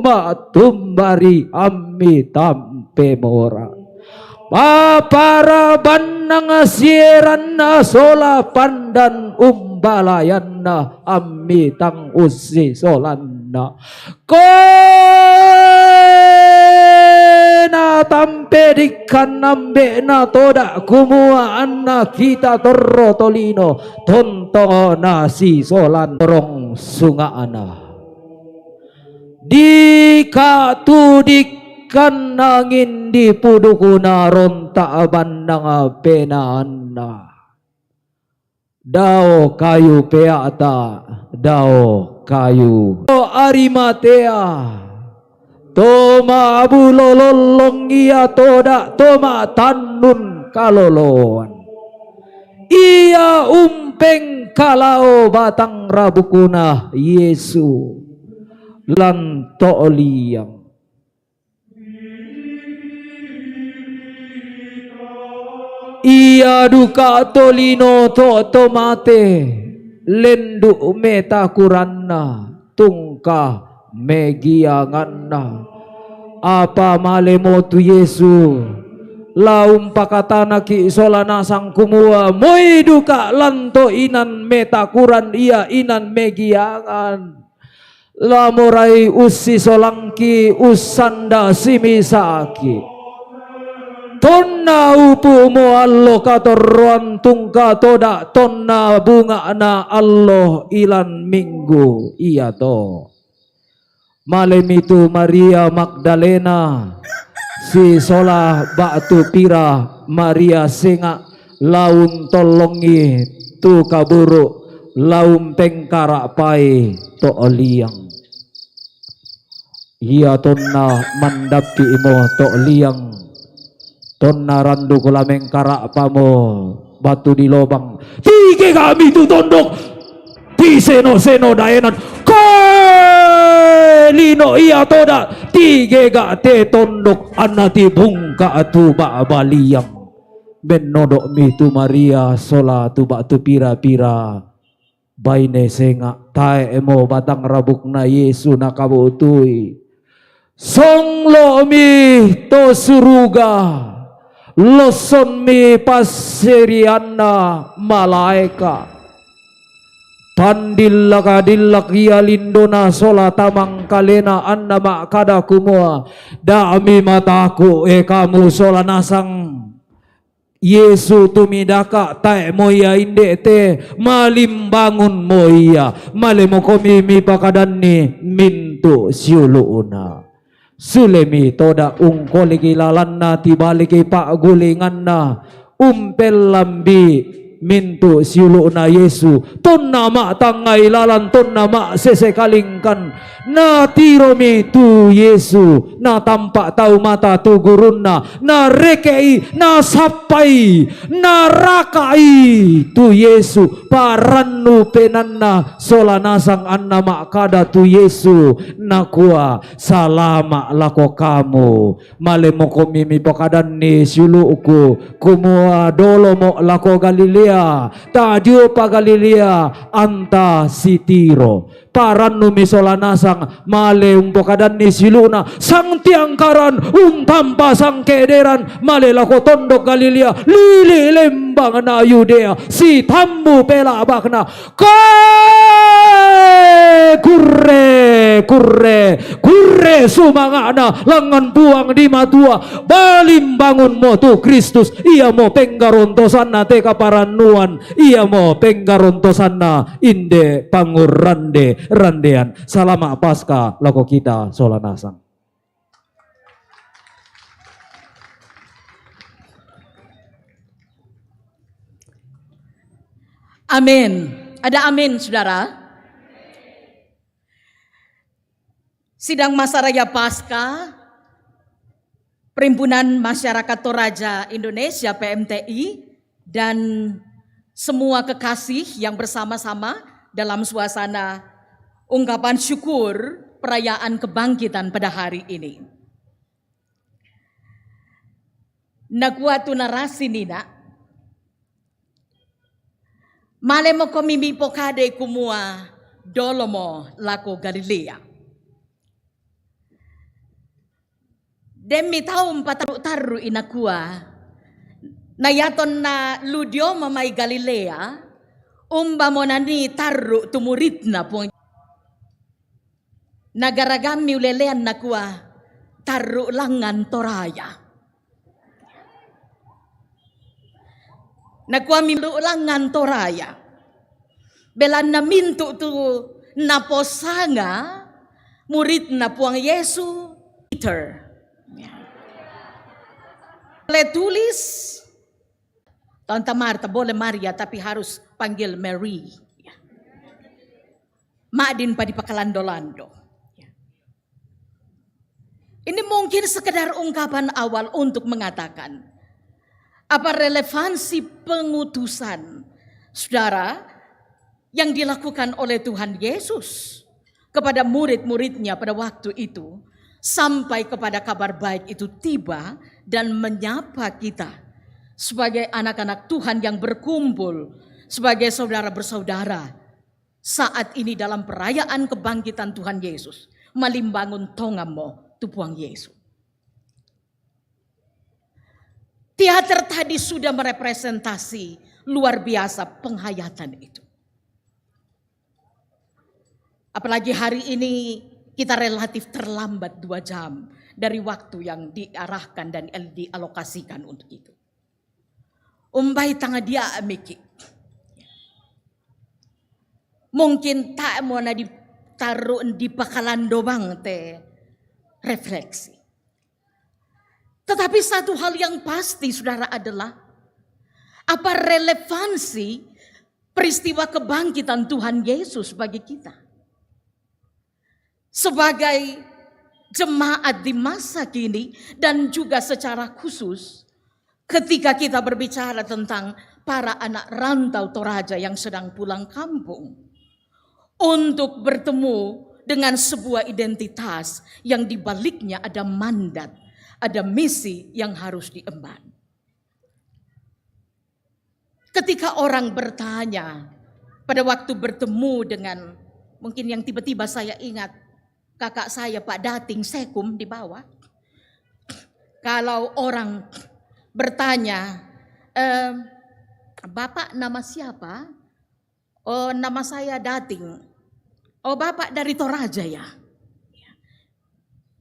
ma'tumbari ammi tampemora. Papara bannang sieranna sola pandan umbalayanna, ammi tang ussisolanna. Ke Na tampedikkan ambe'na toda' kumua anna kita torro tolino, tontongna sisolan torong sunga'na. Dikatudikkan angin di pudukna ronta' bannang penaanna. Dao kayu pea'ta, dao kayu. O Arimatea, to ma'bulo lollong ia toda' to ma'tannun kaloloan. Ia umpengkalao batang rabukna Yesu lan to' liang. Ia duka tolino to' to mate, lendu' metakuranna, tungka megianganna. Apa malemo tu Yesu, la umpakatanaki' sola nasang kumua, moi duka lan to inan metakuran ia inan megiangan. La morai ussisolangki', ussanda simisaki'. Tonna upu'mo allo katorroan tungka toda' tonna bunga'na allo ilan minggu iato. Malemi tu Maria Magdalena, sisola ba'tu pira Maria senga', la untollongi tu kaburu', la umpengkara'pai to' liang. Ia tonna mandappi'mo to' liang, tonna randuk la mengkara'pamo batu di lobang. Tigega'mi tu tondok, tiseno-seno daenan. Koe lino ia toda', tigega' te tondok anna tibungka' tu ba'ba liang. Mennodo'mi tu Maria sola tu ba'tu pira-pira baine senga', tae'mo batang rabukna Yesu nakabu'tui. Songlo'mi to suruga, lossonmi passerianna malaeka'. Tandillak-dillak ia lindona sola tamangkalena anna ma'kada kumua, da'mi mataku' e kamu sola nasang. Yesu tu midaka', tae'mo ia inde' te, malimbangunmo ia. Malemokomi mipakadanni mintu' siulu'na. Sulemi toda' ungkoliki lalanna, tibaliki pa'gulinganna, umpellambi' mintu' siulu'na Yesu. Tonna ma'tangngai lalan, tonna ma'sese kalingkan, natiromi tu Yesu, natampa' tau mata tu gurunna, nareke'i, nasappai, naraka'i tu Yesu, parannu penaanna sola nasang anna ma'kada tu Yesu, nakua, "Salama' lako kamu." Malemokomi mipakadanni siulu'ku, kumua, dolomo' lako Galilea, tajiopa Galilea, anta sitiro. Parannumi sola nasang, male umpokadanni siulu'na, sangtiangkaran, untampa sangkederan, male lako tondok Galilea, lili' lembangna Yudea, sitammu pela'bakna. Koe kurre, kurre, kurre sumanga'na langngan Puang di Matua, balimbangunmo tu Kristus, iamo penggarontosanna te kaparannuan, iamo penggarontosanna inde pangurrande-randean. Salama' Paska lako kita sola nasang. Amin. Ada amin, saudara? Sidang Masa Raya Paskah Perhimpunan Masyarakat Toraja Indonesia, P M T I, dan semua kekasih yang bersama-sama dalam suasana ungkapan syukur perayaan kebangkitan pada hari ini. Nakua tu narasi nina', malemokomi mipokadai kumua, dolomo lako Galilea. Demmi tau umpatarru'-tarru'i nakua, na iatonna lu dio mamai Galilea, umbamo nanii tarru' tu muritna Puang. Nagaragammi ulelean nakua, Taru langan Toraja. Nakuami taru langan Toraja. Belanna mintu tu naposanga muridna Puang Yesu, Peter. Ya. Boleh tulis, Tanta Marta, boleh Maria, tapi harus panggil Mary. Ya. Madin pa dipakalando-lando. Ya. Ini mungkin sekedar ungkapan awal untuk mengatakan apa relevansi pengutusan, saudara, yang dilakukan oleh Tuhan Yesus kepada murid-muridnya pada waktu itu, sampai kepada kabar baik itu tiba dan menyapa kita sebagai anak-anak Tuhan yang berkumpul sebagai saudara bersaudara saat ini dalam perayaan kebangkitan Tuhan Yesus. Malimbangun tongammu tu Puang Yesus. Teater tadi sudah merepresentasi luar biasa penghayatan itu. Apalagi hari ini kita relatif terlambat dua jam dari waktu yang diarahkan dan dialokasikan untuk itu. Umbai tanga dia miki. Mungkin tak mau na ditaruh di pakalandobang te refleksi. Tetapi satu hal yang pasti, saudara, adalah apa relevansi peristiwa kebangkitan Tuhan Yesus bagi kita. Sebagai jemaat di masa kini dan juga secara khusus ketika kita berbicara tentang para anak rantau Toraja yang sedang pulang kampung untuk bertemu dengan sebuah identitas yang di baliknya ada mandat, ada misi yang harus diemban. Ketika orang bertanya, pada waktu bertemu dengan, mungkin yang tiba-tiba saya ingat, kakak saya Pak Dating Sekum di bawah. Kalau orang bertanya, "Eh, Bapak nama siapa?" "Oh, nama saya Dating." "Oh, Bapak dari Toraja ya?"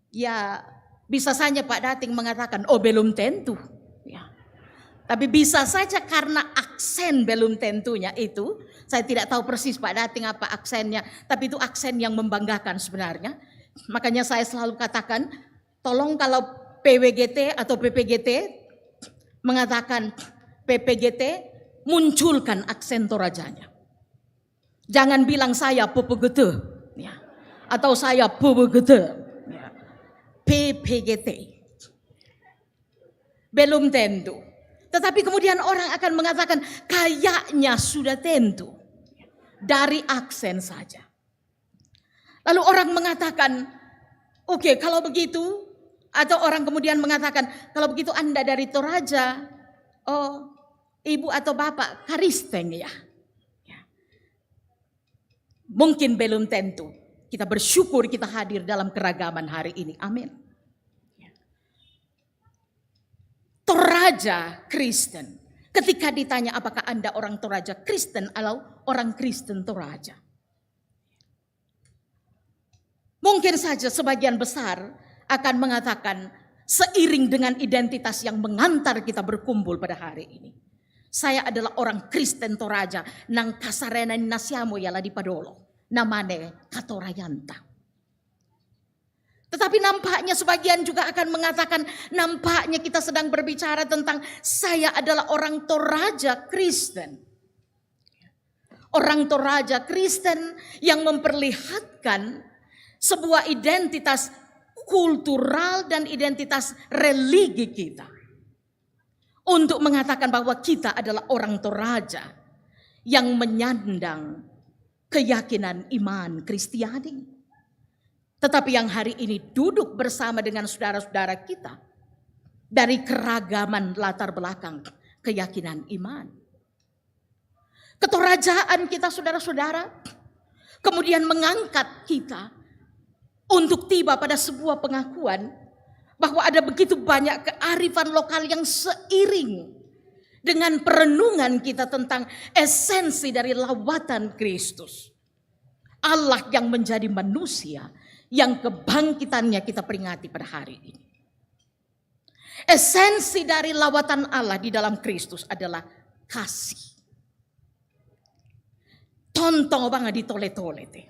Ya, bisa saja Pak Dating mengatakan, "Oh, belum tentu." Ya. Tapi bisa saja karena aksen belum tentunya itu, saya tidak tahu persis Pak Dating apa aksennya, tapi itu aksen yang membanggakan sebenarnya. Makanya saya selalu katakan, tolong kalau P W G T atau P P G T mengatakan P P G T, munculkan aksen Torajanya. Jangan bilang saya P P G T, ya, atau saya P W G T, ya. P P G T. Belum tentu. Tetapi kemudian orang akan mengatakan, "Kayaknya sudah tentu." Dari aksen saja. Lalu orang mengatakan, "Oke, kalau begitu," atau orang kemudian mengatakan, "Kalau begitu Anda dari Toraja." "Oh, Ibu atau Bapak Karisteng ya?" Ya. Mungkin belum tentu. Kita bersyukur kita hadir dalam keragaman hari ini. Amin. Ya. Toraja Kristen. Ketika ditanya apakah Anda orang Toraja Kristen atau orang Kristen Toraja, mungkin saja sebagian besar akan mengatakan, seiring dengan identitas yang mengantar kita berkumpul pada hari ini, "Saya adalah orang Kristen Toraja, nang kasarena nasiamo ialah di Padolo, namane Katorajanta." Tetapi nampaknya sebagian juga akan mengatakan, "Nampaknya kita sedang berbicara tentang saya adalah orang Toraja Kristen." Orang Toraja Kristen yang memperlihatkan sebuah identitas kultural dan identitas religi kita. Untuk mengatakan bahwa kita adalah orang Toraja yang menyandang keyakinan iman Kristiani. Tetapi yang hari ini duduk bersama dengan saudara-saudara kita dari keragaman latar belakang keyakinan iman. Ketorajaan kita, saudara-saudara, kemudian mengangkat kita untuk tiba pada sebuah pengakuan bahwa ada begitu banyak kearifan lokal yang seiring dengan perenungan kita tentang esensi dari lawatan Kristus. Allah yang menjadi manusia, yang kebangkitannya kita peringati pada hari ini. Esensi dari lawatan Allah di dalam Kristus adalah kasih. Tontong banga ditole-tole te.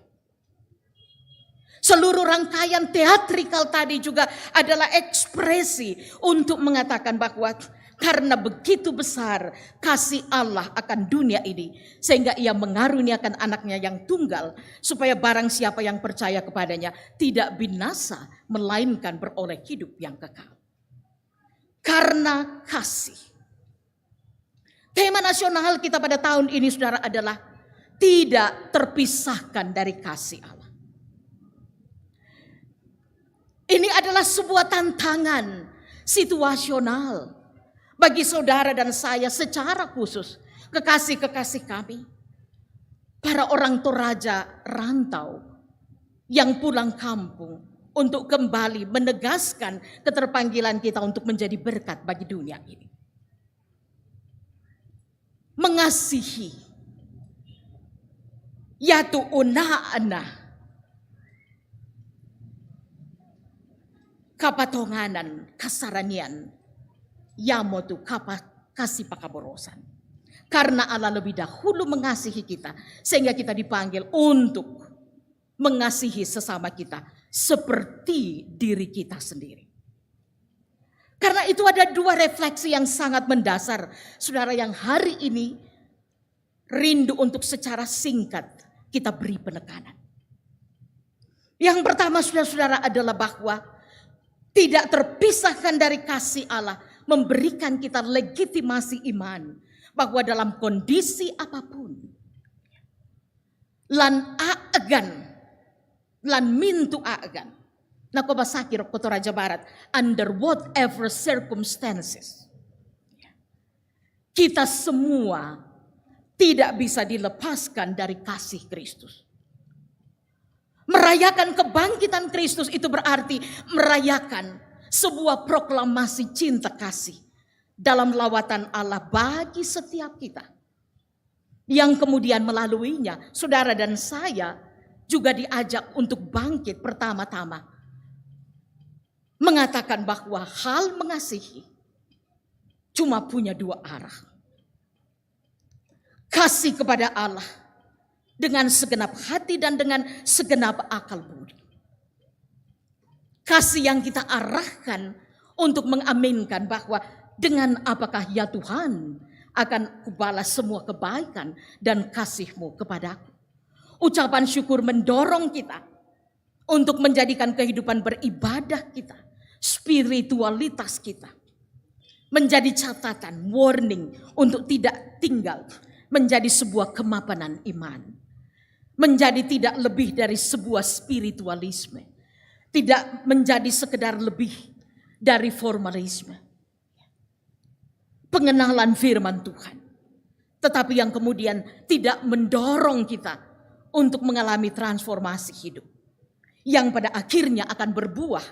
Seluruh rangkaian teatrikal tadi juga adalah ekspresi untuk mengatakan bahwa karena begitu besar kasih Allah akan dunia ini, sehingga ia mengaruniakan anaknya yang tunggal, supaya barang siapa yang percaya kepadanya tidak binasa, melainkan beroleh hidup yang kekal. Karena kasih. Tema nasional kita pada tahun ini, saudara, adalah tidak terpisahkan dari kasih Allah. Ini adalah sebuah tantangan situasional bagi saudara dan saya secara khusus, kekasih-kekasih kami, para orang Toraja rantau yang pulang kampung untuk kembali menegaskan keterpanggilan kita untuk menjadi berkat bagi dunia ini. Mengasihi, yatu unana kapatonganan, kasaranian, yamo tu kapa-, kasih pakaborosan. Karena Allah lebih dahulu mengasihi kita, sehingga kita dipanggil untuk mengasihi sesama kita seperti diri kita sendiri. Karena itu ada dua refleksi yang sangat mendasar, saudara, yang hari ini rindu untuk secara singkat kita beri penekanan. Yang pertama, saudara-saudara, adalah bahwa tidak terpisahkan dari kasih Allah memberikan kita legitimasi iman bahwa dalam kondisi apapun, lan aegan, lan mintu aegan. Nah, ko basaki rokko Toraja Barat, under whatever circumstances, kita semua tidak bisa dilepaskan dari kasih Kristus. Merayakan kebangkitan Kristus itu berarti merayakan sebuah proklamasi cinta kasih dalam lawatan Allah bagi setiap kita, yang kemudian melaluinya saudara dan saya juga diajak untuk bangkit pertama-tama mengatakan bahwa hal mengasihi cuma punya dua arah. Kasih kepada Allah dengan segenap hati dan dengan segenap akal budi. Kasih yang kita arahkan untuk mengaminkan bahwa dengan apakah ya Tuhan akan kubalas semua kebaikan dan kasih-Mu kepadaku. Ucapan syukur mendorong kita untuk menjadikan kehidupan beribadah kita, spiritualitas kita, menjadi catatan, warning untuk tidak tinggal menjadi sebuah kemapanan iman. Menjadi tidak lebih dari sebuah spiritualisme. Tidak menjadi sekedar lebih dari formalisme. Pengenalan firman Tuhan. Tetapi yang kemudian tidak mendorong kita untuk mengalami transformasi hidup. Yang pada akhirnya akan berbuah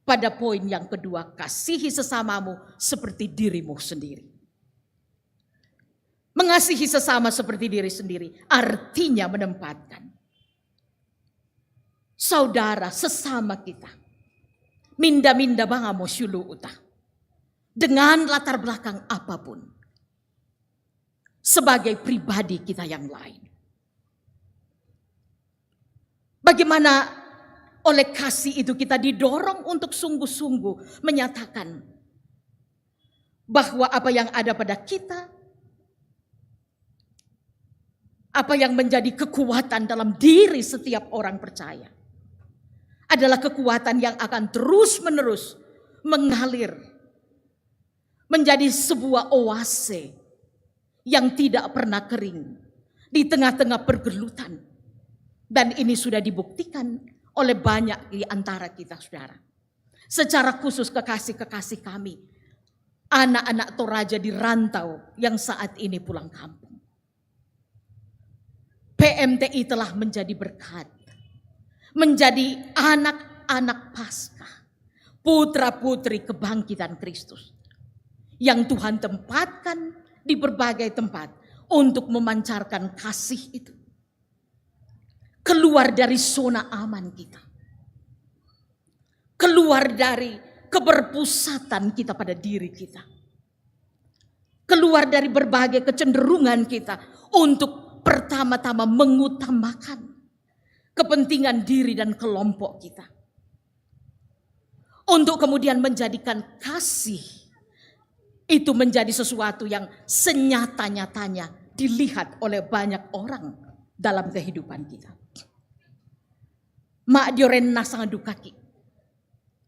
pada poin yang kedua, kasihi sesamamu seperti dirimu sendiri. Mengasihi sesama seperti diri sendiri artinya menempatkan saudara sesama kita, minda-minda banga mo siulu'ta, dengan latar belakang apapun, sebagai pribadi kita yang lain. Bagaimana oleh kasih itu kita didorong untuk sungguh-sungguh menyatakan bahwa apa yang ada pada kita, apa yang menjadi kekuatan dalam diri setiap orang percaya, adalah kekuatan yang akan terus-menerus mengalir, menjadi sebuah oase yang tidak pernah kering di tengah-tengah pergelutan. Dan ini sudah dibuktikan oleh banyak di antara kita, saudara. Secara khusus kekasih-kekasih kami, anak-anak Toraja di rantau yang saat ini pulang kampung. P M T I telah menjadi berkat, menjadi anak-anak Paskah, putra-putri kebangkitan Kristus yang Tuhan tempatkan di berbagai tempat untuk memancarkan kasih itu. Keluar dari zona aman kita. Keluar dari keberpusatan kita pada diri kita. Keluar dari berbagai kecenderungan kita untuk pertama-tama mengutamakan kepentingan diri dan kelompok kita. Untuk kemudian menjadikan kasih itu menjadi sesuatu yang senyata-nyatanya dilihat oleh banyak orang dalam kehidupan kita. Mak dioren nasang dukaki.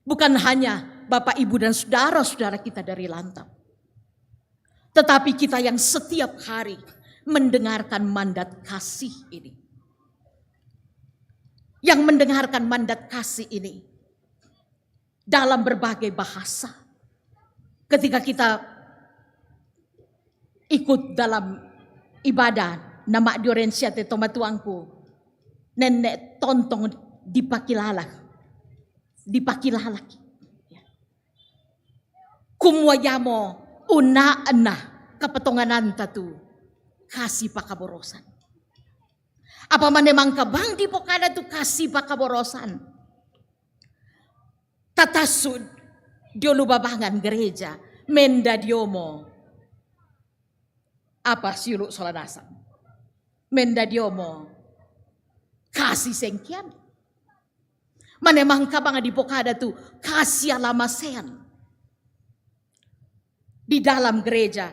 Bukan hanya Bapak, Ibu, dan saudara-saudara kita dari Lantau. Tetapi kita yang setiap hari mendengarkan mandat kasih ini. Yang mendengarkan mandat kasih ini dalam berbagai bahasa. Ketika kita ikut dalam ibadah, nama dioren siate toma tuangku, nenek tontong dipakilala, dipakilalaki. Kumua yamo una ena kapatongananta tu kasi pakaborosan. Apa manemang kabang dipokada tu kasi pakaborosan. Tatasud diolu babangan gereja, menda diomo. Apa siulu sola nasang? Menda diomo. Kasi sengkian. Manemang kabang dipokada tu kasi alamasean di dalam gereja.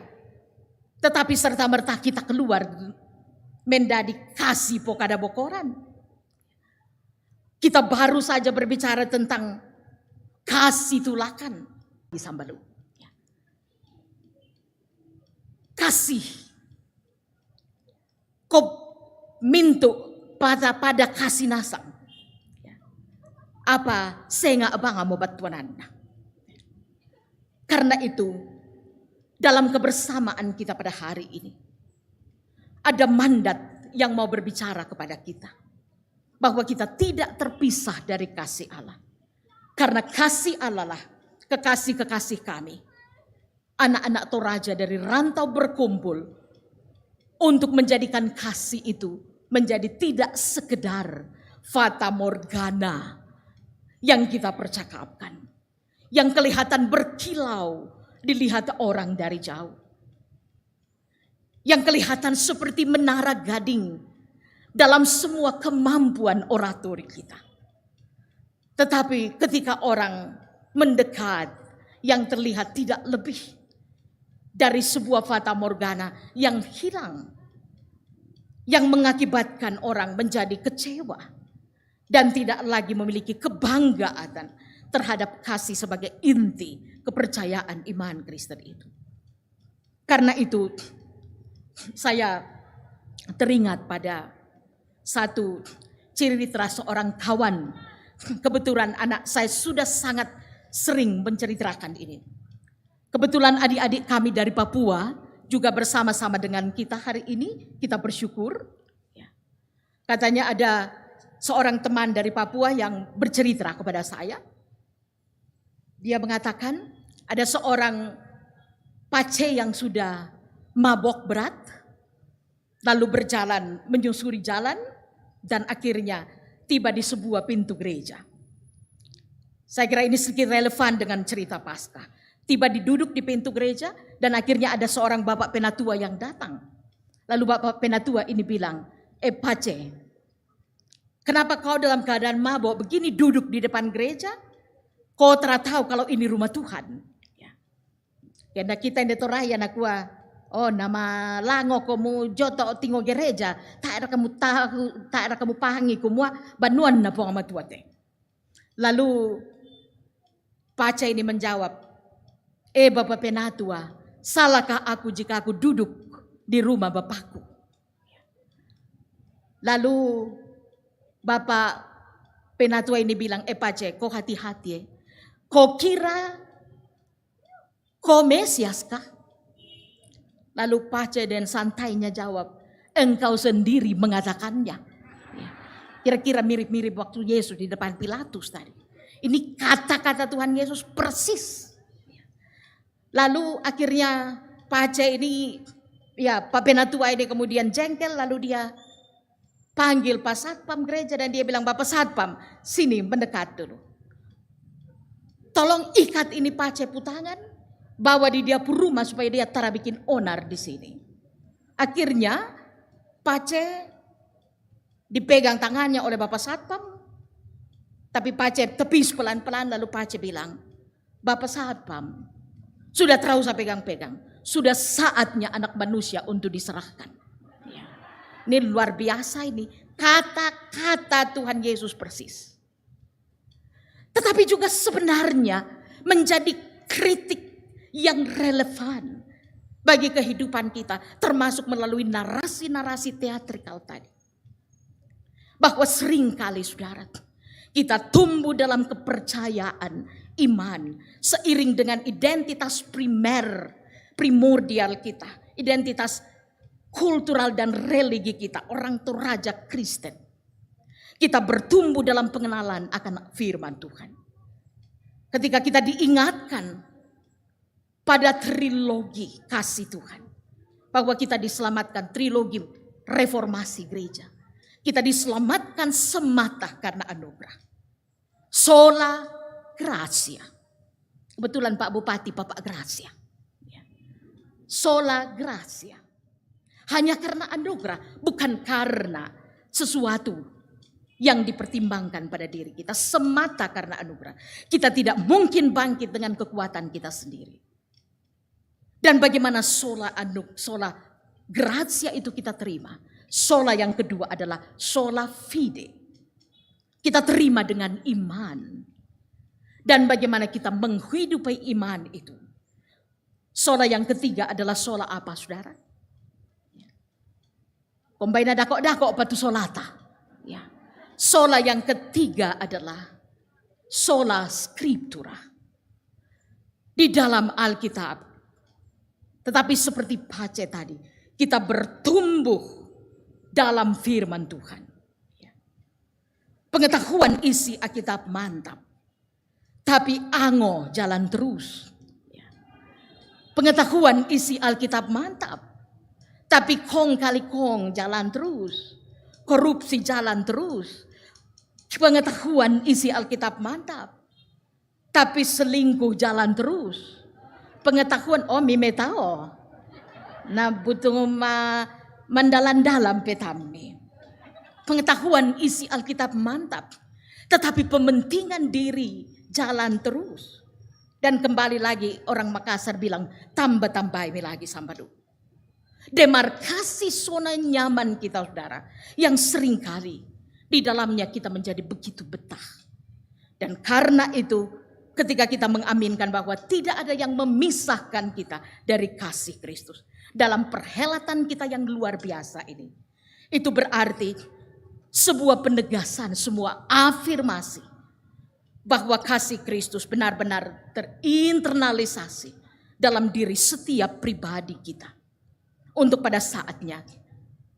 Tetapi serta-merta kita keluar menda dikasi pokada bokoran. Kita baru saja berbicara tentang kasi tulakan di Sambalu. Kasih. Ko mintu pada, pada kasi nasang. Apa senga abang amo batuananna. Karena itu, dalam kebersamaan kita pada hari ini, ada mandat yang mau berbicara kepada kita. Bahwa kita tidak terpisah dari kasih Allah. Karena kasih Allah lah kekasih-kekasih kami. Anak-anak Toraja dari Rantau berkumpul untuk menjadikan kasih itu menjadi tidak sekedar fata morgana yang kita percakapkan, yang kelihatan berkilau dilihat orang dari jauh, yang kelihatan seperti menara gading dalam semua kemampuan oratori kita. Tetapi ketika orang mendekat, yang terlihat tidak lebih dari sebuah fata morgana yang hilang, yang mengakibatkan orang menjadi kecewa dan tidak lagi memiliki kebanggaan terhadap kasih sebagai inti kepercayaan iman Kristen itu. Karena itu, saya teringat pada satu cerita seorang kawan. Kebetulan anak saya sudah sangat sering menceritakan ini. Kebetulan adik-adik kami dari Papua juga bersama-sama dengan kita hari ini. Kita bersyukur. Ya. Katanya ada seorang teman dari Papua yang bercerita kepada saya. Dia mengatakan ada seorang pace yang sudah mabok berat, lalu berjalan menyusuri jalan dan akhirnya tiba di sebuah pintu gereja. Saya kira ini sedikit relevan dengan cerita Paskah. Tiba diduduk di pintu gereja dan akhirnya ada seorang bapak penatua yang datang. Lalu bapak penatua ini bilang, "Eh, pace, kenapa kau dalam keadaan mabok begini duduk di depan gereja? Kau tidak tahu kalau ini rumah Tuhan?" Ya. Kena kita yang Toraja nakua, "Oh, nama lango komu joto tingo gereja, tak ada kamu tahu, tak ada kamu pahangi kumua banuan na puang matua te." Lalu pace ini menjawab, "Eh, Bapak Penatua, salahkah aku jika aku duduk di rumah Bapakku?" Lalu Bapak Penatua ini bilang, "Eh, pace, kau hati-hati, eh. Kau kira kau Mesias kah?" Lalu pace dan santainya jawab, "Engkau sendiri mengatakannya." Ya. Kira-kira mirip-mirip waktu Yesus di depan Pilatus tadi. Ini kata-kata Tuhan Yesus persis. Lalu akhirnya pace ini, ya, Pak Penatua ini kemudian jengkel, lalu dia panggil Pak Satpam gereja dan dia bilang, "Bapak Satpam, sini mendekat dulu." Tolong ikat ini Pace pu tangan, bawa di dia pu rumah supaya dia tara bikin onar di sini. Akhirnya Pace dipegang tangannya oleh Bapak Satpam, tapi Pace tepis pelan-pelan lalu Pace bilang, "Bapak Satpam, sudah terlalu saya pegang-pegang. Sudah saatnya anak manusia untuk diserahkan." Ya. Ini luar biasa ini. Kata-kata Tuhan Yesus persis. Tetapi juga sebenarnya menjadi kritik yang relevan bagi kehidupan kita, termasuk melalui narasi-narasi teatrikal tadi. Bahwa seringkali, saudara, kita tumbuh dalam kepercayaan, iman, seiring dengan identitas primer, primordial kita, identitas kultural dan religi kita, orang Toraja Kristen. Kita bertumbuh dalam pengenalan akan firman Tuhan. Ketika kita diingatkan pada trilogi kasih Tuhan, bahwa kita diselamatkan, trilogi reformasi gereja. Kita diselamatkan semata karena anugerah. Sola gratia. Kebetulan Pak Bupati, Bapak Gratia. Ya. Sola gratia. Hanya karena anugerah, bukan karena sesuatu yang dipertimbangkan pada diri kita, semata karena anugerah. Kita tidak mungkin bangkit dengan kekuatan kita sendiri. Dan bagaimana sola anu, sola gratia itu kita terima? Sola yang kedua adalah sola fide. Kita terima dengan iman. Dan bagaimana kita menghidupi iman itu? Sola yang ketiga adalah sola apa, saudara? Kombaina dako-dako apa tu solata? Ya. Sola yang ketiga adalah sola scriptura. Di dalam Alkitab. Tetapi seperti Pace tadi, kita bertumbuh dalam firman Tuhan. Ya. Pengetahuan isi Alkitab mantap. Tapi ango jalan terus. Ya. Pengetahuan isi Alkitab mantap. Tapi kong kali kong jalan terus. Korupsi jalan terus. Pengetahuan isi Alkitab mantap. Tapi selingkuh jalan terus. Pengetahuan, oh, mi me tao. Na butung ma-, mandalan-dalan pe tammi. Pengetahuan isi Alkitab mantap. Tetapi pementingan diri jalan terus. Dan kembali lagi orang Makassar bilang, tambah-tambahi mi lagi sambadu. Demarkasi zona nyaman kita, saudara, yang seringkali di dalamnya kita menjadi begitu betah. Dan karena itu, ketika kita mengaminkan bahwa tidak ada yang memisahkan kita dari kasih Kristus dalam perhelatan kita yang luar biasa ini, itu berarti sebuah penegasan, sebuah afirmasi bahwa kasih Kristus benar-benar terinternalisasi dalam diri setiap pribadi kita. Untuk pada saatnya,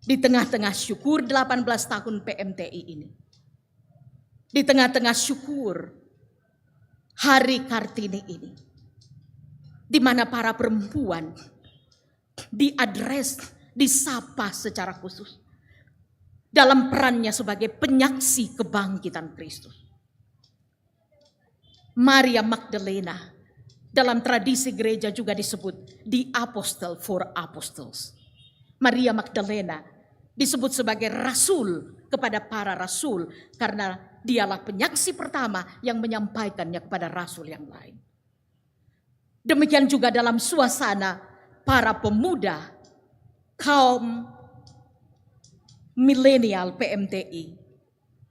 di tengah-tengah syukur delapan belas tahun P M T I ini, di tengah-tengah syukur Hari Kartini ini, di mana para perempuan diadres, disapa secara khusus dalam perannya sebagai penyaksi kebangkitan Kristus. Maria Magdalena dalam tradisi gereja juga disebut the apostle for apostles. Maria Magdalena disebut sebagai rasul kepada para rasul karena dialah penyaksi pertama yang menyampaikannya kepada rasul yang lain. Demikian juga dalam suasana para pemuda kaum milenial P M T I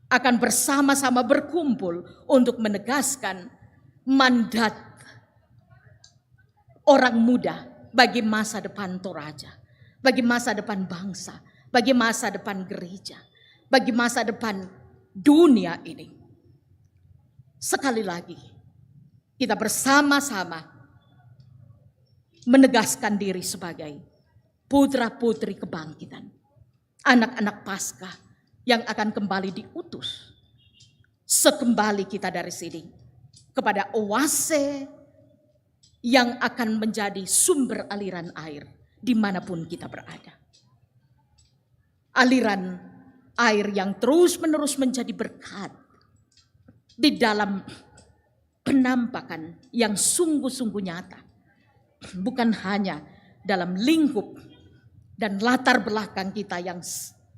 akan bersama-sama berkumpul untuk menegaskan mandat orang muda bagi masa depan Toraja, bagi masa depan bangsa, bagi masa depan gereja, bagi masa depan dunia ini. Sekali lagi, kita bersama-sama menegaskan diri sebagai putra-putri kebangkitan, anak-anak Paskah yang akan kembali diutus sekembali kita dari sini kepada oase yang akan menjadi sumber aliran air dimanapun kita berada. Aliran air yang terus-menerus menjadi berkat di dalam penampakan yang sungguh-sungguh nyata, bukan hanya dalam lingkup dan latar belakang kita yang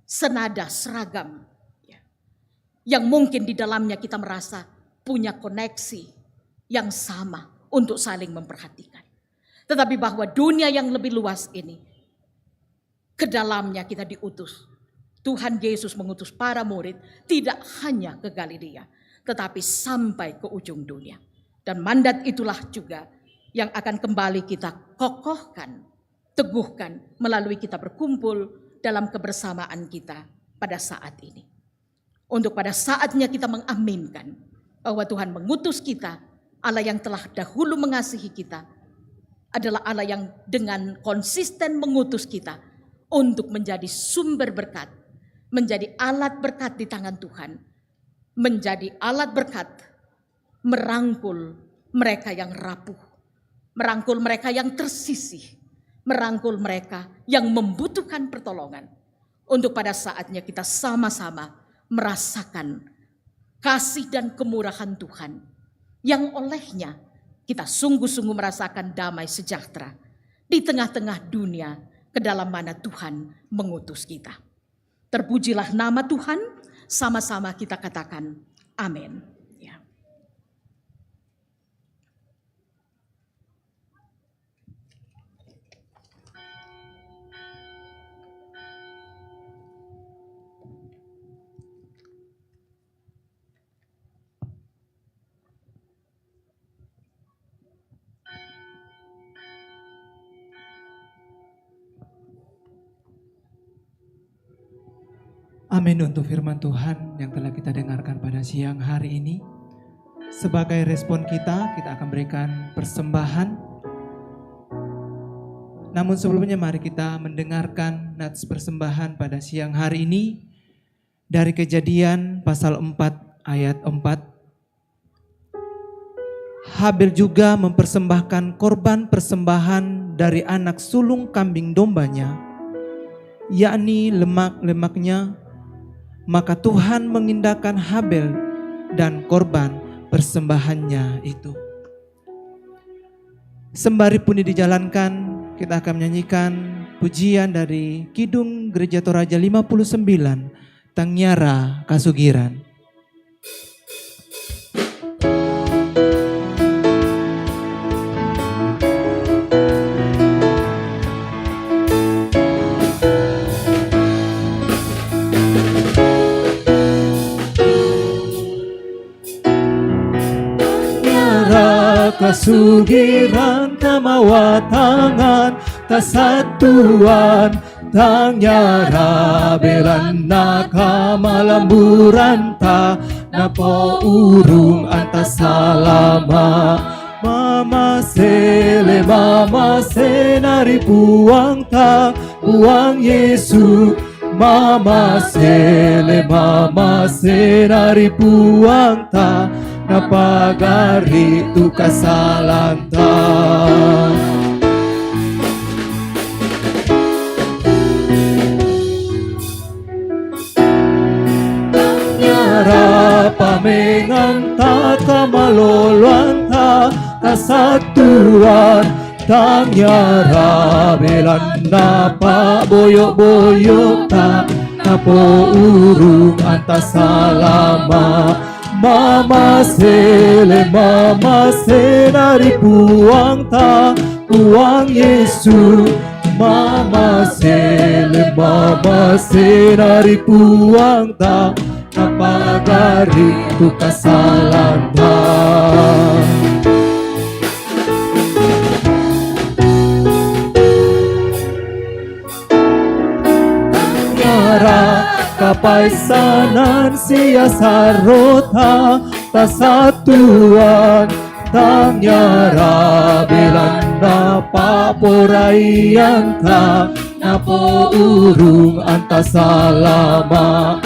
senada, seragam, ya, yang mungkin di dalamnya kita merasa punya koneksi yang sama untuk saling memperhatikan, tetapi bahwa dunia yang lebih luas ini, ke dalamnya kita diutus. Tuhan Yesus mengutus para murid tidak hanya ke Galilea, tetapi sampai ke ujung dunia. Dan mandat itulah juga yang akan kembali kita kokohkan, teguhkan melalui kita berkumpul dalam kebersamaan kita pada saat ini. Untuk pada saatnya kita mengaminkan bahwa Tuhan mengutus kita, Allah yang telah dahulu mengasihi kita, adalah Allah yang dengan konsisten mengutus kita untuk menjadi sumber berkat, menjadi alat berkat di tangan Tuhan, menjadi alat berkat merangkul mereka yang rapuh, merangkul mereka yang tersisih, merangkul mereka yang membutuhkan pertolongan. Untuk pada saatnya kita sama-sama merasakan kasih dan kemurahan Tuhan, yang olehnya kita sungguh-sungguh merasakan damai sejahtera di tengah-tengah dunia ke dalam mana Tuhan mengutus kita. Terpujilah nama Tuhan, sama-sama kita katakan amin. Ya. Amin untuk firman Tuhan yang telah kita dengarkan pada siang hari ini. Sebagai respon kita, kita akan berikan persembahan. Namun sebelumnya, mari kita mendengarkan nats persembahan pada siang hari ini dari Kejadian pasal empat ayat empat. Habel juga mempersembahkan korban persembahan dari anak sulung kambing dombanya, yakni lemak-lemaknya. Maka Tuhan mengindahkan Habel dan korban persembahannya itu. Sembari pun dijalankan, kita akan menyanyikan pujian dari Kidung Gereja Toraja lima puluh sembilan, Tangiara Kasugiran. Tangiara Kasugiran, tamawatangan tasatuan, Tangiara Belanna kamalamburanta, napaurung anta salama. Mamasele, mamasena ri Puangta, Puang Yesu. Mamasele, mamasena ri Puangta, napagari tu kasalanta. Tangiara pamenganta, kamaloloanta kasatuan, Tangiara Belanna paboyo-boyota, napourung anta salama. Mamasele, mamasena ri Puangta, Puang Yesu. Mamasele, mamasena ri Puangta, napagari tu kasalanta. Tangiara kapaissanan sia sarota tasatuan, Tangiara Belanna paporaianta, napourung anta salama.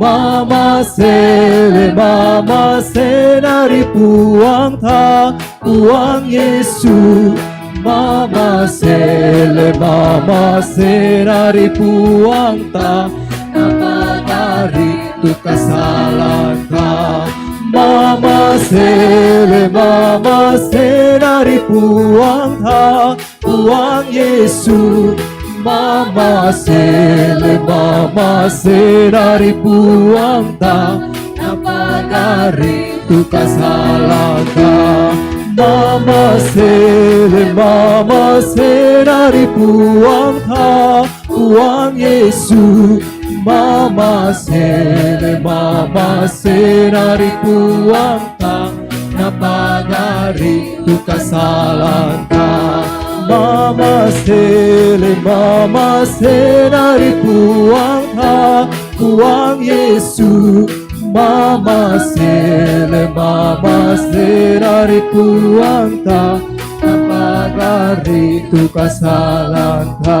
Mamasele, mamasena ri Puangta, Puang Yesu. Mamasele, mamasena ri Puangta, napagari tu kasalanta. Mamasele, mamasena ri Puang ta, Puang Yesu. Mamasele, mamasena ri Puang ta, na pagari tu kasalan ta. Mamasele, mamasena ri Puang ta, Puang Yesu. Mamasele, mamasena ri Puang ta, na pagari tu kasalan ta. Mamasele, mamasena ri Puang ta, Puang Yesu. Mamasele, mamasena ri Puang ta, na pagari tu kasalan ta.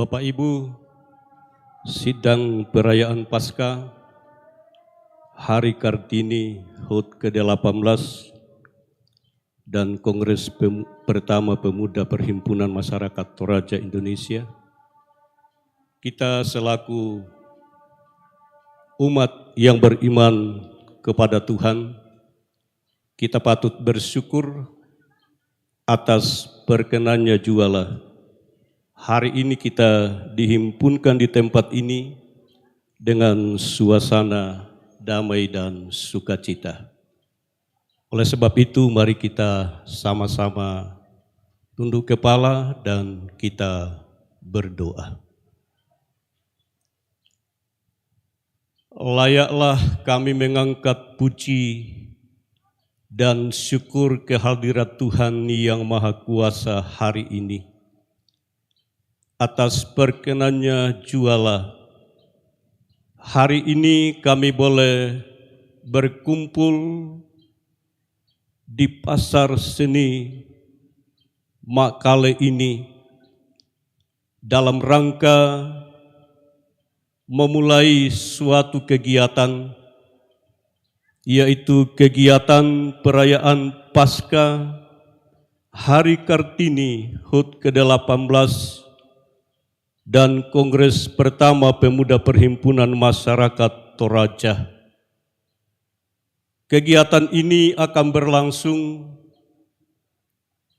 Bapak Ibu, sidang perayaan Paskah Hari Kartini HUT ke delapan belas dan Kongres Pem- Pertama Pemuda Perhimpunan Masyarakat Toraja Indonesia, kita selaku umat yang beriman kepada Tuhan, kita patut bersyukur atas perkenannya jualah hari ini kita dihimpunkan di tempat ini dengan suasana damai dan sukacita. Oleh sebab itu, mari kita sama-sama tunduk kepala dan kita berdoa. Layaklah kami mengangkat puji dan syukur kehadirat Tuhan Yang Maha Kuasa hari ini. Atas perkenannya jualah hari ini kami boleh berkumpul di pasar seni Makale ini dalam rangka memulai suatu kegiatan, yaitu kegiatan perayaan Paskah Hari Kartini HUT ke delapan belas dan Kongres Pertama Pemuda Perhimpunan Masyarakat Toraja. Kegiatan ini akan berlangsung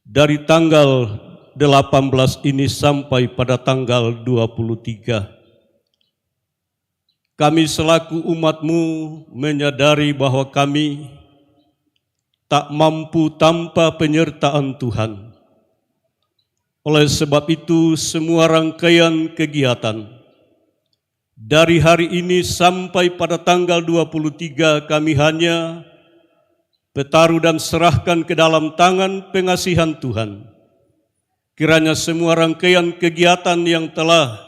dari tanggal delapan belas ini sampai pada tanggal dua puluh tiga. Kami selaku umat-Mu menyadari bahwa kami tak mampu tanpa penyertaan Tuhan. Oleh sebab itu, semua rangkaian kegiatan dari hari ini sampai pada tanggal dua puluh tiga kami hanya petaruh dan serahkan ke dalam tangan pengasihan Tuhan. Kiranya semua rangkaian kegiatan yang telah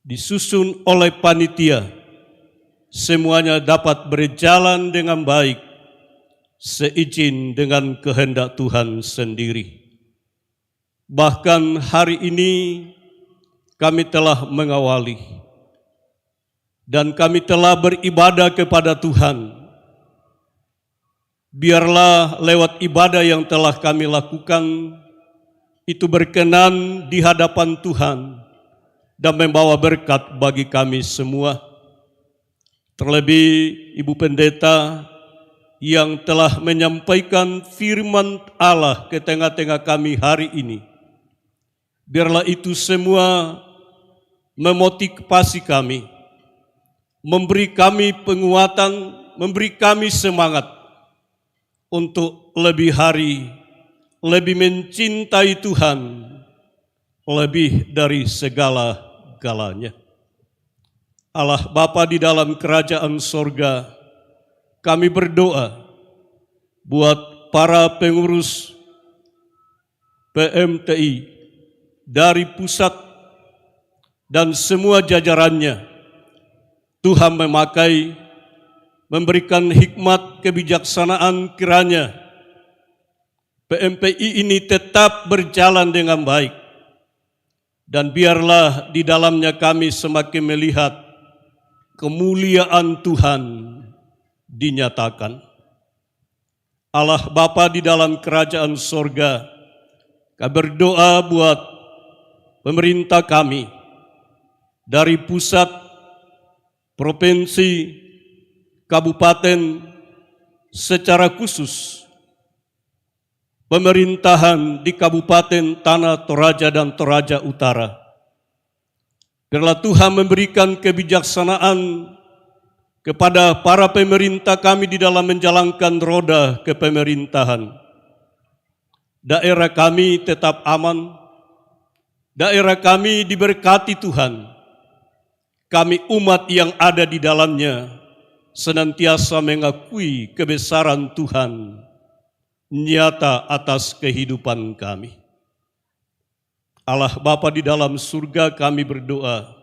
disusun oleh panitia, semuanya dapat berjalan dengan baik, seizin dengan kehendak Tuhan sendiri. Bahkan hari ini kami telah mengawali dan kami telah beribadah kepada Tuhan. Biarlah lewat ibadah yang telah kami lakukan, itu berkenan di hadapan Tuhan dan membawa berkat bagi kami semua. Terlebih Ibu Pendeta yang telah menyampaikan firman Allah ke tengah-tengah kami hari ini. Biarlah itu semua memotivasi kami, memberi kami penguatan, memberi kami semangat untuk lebih hari, lebih mencintai Tuhan, lebih dari segala-galanya. Allah Bapa di dalam kerajaan sorga, kami berdoa buat para pengurus P M T I dari pusat dan semua jajarannya. Tuhan memakai, memberikan hikmat kebijaksanaan, kiranya P M P I ini tetap berjalan dengan baik. Dan biarlah di dalamnya kami semakin melihat kemuliaan Tuhan dinyatakan. Allah Bapa di dalam kerajaan sorga, kami berdoa buat pemerintah kami, dari pusat, provinsi, kabupaten, secara khusus pemerintahan di Kabupaten Tanah Toraja dan Toraja Utara. Biarlah Tuhan memberikan kebijaksanaan kepada para pemerintah kami di dalam menjalankan roda kepemerintahan. Daerah kami tetap aman, daerah kami diberkati Tuhan. Kami umat yang ada di dalamnya senantiasa mengakui kebesaran Tuhan nyata atas kehidupan kami. Allah Bapa di dalam surga, kami berdoa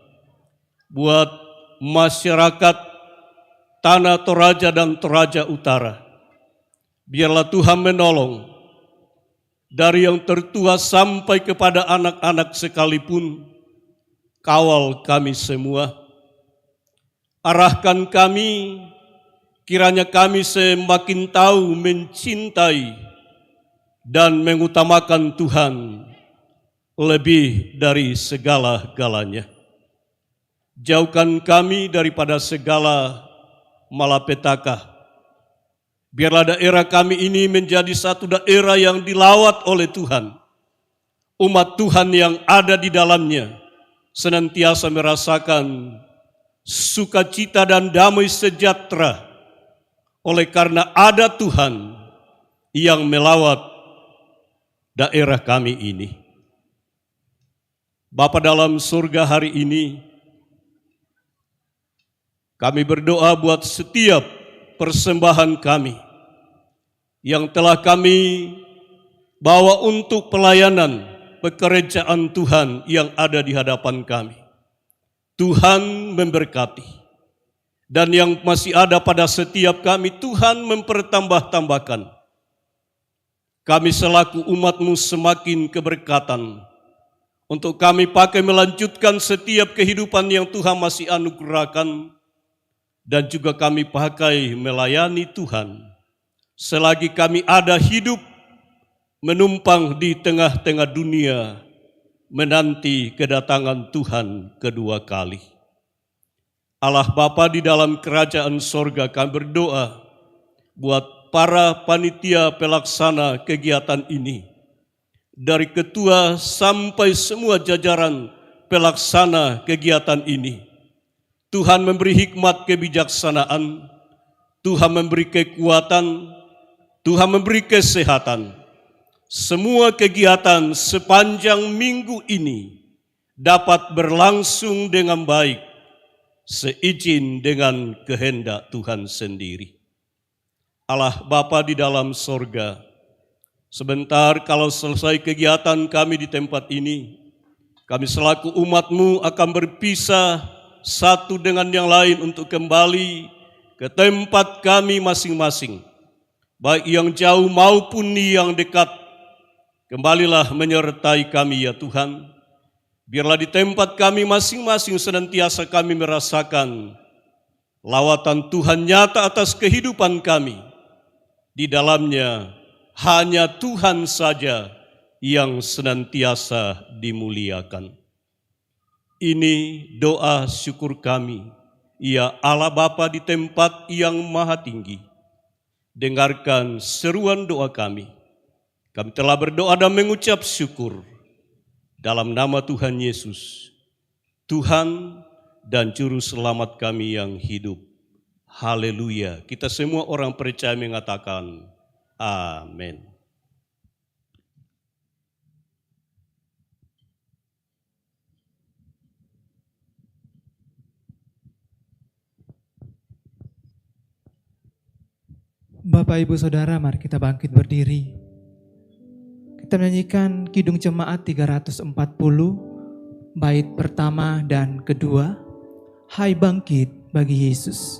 buat masyarakat Tanah Toraja dan Toraja Utara. Biarlah Tuhan menolong dari yang tertua sampai kepada anak-anak sekalipun, kawal kami semua. Arahkan kami, kiranya kami semakin tahu mencintai dan mengutamakan Tuhan lebih dari segala-galanya. Jauhkan kami daripada segala malapetaka. Biarlah daerah kami ini menjadi satu daerah yang dilawat oleh Tuhan. Umat Tuhan yang ada di dalamnya senantiasa merasakan sukacita dan damai sejahtera oleh karena ada Tuhan yang melawat daerah kami ini. Bapa dalam surga, hari ini kami berdoa buat setiap persembahan kami yang telah kami bawa untuk pelayanan pekerjaan Tuhan yang ada di hadapan kami. Tuhan memberkati. Dan yang masih ada pada setiap kami, Tuhan mempertambah-tambahkan. Kami selaku umat-Mu semakin keberkatan untuk kami pakai melanjutkan setiap kehidupan yang Tuhan masih anugerahkan, dan juga kami pakai melayani Tuhan. Selagi kami ada hidup, menumpang di tengah-tengah dunia, menanti kedatangan Tuhan kedua kali. Allah Bapa di dalam kerajaan sorga, kami berdoa buat para panitia pelaksana kegiatan ini, dari ketua sampai semua jajaran pelaksana kegiatan ini. Tuhan memberi hikmat kebijaksanaan, Tuhan memberi kekuatan, Tuhan memberi kesehatan. Semua kegiatan sepanjang minggu ini dapat berlangsung dengan baik, seizin dengan kehendak Tuhan sendiri. Allah Bapa di dalam sorga, sebentar kalau selesai kegiatan kami di tempat ini, kami selaku umat-Mu akan berpisah satu dengan yang lain untuk kembali ke tempat kami masing-masing, baik yang jauh maupun yang dekat. Kembalilah menyertai kami, ya Tuhan. Biarlah di tempat kami masing-masing senantiasa kami merasakan lawatan Tuhan nyata atas kehidupan kami. Di dalamnya hanya Tuhan saja yang senantiasa dimuliakan. Ini doa syukur kami, ya Allah Bapa di tempat yang maha tinggi. Dengarkan seruan doa kami. Kami telah berdoa dan mengucap syukur dalam nama Tuhan Yesus, Tuhan dan Juru Selamat kami yang hidup. Haleluya. Kita semua orang percaya mengatakan, "Amin." Bapak, Ibu, Saudara, mari kita bangkit berdiri. Kita menyanyikan Kidung Jemaat tiga ratus empat puluh, bait pertama dan kedua, "Hai Bangkit Bagi Yesus."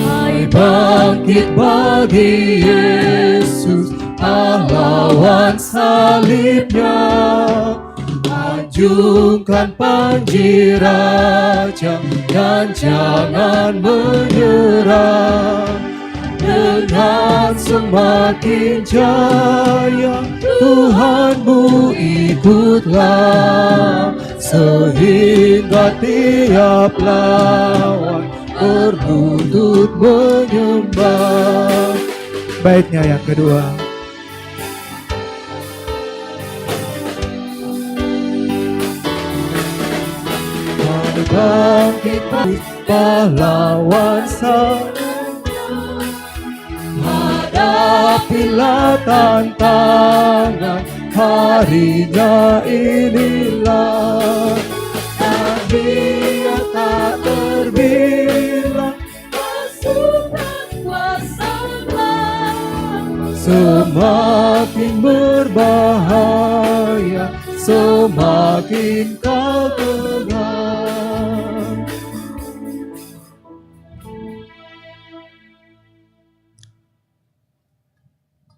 Hai bangkit bagi Yesus, pahlawan salibnya. Anjungkan panji raja dan jangan menyerah. Dengan semakin jaya Tuhanmu ikutlah, sehingga tiap lawan berlutut menyembah. Baitnya yang kedua. Bangkit pahlawan sa-, hadapilah tantangan, harinya inilah. Hadiah tak terbilang, pasukan kuasa Semakin berbahaya, semakin kau tegar.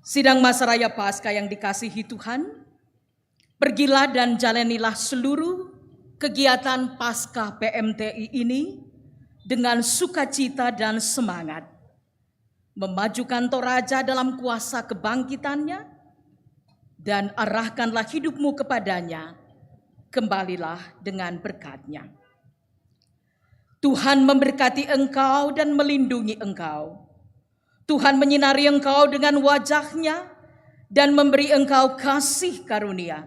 Sidang Masa Raya Paskah yang dikasihi Tuhan, pergilah dan jalanilah seluruh kegiatan Paskah P M T I ini dengan sukacita dan semangat. Memajukan Toraja dalam kuasa kebangkitannya, dan arahkanlah hidupmu kepadanya, kembalilah dengan berkatnya. Tuhan memberkati engkau dan melindungi engkau. Tuhan menyinari engkau dengan wajahnya dan memberi engkau kasih karunia.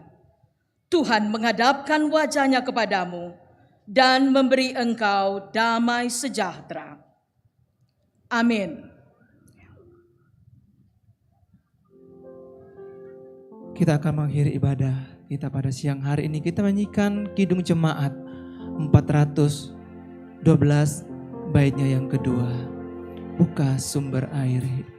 Tuhan menghadapkan wajahnya kepadamu dan memberi engkau damai sejahtera. Amin. Kita akan mengakhiri ibadah kita pada siang hari ini. Kita menyanyikan Kidung Jemaat empat ratus dua belas, baitnya yang kedua. Buka sumber air hidup.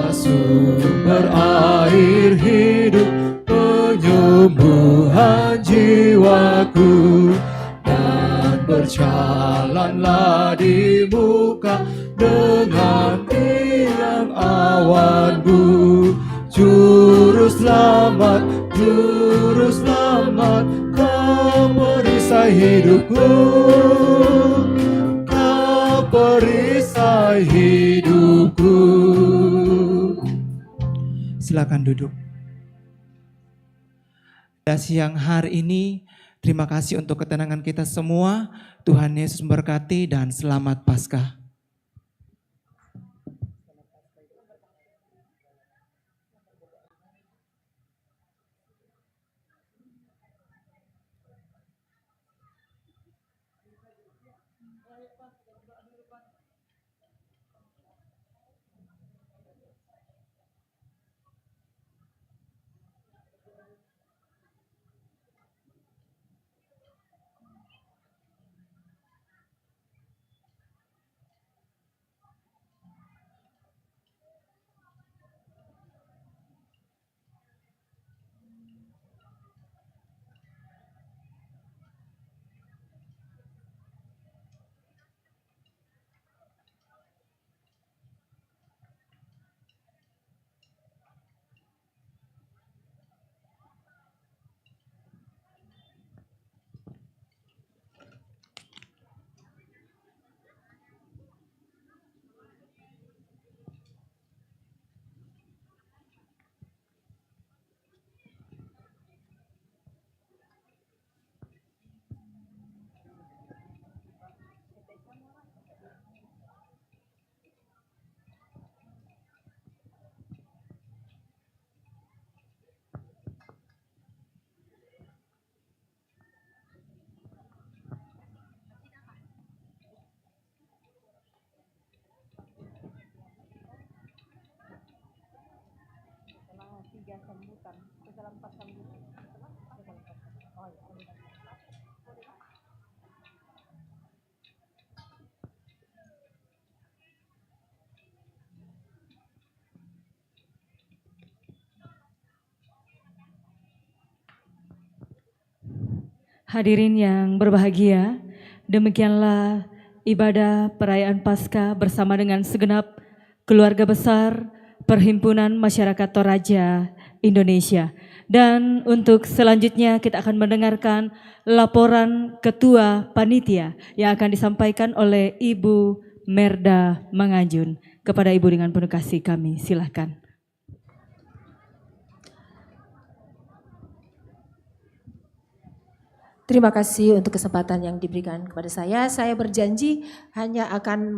Sumber air hidup, penyembuhan jiwaku, dan berjalanlah di muka dengan tiang awanmu. Juru selamat, juru selamat, kau perisai hidupku, kau perisai hidupku. Silakan duduk. Pada siang hari ini, terima kasih untuk ketenangan kita semua. Tuhan Yesus memberkati dan selamat Paskah. Setelah tiga sambutan, setelah empat sambutan, setelah empat sambutan. Oh ya, sambutan keempat. Hadirin yang berbahagia, demikianlah ibadah perayaan Paskah bersama dengan segenap keluarga besar Perhimpunan Masyarakat Toraja Indonesia. Dan untuk selanjutnya kita akan mendengarkan laporan Ketua Panitia yang akan disampaikan oleh Ibu Merda Manganjun. Kepada Ibu dengan penuh kasih kami, silahkan. Terima kasih untuk kesempatan yang diberikan kepada saya. Saya berjanji hanya akan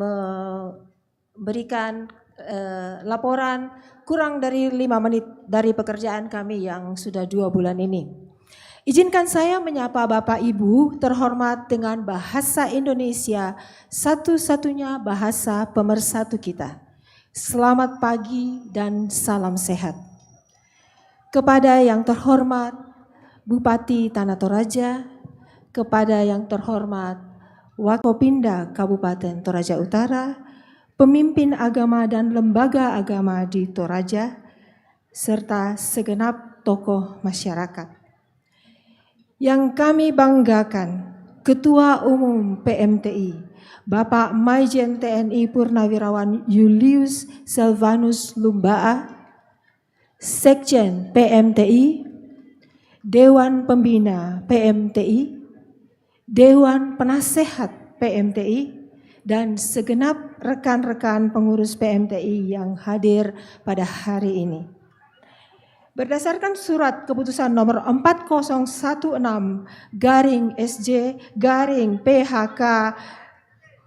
memberikan eh, laporan kurang dari lima menit dari pekerjaan kami yang sudah dua bulan ini. Izinkan saya menyapa Bapak Ibu terhormat dengan bahasa Indonesia, satu-satunya bahasa pemersatu kita. Selamat pagi dan salam sehat. Kepada yang terhormat Bupati Tanah Toraja, kepada yang terhormat Wakopinda Kabupaten Toraja Utara, pemimpin agama dan lembaga agama di Toraja, serta segenap tokoh masyarakat. Yang kami banggakan, Ketua Umum P M T I, Bapak Maijen T N I Purnawirawan Julius Selvanus Lumbaa, Sekjen P M T I, Dewan Pembina P M T I, Dewan Penasehat P M T I, dan segenap rekan-rekan pengurus P M T I yang hadir pada hari ini. Berdasarkan surat keputusan nomor empat kosong satu enam garing S J garing P H K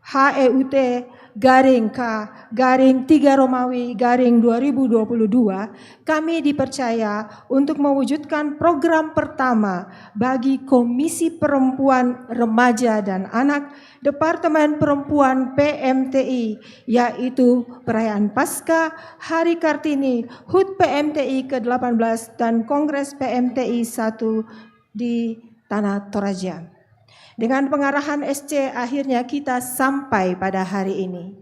H E U T garing K garing tiga Romawi garing dua ribu dua puluh dua, kami dipercaya untuk mewujudkan program pertama bagi Komisi Perempuan, Remaja, dan Anak Departemen Perempuan P M T I, yaitu perayaan Paskah, Hari Kartini, hut P M T I ke delapan belas, dan Kongres P M T I satu di Tanah Toraja. Dengan pengarahan S C, akhirnya kita sampai pada hari ini.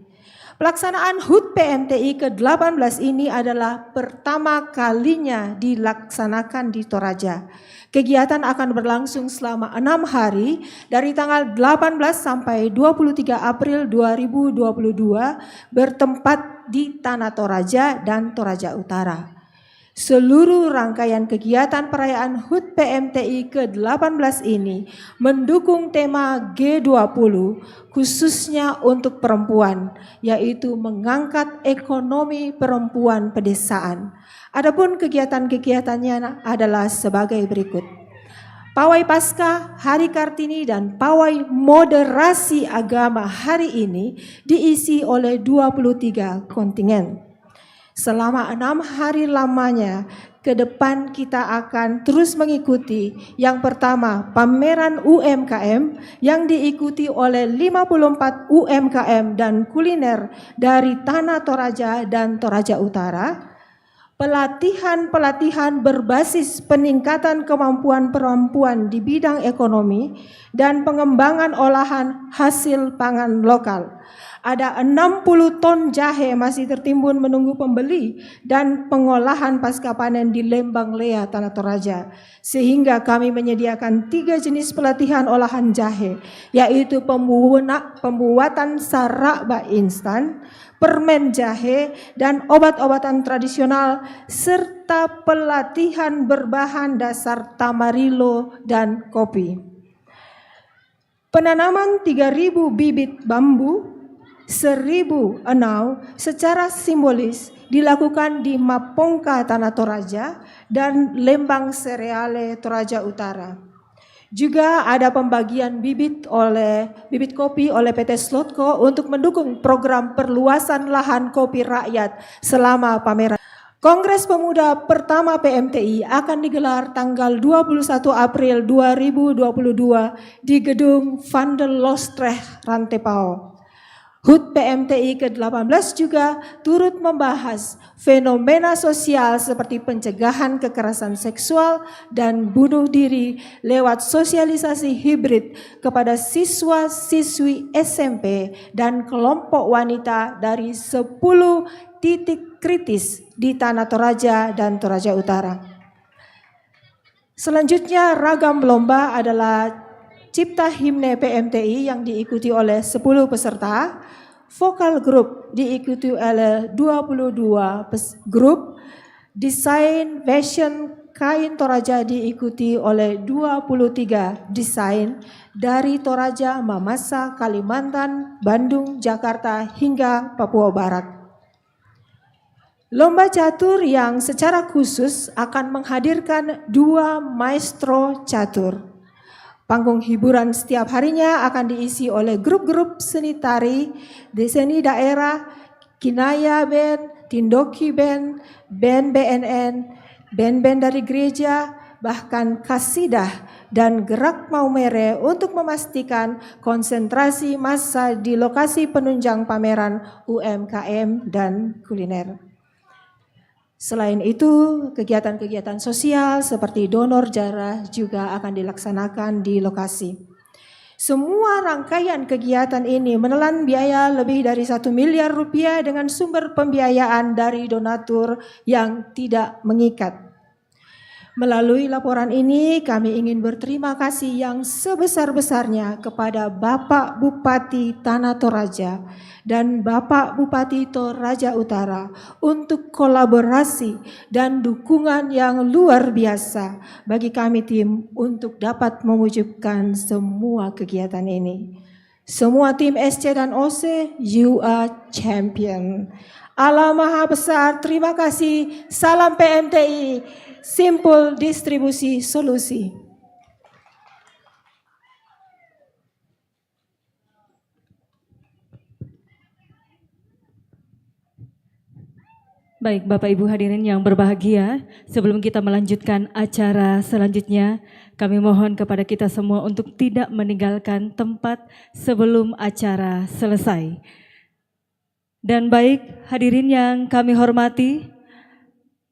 Pelaksanaan hut P M T I ke delapan belas ini adalah pertama kalinya dilaksanakan di Toraja. Kegiatan akan berlangsung selama enam hari, dari tanggal delapan belas sampai dua puluh tiga April dua ribu dua puluh dua, bertempat di Tanah Toraja dan Toraja Utara. Seluruh rangkaian kegiatan perayaan hut P M T I ke delapan belas ini mendukung tema G dua puluh, khususnya untuk perempuan, yaitu mengangkat ekonomi perempuan pedesaan. Adapun kegiatan-kegiatannya adalah sebagai berikut. Pawai Paskah, Hari Kartini, dan Pawai Moderasi Agama hari ini diisi oleh dua puluh tiga kontingen. Selama enam hari lamanya, ke depan kita akan terus mengikuti, yang pertama, pameran U M K M yang diikuti oleh lima puluh empat U M K M dan kuliner dari Tanah Toraja dan Toraja Utara, pelatihan-pelatihan berbasis peningkatan kemampuan perempuan di bidang ekonomi dan pengembangan olahan hasil pangan lokal. Ada enam puluh ton jahe masih tertimbun menunggu pembeli dan pengolahan pasca panen di Lembang Lea, Tanah Toraja. Sehingga kami menyediakan tiga jenis pelatihan olahan jahe, yaitu pembuana-, pembuatan saraba instan, permen jahe, dan obat-obatan tradisional, serta pelatihan berbahan dasar tamarilo dan kopi. Penanaman tiga ribu bibit bambu, seribu enau secara simbolis dilakukan di Mapongka, Tanah Toraja, dan Lembang Sereale, Toraja Utara. Juga ada pembagian bibit oleh, bibit kopi oleh P T Slotko untuk mendukung program perluasan lahan kopi rakyat selama pameran. Kongres Pemuda pertama P M T I akan digelar tanggal dua puluh satu April dua ribu dua puluh dua di Gedung Van der Lostrecht, Rantepao. hut P M T I ke delapan belas juga turut membahas fenomena sosial seperti pencegahan kekerasan seksual dan bunuh diri lewat sosialisasi hibrid kepada siswa-siswi S M P dan kelompok wanita dari sepuluh titik kritis di Tanah Toraja dan Toraja Utara. Selanjutnya, ragam lomba adalah cipta himne P M T I yang diikuti oleh sepuluh peserta, vokal group diikuti oleh dua puluh dua pes-, grup, desain fashion kain Toraja diikuti oleh dua puluh tiga desain dari Toraja, Mamasa, Kalimantan, Bandung, Jakarta, hingga Papua Barat. Lomba catur yang secara khusus akan menghadirkan dua maestro catur. Panggung hiburan setiap harinya akan diisi oleh grup-grup seni tari, di seni daerah, Kinaya Band, Tindoki Band, band B N N, band-band dari gereja, bahkan kasidah dan gerak maumere untuk memastikan konsentrasi massa di lokasi penunjang pameran U M K M dan kuliner. Selain itu, kegiatan-kegiatan sosial seperti donor darah juga akan dilaksanakan di lokasi. Semua rangkaian kegiatan ini menelan biaya lebih dari satu miliar rupiah dengan sumber pembiayaan dari donatur yang tidak mengikat. Melalui laporan ini, kami ingin berterima kasih yang sebesar-besarnya kepada Bapak Bupati Tanah Toraja dan Bapak Bupati Toraja Utara untuk kolaborasi dan dukungan yang luar biasa bagi kami tim untuk dapat mewujudkan semua kegiatan ini. Semua tim S C dan O C, you are champion. Allah Maha Besar, terima kasih. Salam P M T I, Simpul Distribusi Solusi. Baik, Bapak Ibu hadirin yang berbahagia, sebelum kita melanjutkan acara selanjutnya, kami mohon kepada kita semua untuk tidak meninggalkan tempat sebelum acara selesai. Dan baik, hadirin yang kami hormati,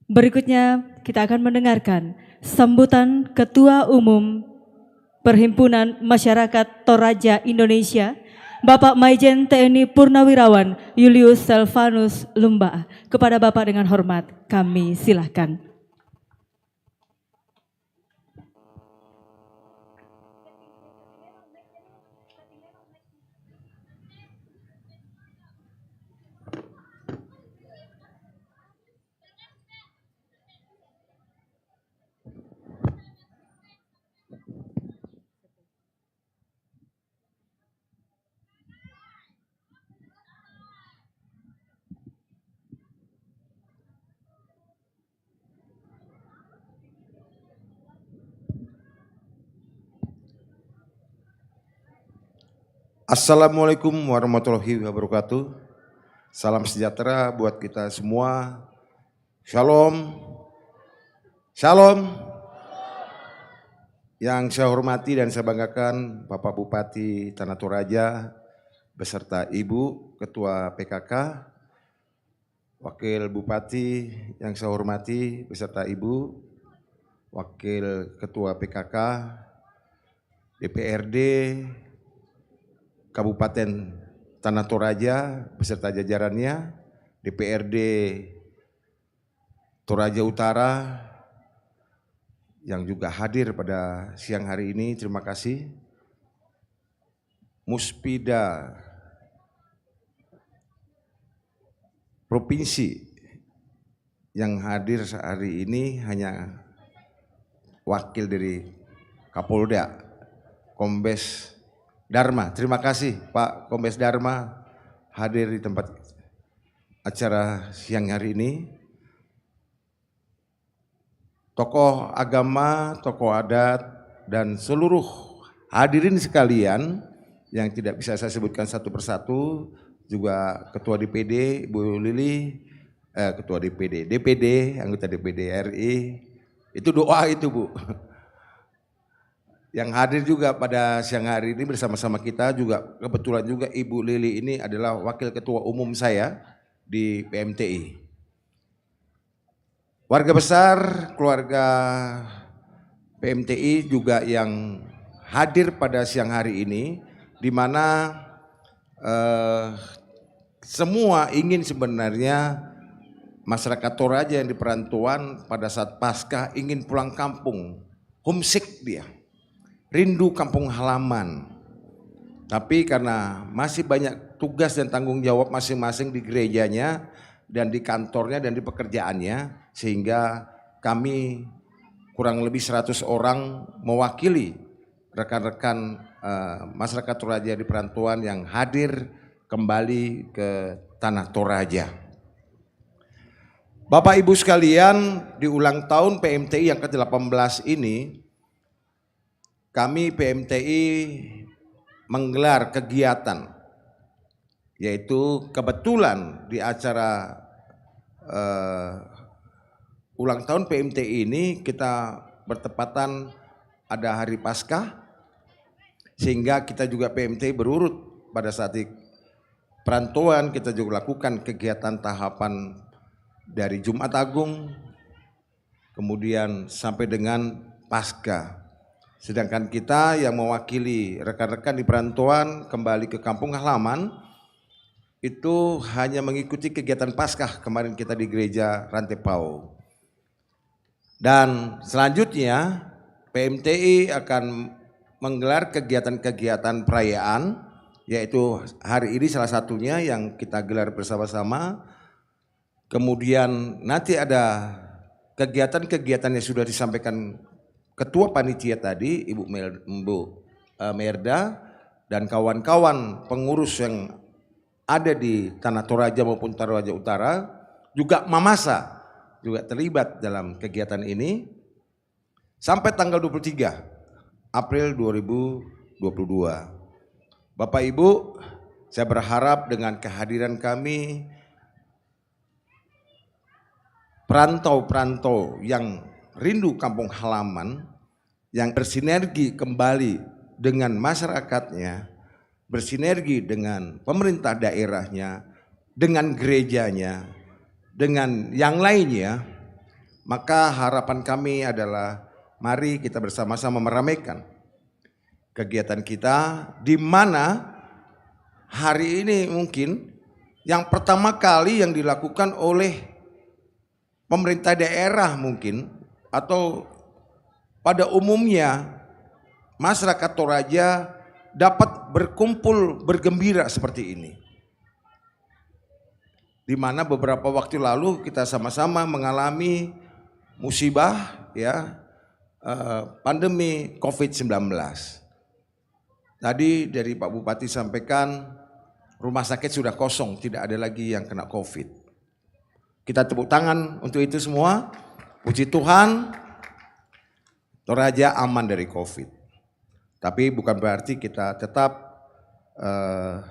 berikutnya kita akan mendengarkan sambutan Ketua Umum Perhimpunan Masyarakat Toraja Indonesia, Bapak Maijen T N I Purnawirawan Julius Selvanus Lumba. Kepada Bapak dengan hormat kami silahkan. Assalamualaikum warahmatullahi wabarakatuh. Salam sejahtera buat kita semua. Shalom. Shalom. Yang saya hormati dan saya banggakan Bapak Bupati Tanah Toraja beserta Ibu Ketua P K K, Wakil Bupati yang saya hormati beserta Ibu, Wakil Ketua P K K, D P R D Kabupaten Tanah Toraja beserta jajarannya, D P R D Toraja Utara yang juga hadir pada siang hari ini, terima kasih. Muspida Provinsi yang hadir hari ini hanya wakil dari Kapolda, Kombes Dharma. Terima kasih Pak Kombes Dharma hadir di tempat acara siang hari ini. Tokoh agama, tokoh adat, dan seluruh hadirin sekalian yang tidak bisa saya sebutkan satu persatu, juga Ketua D P D, Ibu Lili, eh, Ketua D P D, D P D, anggota D P D R I, itu doa itu, Bu. Yang hadir juga pada siang hari ini bersama-sama kita juga, kebetulan juga Ibu Lili ini adalah Wakil Ketua Umum saya di P M T I. Warga besar, keluarga P M T I juga yang hadir pada siang hari ini, di mana, eh, semua ingin sebenarnya masyarakat Toraja yang di perantauan pada saat Paskah ingin pulang kampung, homesick dia, rindu kampung halaman. Tapi karena masih banyak tugas dan tanggung jawab masing-masing di gerejanya dan di kantornya dan di pekerjaannya, sehingga kami kurang lebih seratus orang mewakili rekan-rekan, eh, masyarakat Toraja di perantauan yang hadir kembali ke tanah Toraja. Bapak Ibu sekalian, di ulang tahun P M T I yang ke delapan belas ini, kami P M T I menggelar kegiatan, yaitu kebetulan di acara, eh, ulang tahun P M T I ini kita bertepatan ada hari Paskah, sehingga kita juga P M T I berurut pada saat di perantauan kita juga lakukan kegiatan tahapan dari Jumat Agung, kemudian sampai dengan Paskah. Sedangkan kita yang mewakili rekan-rekan di perantauan kembali ke kampung halaman, itu hanya mengikuti kegiatan Paskah kemarin kita di gereja Rantepao. Dan selanjutnya P M T I akan menggelar kegiatan-kegiatan perayaan, yaitu hari ini salah satunya yang kita gelar bersama-sama. Kemudian nanti ada kegiatan-kegiatan yang sudah disampaikan Ketua Panitia tadi, Ibu Mel-, Bu, eh, Merda, dan kawan-kawan pengurus yang ada di Tanah Toraja maupun Toraja Utara, juga Mamasa juga terlibat dalam kegiatan ini sampai tanggal dua puluh tiga April dua ribu dua puluh dua. Bapak Ibu, saya berharap dengan kehadiran kami, perantau-perantau yang rindu kampung halaman, yang bersinergi kembali dengan masyarakatnya, bersinergi dengan pemerintah daerahnya, dengan gerejanya, dengan yang lainnya, maka harapan kami adalah mari kita bersama-sama meramaikan kegiatan kita, di mana hari ini mungkin yang pertama kali yang dilakukan oleh pemerintah daerah mungkin, atau pada umumnya masyarakat Toraja dapat berkumpul bergembira seperti ini. Di mana beberapa waktu lalu kita sama-sama mengalami musibah, ya, eh, pandemi covid sembilan belas. Tadi dari Pak Bupati sampaikan rumah sakit sudah kosong, tidak ada lagi yang kena covid. Kita tepuk tangan untuk itu semua. Puji Tuhan, Toraja aman dari covid. Tapi bukan berarti kita tetap, eh,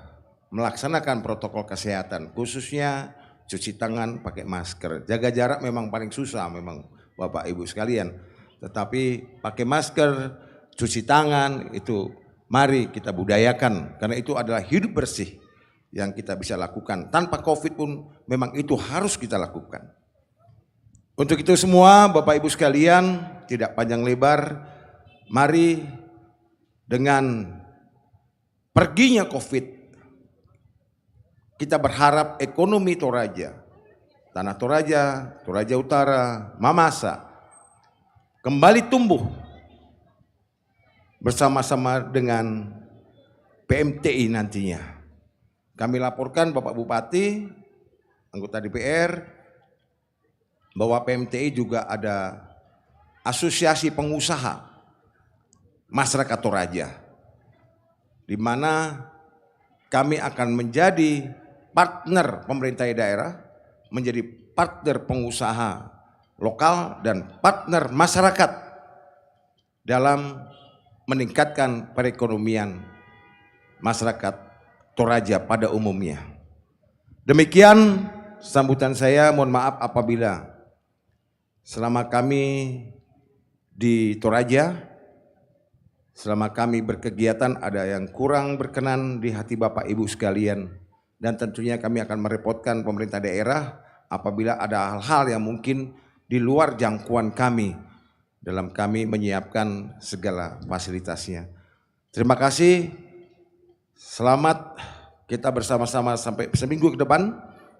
melaksanakan protokol kesehatan, khususnya cuci tangan, pakai masker. Jaga jarak memang paling susah memang, Bapak Ibu sekalian. Tetapi pakai masker, cuci tangan, itu mari kita budayakan. Karena itu adalah hidup bersih yang kita bisa lakukan. Tanpa covid pun memang itu harus kita lakukan. Untuk itu semua, Bapak Ibu sekalian, tidak panjang lebar, mari, dengan perginya covid, kita berharap ekonomi Toraja, Tanah Toraja, Toraja Utara, Mamasa, kembali tumbuh bersama-sama dengan P M T I nantinya. Kami laporkan Bapak Bupati, anggota D P R, bahwa P M T I juga ada asosiasi pengusaha masyarakat Toraja, di mana kami akan menjadi partner pemerintah daerah, menjadi partner pengusaha lokal, dan partner masyarakat dalam meningkatkan perekonomian masyarakat Toraja pada umumnya. Demikian sambutan saya, mohon maaf apabila selama kami di Toraja, selama kami berkegiatan ada yang kurang berkenan di hati Bapak Ibu sekalian, dan tentunya kami akan merepotkan pemerintah daerah apabila ada hal-hal yang mungkin di luar jangkauan kami dalam kami menyiapkan segala fasilitasnya. Terima kasih. Selamat, kita bersama-sama sampai seminggu ke depan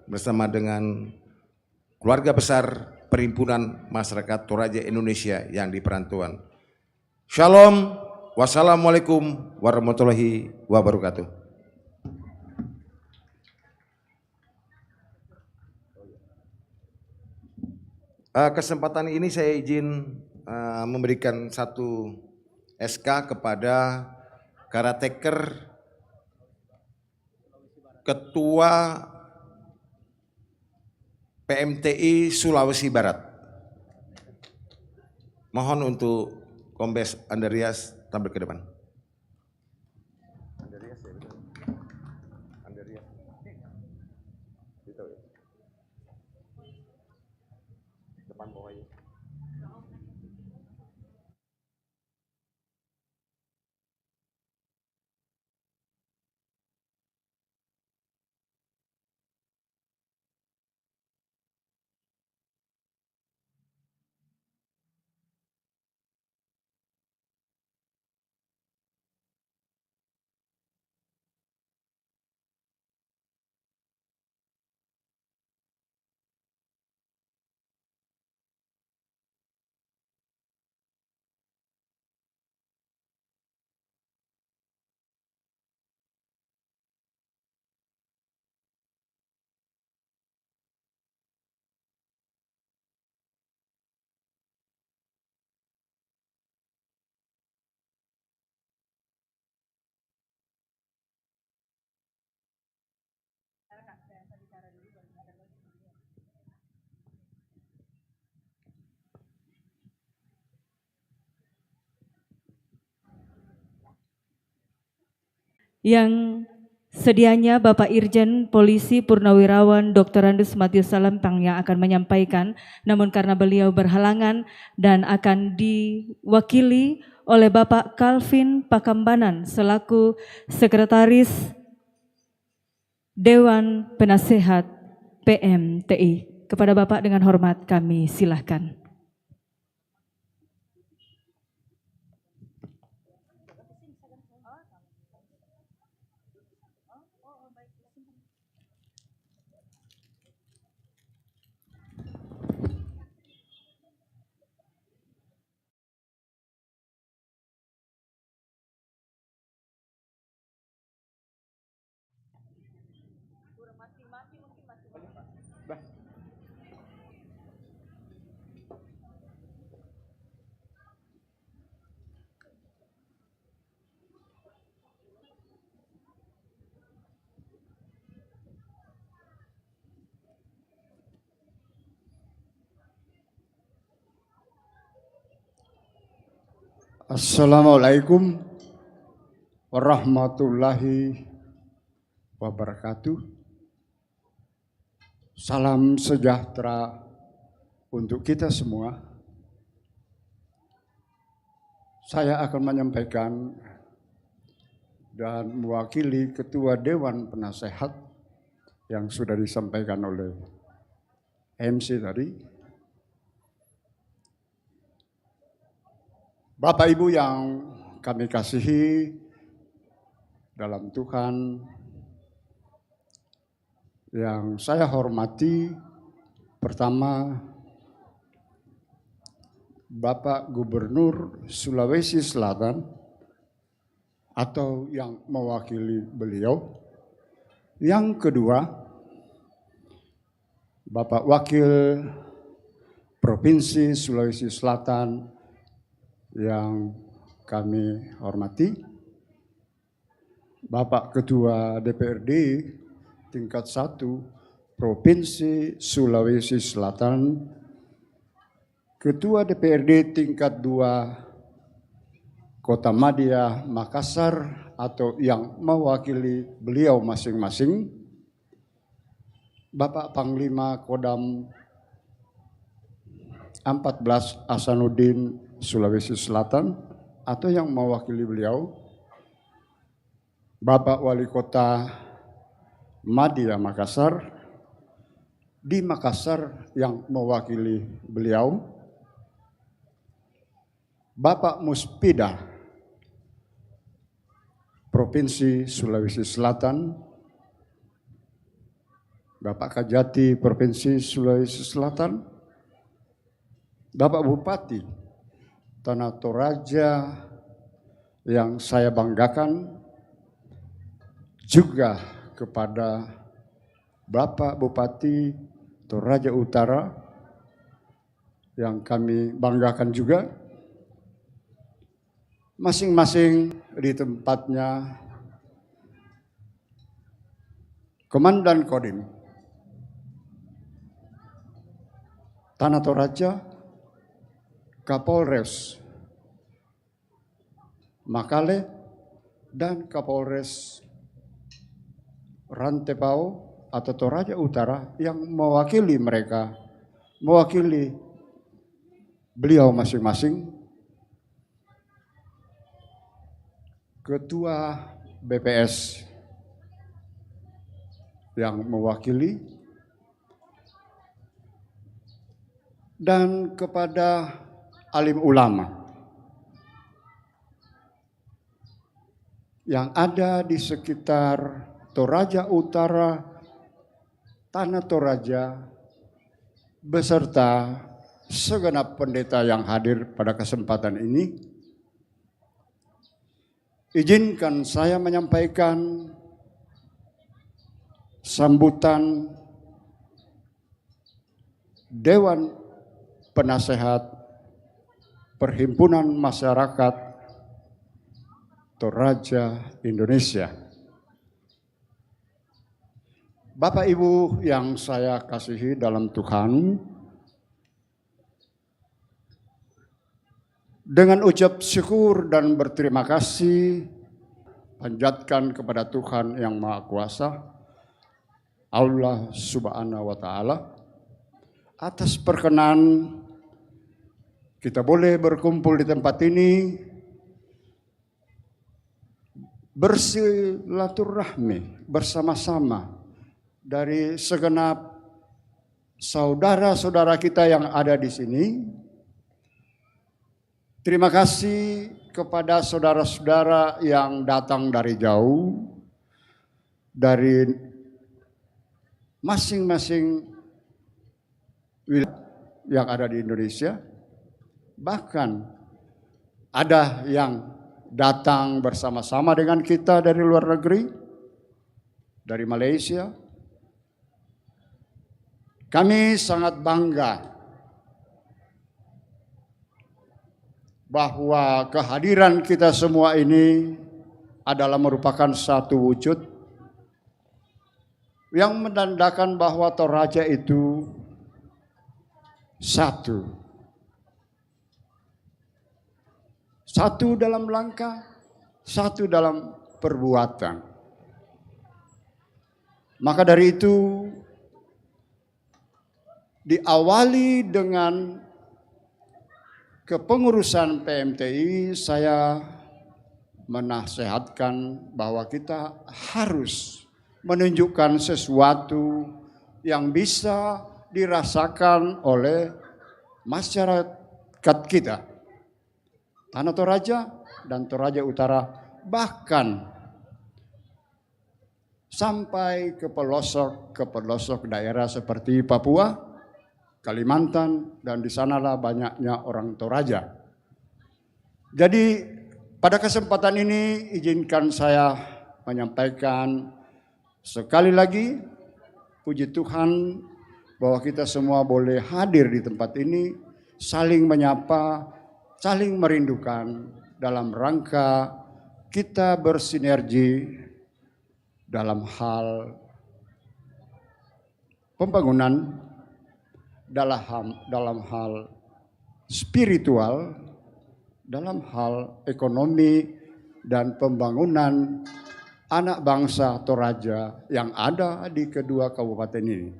bersama dengan keluarga besar Perhimpunan Masyarakat Toraja Indonesia yang di perantauan. Shalom. Wassalamualaikum warahmatullahi wabarakatuh. Eh, kesempatan ini saya izin, eh, memberikan satu S K kepada caretaker Ketua P M T I Sulawesi Barat. Mohon untuk Kombes Andreas tampil ke depan. Andreas ya, betul. Andreas. Gitu ya. Depan bawah ya. Yang sedianya Bapak Irjen Polisi Purnawirawan Doktorandus Matius Salempang yang akan menyampaikan, namun karena beliau berhalangan dan akan diwakili oleh Bapak Calvin Pakambanan selaku Sekretaris Dewan Penasehat P M T I. Kepada Bapak dengan hormat kami silahkan. Assalamualaikum warahmatullahi wabarakatuh. Salam sejahtera untuk kita semua. Saya akan menyampaikan dan mewakili Ketua Dewan Penasehat yang sudah disampaikan oleh M C tadi. Bapak Ibu yang kami kasihi dalam Tuhan, yang saya hormati, pertama, Bapak Gubernur Sulawesi Selatan atau yang mewakili beliau. Yang kedua, Bapak Wakil Provinsi Sulawesi Selatan yang kami hormati, Bapak Ketua D P R D tingkat satu Provinsi Sulawesi Selatan, Ketua D P R D tingkat dua Kota Madya Makassar atau yang mewakili beliau masing-masing, Bapak Panglima Kodam empat belas Hasanuddin Sulawesi Selatan atau yang mewakili beliau, Bapak Wali Kota Madya Makassar, di Makassar yang mewakili beliau, Bapak Muspida Provinsi Sulawesi Selatan, Bapak Kajati Provinsi Sulawesi Selatan, Bapak Bupati Tanah Toraja yang saya banggakan, juga kepada Bapak Bupati Toraja Utara yang kami banggakan juga, masing-masing di tempatnya, Komandan Kodim Tanah Toraja, Kapolres Makale, dan Kapolres Rantepao atau Toraja Utara yang mewakili mereka, mewakili beliau masing-masing, Ketua B P S yang mewakili, dan kepada alim ulama yang ada di sekitar Toraja Utara, Tanah Toraja, beserta segenap pendeta yang hadir pada kesempatan ini. Izinkan saya menyampaikan sambutan Dewan Penasehat Perhimpunan Masyarakat Toraja Indonesia. Bapak Ibu yang saya kasihi dalam Tuhan, dengan ucap syukur dan berterima kasih, Panjatkan kepada Tuhan Yang Maha Kuasa, Allah Subhanahu wa Ta'ala, atas perkenan kita boleh berkumpul di tempat ini, bersilaturahmi bersama-sama dari segenap saudara-saudara kita yang ada di sini. Terima kasih kepada saudara-saudara yang datang dari jauh, dari masing-masing wilayah yang ada di Indonesia. Bahkan ada yang datang bersama-sama dengan kita dari luar negeri, dari Malaysia. Kami sangat bangga bahwa kehadiran kita semua ini adalah merupakan satu wujud yang menandakan bahwa Toraja itu satu. Satu dalam langkah, satu dalam perbuatan. Maka dari itu, diawali dengan kepengurusan P M T I, saya menasehatkan bahwa kita harus menunjukkan sesuatu yang bisa dirasakan oleh masyarakat kita. Tanah Toraja dan Toraja Utara, bahkan sampai ke pelosok, ke pelosok daerah seperti Papua, Kalimantan, dan di sanalah banyaknya orang Toraja. Jadi, pada kesempatan ini izinkan saya menyampaikan sekali lagi puji Tuhan bahwa kita semua boleh hadir di tempat ini, saling menyapa, saling merindukan dalam rangka kita bersinergi dalam hal pembangunan, dalam, dalam hal spiritual, dalam hal ekonomi dan pembangunan anak bangsa Toraja yang ada di kedua kabupaten ini.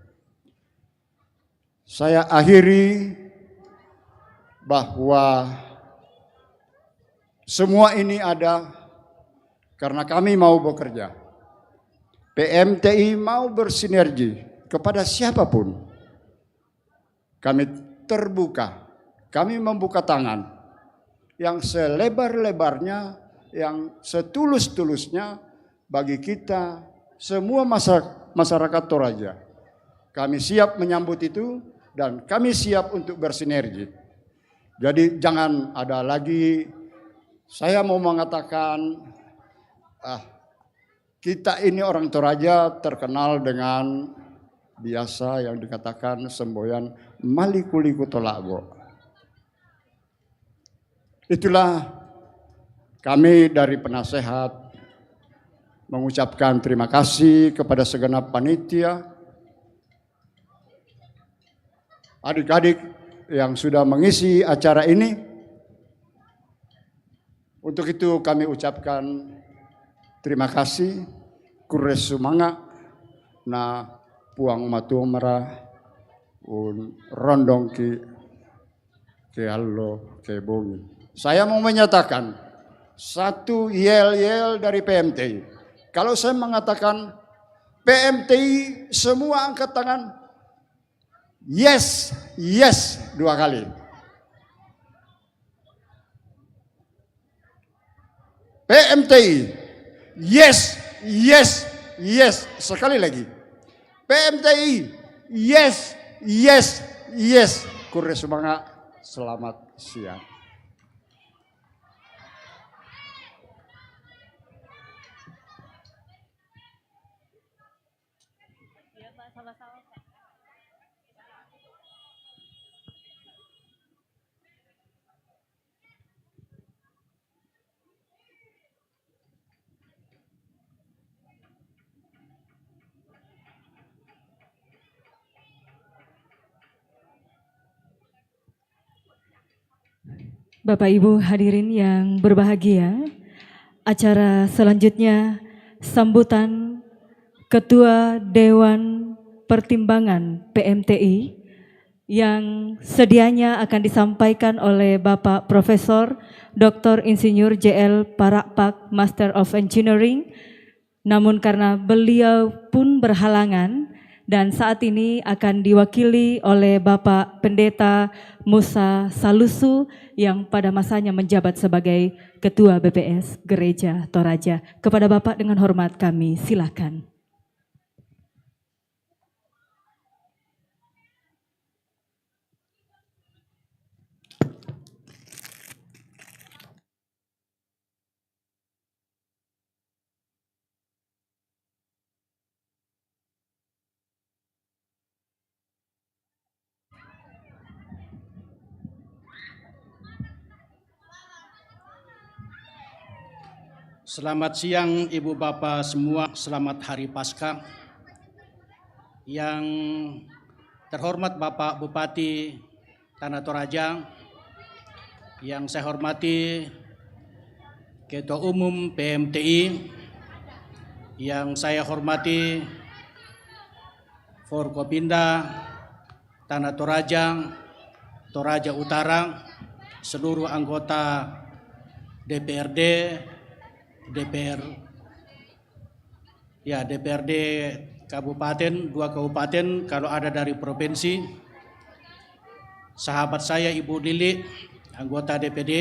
Saya akhiri bahwa semua ini ada karena kami mau bekerja. P M T I mau bersinergi kepada siapapun. Kami terbuka, kami membuka tangan yang selebar-lebarnya, yang setulus-tulusnya bagi kita semua masa-, masyarakat Toraja. Kami siap menyambut itu dan kami siap untuk bersinergi. Jadi, jangan ada lagi, saya mau mengatakan, ah, kita ini orang Toraja terkenal dengan biasa yang dikatakan semboyan maliku-liku tolak, Bu. Itulah kami dari penasehat mengucapkan terima kasih kepada segenap panitia, adik-adik yang sudah mengisi acara ini. Untuk itu kami ucapkan terima kasih. Kurre sumanga' na Puang Matua mara un rondongki' ke allo ke bongi. Saya mau menyatakan satu yel-yel dari P M T I. Kalau saya mengatakan P M T I, semua angkat tangan. Yes, yes, dua kali. P M T I, yes, yes, yes. Sekali lagi. P M T I, yes, yes, yes. Kurre sumanga', selamat siang. Iya, Pak, sama-sama, Pak. Bapak Ibu hadirin yang berbahagia, Acara selanjutnya, sambutan Ketua Dewan Pertimbangan P M T I yang sedianya akan disampaikan oleh Bapak Profesor Doktor Insinyur J L Parakpak, Master of Engineering. Namun karena beliau pun berhalangan dan saat ini akan diwakili oleh Bapak Pendeta Musa Salusu yang pada masanya menjabat sebagai Ketua B P S Gereja Toraja. Kepada Bapak dengan hormat kami silakan. Selamat siang Ibu Bapak semua, selamat Hari Paskah. Yang terhormat Bapak Bupati Tanah Toraja, yang saya hormati Ketua Umum P M T I, yang saya hormati Forkopimda Tanah Toraja, Toraja Utara, seluruh anggota D P R D, D P R, ya, D P R D kabupaten, dua kabupaten, kalau ada dari provinsi, sahabat saya Ibu Lili, anggota D P D,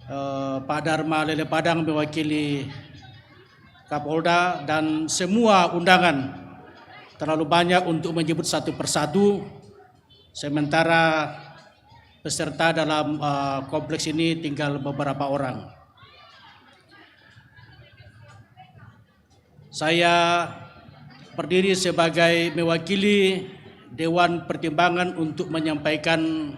eh, Pak Dharma Lelepadang mewakili Kapolda, dan semua undangan. Terlalu banyak untuk menyebut satu persatu, sementara peserta dalam, eh, kompleks ini tinggal beberapa orang. Saya berdiri sebagai mewakili Dewan Pertimbangan untuk menyampaikan,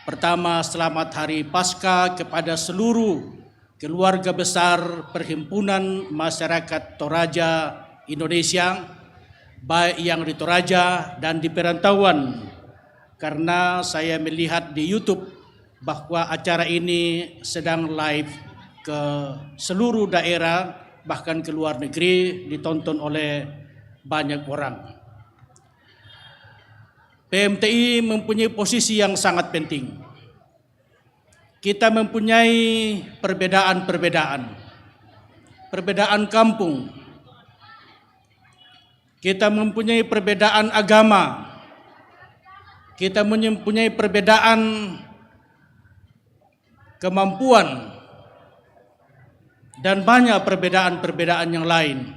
pertama, selamat Hari Paskah kepada seluruh keluarga besar Perhimpunan Masyarakat Toraja Indonesia, baik yang di Toraja dan di perantauan. Karena saya melihat di YouTube bahwa acara ini sedang live ke seluruh daerah, bahkan ke luar negeri, ditonton oleh banyak orang. P M T I mempunyai posisi yang sangat penting. Kita mempunyai perbedaan-perbedaan, perbedaan kampung, kita mempunyai perbedaan agama, kita mempunyai perbedaan kemampuan, dan banyak perbedaan-perbedaan yang lain.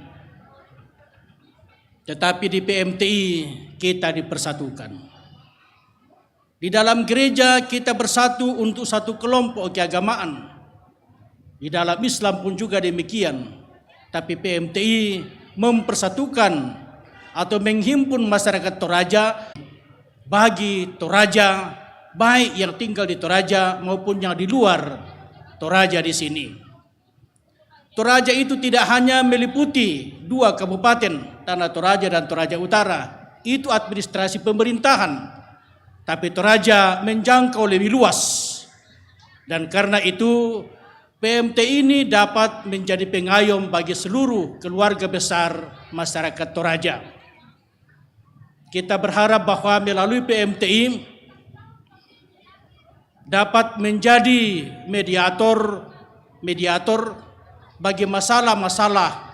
Tetapi di P M T I kita dipersatukan. Di dalam gereja kita bersatu untuk satu kelompok keagamaan. Di dalam Islam pun juga demikian. Tapi P M T I mempersatukan atau menghimpun masyarakat Toraja, bagi Toraja, baik yang tinggal di Toraja maupun yang di luar Toraja di sini. Toraja itu tidak hanya meliputi dua kabupaten, Tanah Toraja dan Toraja Utara. Itu administrasi pemerintahan. Tapi Toraja menjangkau lebih luas. Dan karena itu, P M T I ini dapat menjadi pengayom bagi seluruh keluarga besar masyarakat Toraja. Kita berharap bahwa melalui P M T I dapat menjadi mediator, mediator bagi masalah-masalah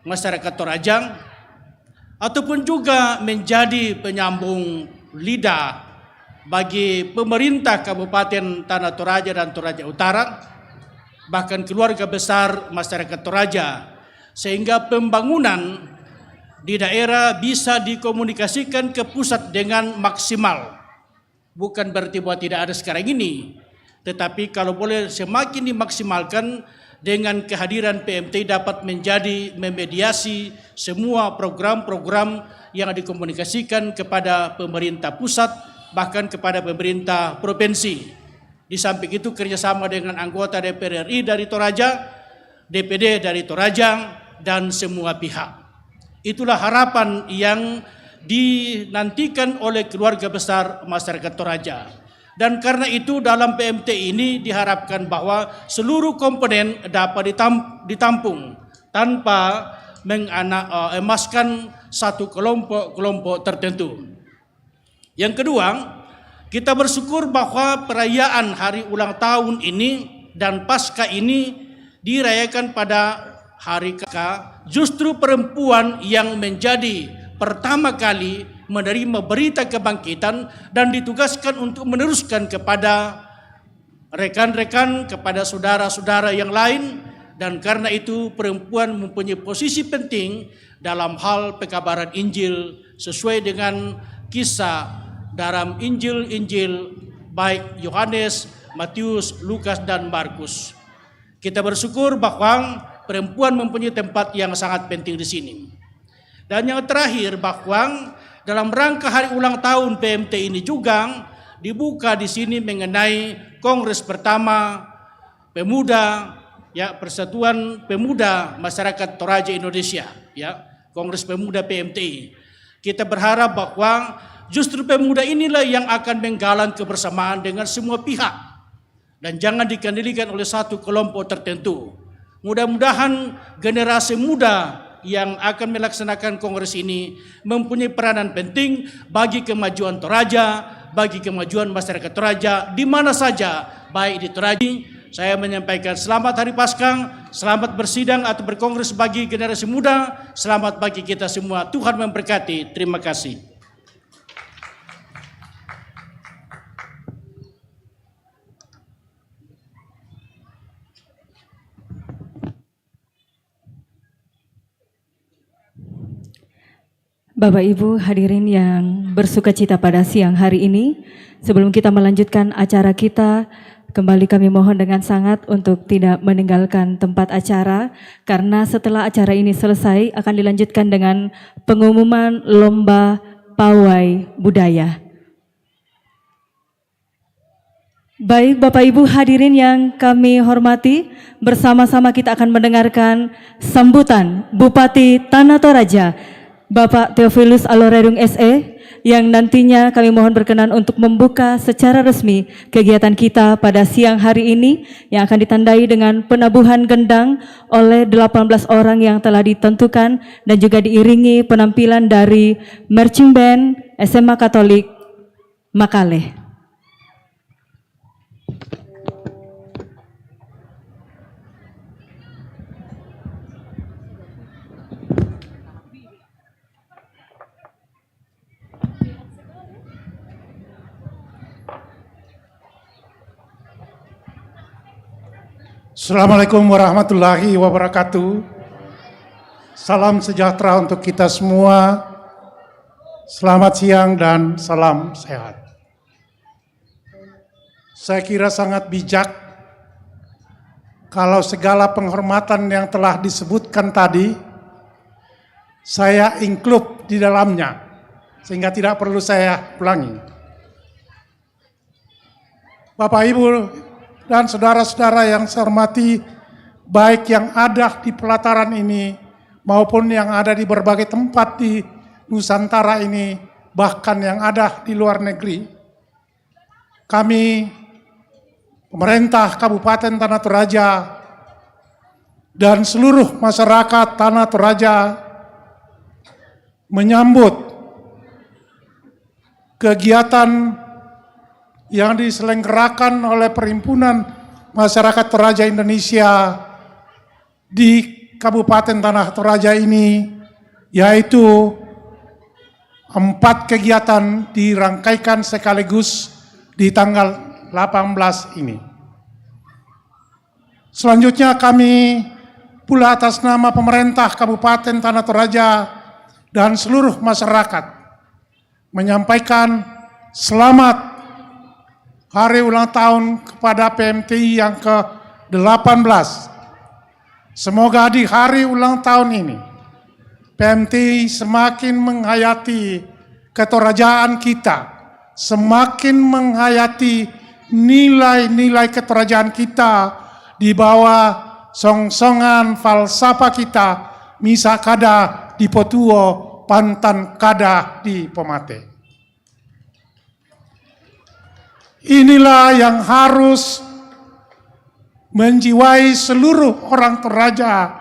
masyarakat Toraja, ataupun juga menjadi penyambung lidah bagi pemerintah Kabupaten Tanah Toraja dan Toraja Utara, bahkan keluarga besar masyarakat Toraja, sehingga pembangunan di daerah bisa dikomunikasikan ke pusat dengan maksimal. Bukan berarti bahwa tidak ada sekarang ini, tetapi kalau boleh semakin dimaksimalkan dengan kehadiran P M T I dapat menjadi memediasi semua program-program yang dikomunikasikan kepada pemerintah pusat, bahkan kepada pemerintah provinsi. Di samping itu, kerjasama dengan anggota D P R R I dari Toraja, D P D dari Toraja, dan semua pihak. Itulah harapan yang dinantikan oleh keluarga besar masyarakat Toraja. Dan karena itu, dalam P M T ini diharapkan bahwa seluruh komponen dapat ditam- ditampung tanpa mengana- eh, emaskan satu kelompok-kelompok tertentu. Yang kedua, kita bersyukur bahwa perayaan hari ulang tahun ini dan Paskah ini dirayakan pada hari K, justru perempuan yang menjadi pertama kali menerima berita kebangkitan dan ditugaskan untuk meneruskan kepada rekan-rekan, kepada saudara-saudara yang lain, dan karena itu perempuan mempunyai posisi penting dalam hal pekabaran Injil sesuai dengan kisah dalam Injil-Injil baik Yohanes, Matius, Lukas, dan Markus. Kita bersyukur bahwa perempuan mempunyai tempat yang sangat penting di sini. Dan yang terakhir, bahwa dalam rangka hari ulang tahun P M T ini juga dibuka di sini mengenai kongres pertama pemuda, ya, Persatuan Pemuda Masyarakat Toraja Indonesia, ya, Kongres Pemuda P M T I. Kita berharap bahwa justru pemuda inilah yang akan menggalang kebersamaan dengan semua pihak dan jangan dikendalikan oleh satu kelompok tertentu. Mudah-mudahan generasi muda yang akan melaksanakan kongres ini mempunyai peranan penting bagi kemajuan Toraja, bagi kemajuan masyarakat Toraja di mana saja, baik di Toraja. Saya menyampaikan selamat Hari Paskah, selamat bersidang atau berkongres bagi generasi muda, selamat bagi kita semua. Tuhan memberkati. Terima kasih. Bapak Ibu hadirin yang bersuka cita pada siang hari ini, sebelum kita melanjutkan acara kita, kembali kami mohon dengan sangat untuk tidak meninggalkan tempat acara, karena setelah acara ini selesai akan dilanjutkan dengan pengumuman lomba pawai budaya. Baik, Bapak Ibu hadirin yang kami hormati, bersama-sama kita akan mendengarkan sambutan Bupati Tanah Toraja, Bapak Theophilus Alorerung S E, yang nantinya kami mohon berkenan untuk membuka secara resmi kegiatan kita pada siang hari ini, yang akan ditandai dengan penabuhan gendang oleh delapan belas orang yang telah ditentukan dan juga diiringi penampilan dari Marching Band S M A Katolik Makale. Assalamualaikum warahmatullahi wabarakatuh. Salam sejahtera untuk kita semua. Selamat siang dan salam sehat. Saya kira sangat bijak kalau segala penghormatan yang telah disebutkan tadi saya include di dalamnya, sehingga tidak perlu saya ulangi. Bapak Ibu dan saudara-saudara yang saya hormati, baik yang ada di pelataran ini maupun yang ada di berbagai tempat di Nusantara ini, bahkan yang ada di luar negeri. Kami, pemerintah Kabupaten Tanah Toraja, dan seluruh masyarakat Tanah Toraja menyambut kegiatan yang diselenggarakan oleh Perhimpunan Masyarakat Toraja Indonesia di Kabupaten Tanah Toraja ini, yaitu empat kegiatan dirangkaikan sekaligus di tanggal delapan belas ini. Selanjutnya kami pula atas nama pemerintah Kabupaten Tanah Toraja dan seluruh masyarakat menyampaikan selamat hari ulang tahun kepada P M T I yang ke delapan belas. Semoga di hari ulang tahun ini P M T I semakin menghayati ketorajaan kita, semakin menghayati nilai-nilai ketorajaan kita di bawah songsongan falsafah kita, misa kada dipotuo, pantan kada dipomate. Inilah yang harus menjiwai seluruh orang Toraja,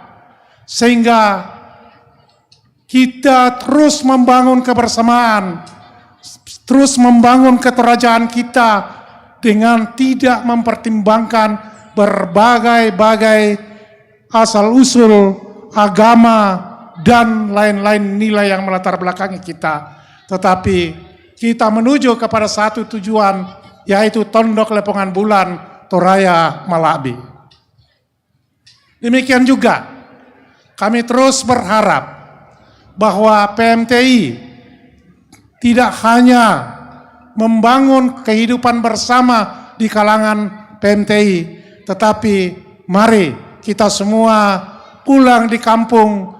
sehingga kita terus membangun kebersamaan, terus membangun ketorajaan kita dengan tidak mempertimbangkan berbagai-bagai asal-usul agama dan lain-lain nilai yang melatar belakangi kita. Tetapi kita menuju kepada satu tujuan, yaitu Tondok Lepongan Bulan, Toraya Malabi. Demikian juga kami terus berharap bahwa P M T I tidak hanya membangun kehidupan bersama di kalangan P M T I, tetapi mari kita semua pulang di kampung,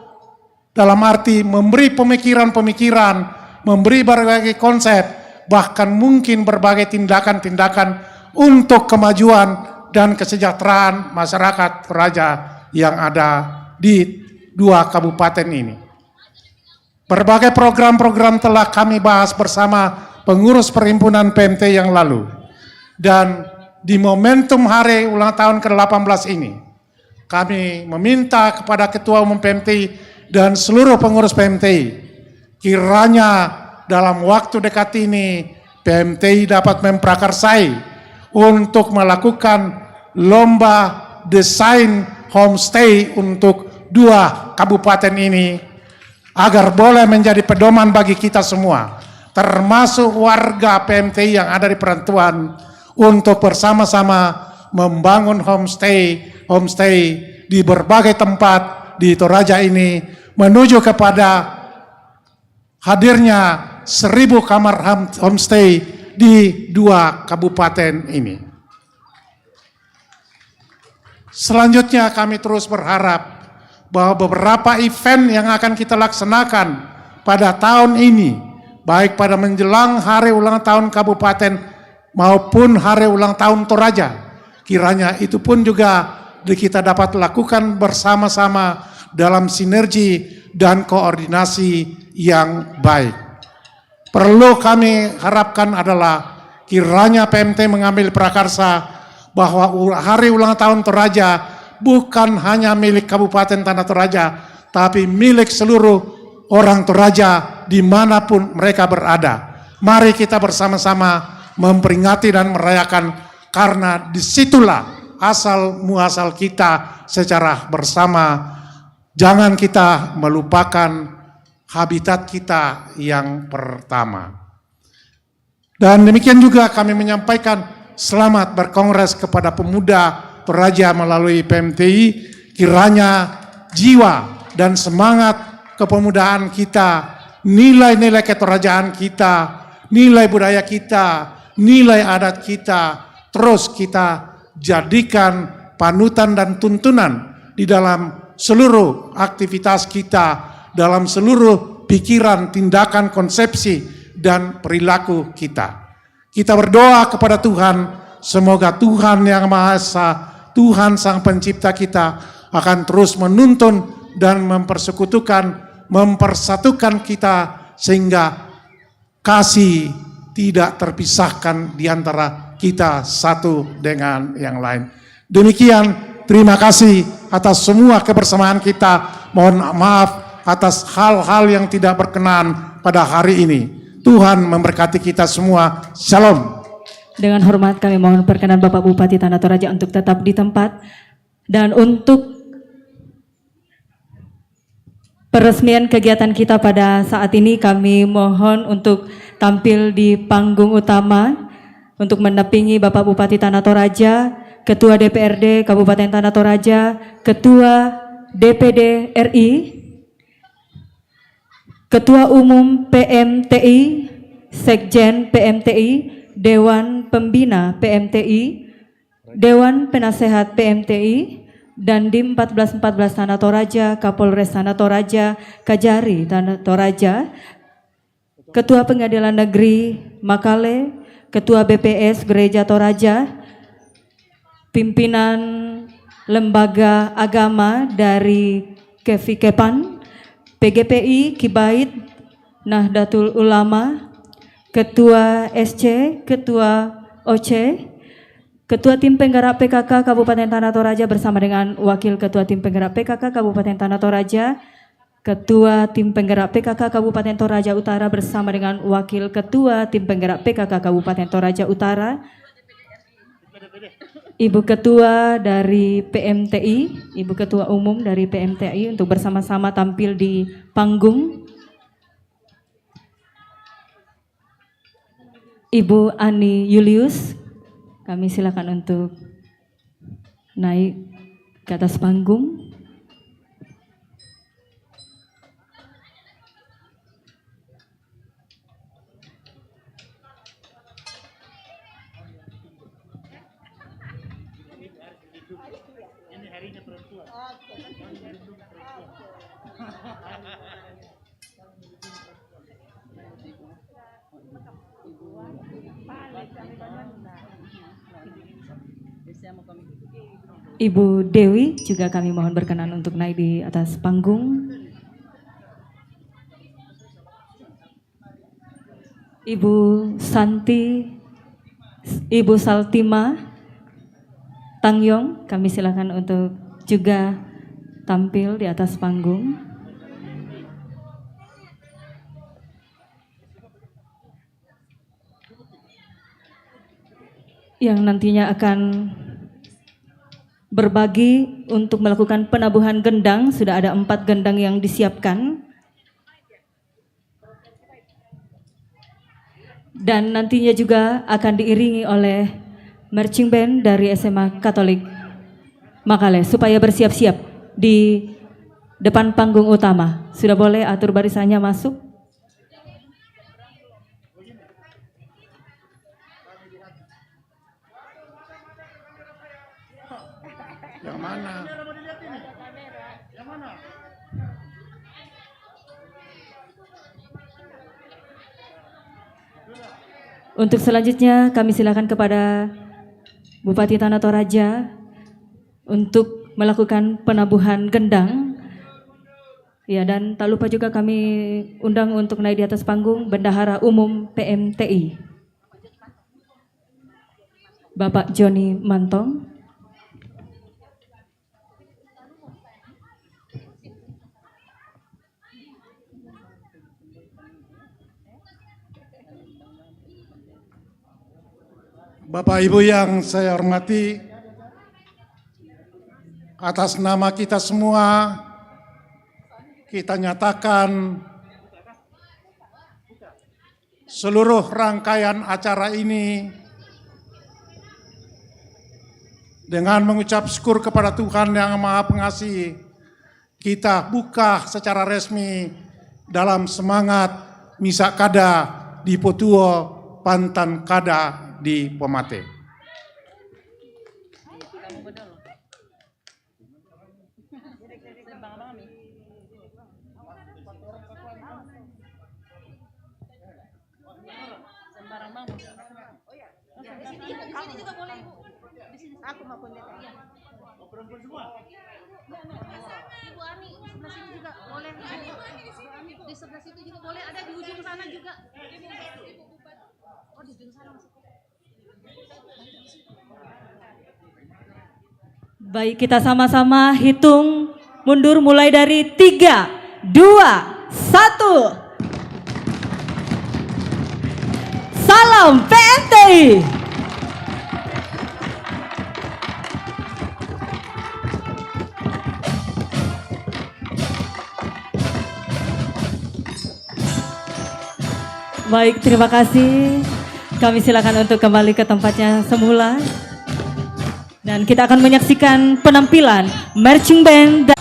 dalam arti memberi pemikiran-pemikiran, memberi berbagai konsep, bahkan mungkin berbagai tindakan-tindakan untuk kemajuan dan kesejahteraan masyarakat Toraja yang ada di dua kabupaten ini. Berbagai program-program telah kami bahas bersama pengurus perhimpunan P M T yang lalu. Dan di momentum hari ulang tahun ke delapan belas ini, kami meminta kepada Ketua Umum P M T I dan seluruh pengurus P M T I, kiranya dalam waktu dekat ini P M T I dapat memprakarsai untuk melakukan lomba desain homestay untuk dua kabupaten ini, agar boleh menjadi pedoman bagi kita semua, termasuk warga P M T I yang ada di perantauan, untuk bersama-sama membangun homestay, homestay di berbagai tempat di Toraja ini, menuju kepada hadirnya seribu kamar ham-, homestay di dua kabupaten ini. Selanjutnya, kami terus berharap bahwa beberapa event yang akan kita laksanakan pada tahun ini, baik pada menjelang hari ulang tahun kabupaten maupun hari ulang tahun Toraja, kiranya itu pun juga di-, kita dapat lakukan bersama-sama dalam sinergi dan koordinasi yang baik. Perlu kami harapkan adalah kiranya P M T mengambil prakarsa bahwa u-, hari ulang tahun Toraja bukan hanya milik Kabupaten Tanah Toraja, tapi milik seluruh orang Toraja dimanapun mereka berada. Mari kita bersama-sama memperingati dan merayakan, karena disitulah asal muasal kita secara bersama. Jangan kita melupakan habitat kita yang pertama. Dan demikian juga kami menyampaikan selamat berkongres kepada pemuda Toraja melalui P M T I. Kiranya jiwa dan semangat kepemudaan kita, nilai-nilai ketorajaan kita, nilai budaya kita, nilai adat kita, terus kita jadikan panutan dan tuntunan di dalam seluruh aktivitas kita, dalam seluruh pikiran, tindakan, konsepsi, dan perilaku kita. Kita berdoa kepada Tuhan, semoga Tuhan Yang Maha Esa, Tuhan Sang Pencipta kita, akan terus menuntun dan mempersekutukan, mempersatukan kita, sehingga kasih tidak terpisahkan di antara kita satu dengan yang lain. Demikian, terima kasih atas semua kebersamaan kita. Mohon maaf atas hal-hal yang tidak berkenan pada hari ini. Tuhan memberkati kita semua. Shalom. Dengan hormat kami mohon perkenan Bapak Bupati Tanah Toraja untuk tetap di tempat. Dan untuk peresmian kegiatan kita pada saat ini, kami mohon untuk tampil di panggung utama untuk mendampingi Bapak Bupati Tanah Toraja, Ketua D P R D Kabupaten Tanah Toraja, Ketua D P D R I, Ketua Umum P M T I, Sekjen P M T I, Dewan Pembina P M T I, Dewan Penasehat P M T I, Dandim empat belas empat belas Tanah Toraja, Kapolres Tanah Toraja, Kajari Tanah Toraja, Ketua Pengadilan Negeri Makale, Ketua B P S Gereja Toraja, pimpinan Lembaga Agama dari Kefikepan, P G P I, Kibait, Nahdlatul Ulama, Ketua S C, Ketua Oce, Ketua Tim Penggerak P K K Kabupaten Tanah Toraja bersama dengan Wakil Ketua Tim Penggerak P K K Kabupaten Tanah Toraja, Ketua Tim Penggerak P K K Kabupaten Toraja Utara bersama dengan Wakil Ketua Tim Penggerak P K K Kabupaten Toraja Utara, Ibu Ketua dari P M T I, Ibu Ketua Umum dari P M T I untuk bersama-sama tampil di panggung. Ibu Ani Julius, kami silakan untuk naik ke atas panggung. Ibu Dewi juga kami mohon berkenan untuk naik di atas panggung. Ibu Santi, Ibu Saltima Tangyong, kami silakan untuk juga tampil di atas panggung. Yang nantinya akan berbagi untuk melakukan penabuhan gendang, sudah ada empat gendang yang disiapkan. Dan nantinya juga akan diiringi oleh marching band dari S M A Katolik Makale, supaya bersiap-siap di depan panggung utama. Sudah boleh atur barisannya masuk? Yang mana? Untuk selanjutnya, kami silakan kepada Bupati Tanah Toraja untuk melakukan penabuhan gendang. Ya, dan tak lupa juga kami undang untuk naik di atas panggung Bendahara Umum P M T I, Bapak Joni Mantong. Bapak Ibu yang saya hormati, atas nama kita semua, kita nyatakan seluruh rangkaian acara ini dengan mengucap syukur kepada Tuhan Yang Maha Pengasih, kita buka secara resmi dalam semangat Misa Kada di Potuo, Pantan Kada di Pomate. Sembarang bang. Di sini juga, di sini juga boleh, Ibu. Di sini. Aku mau pendeta. Iya. Ibu Ani, sebelah sini juga boleh. Di sebelah situ juga boleh, ada di ujung sana juga. Oh, di ujung sana maksudnya. Baik, kita sama-sama hitung mundur mulai dari tiga, dua, satu. Salam P M T I. Baik, terima kasih. Kami silakan untuk kembali ke tempatnya semula. Dan kita akan menyaksikan penampilan marching band da-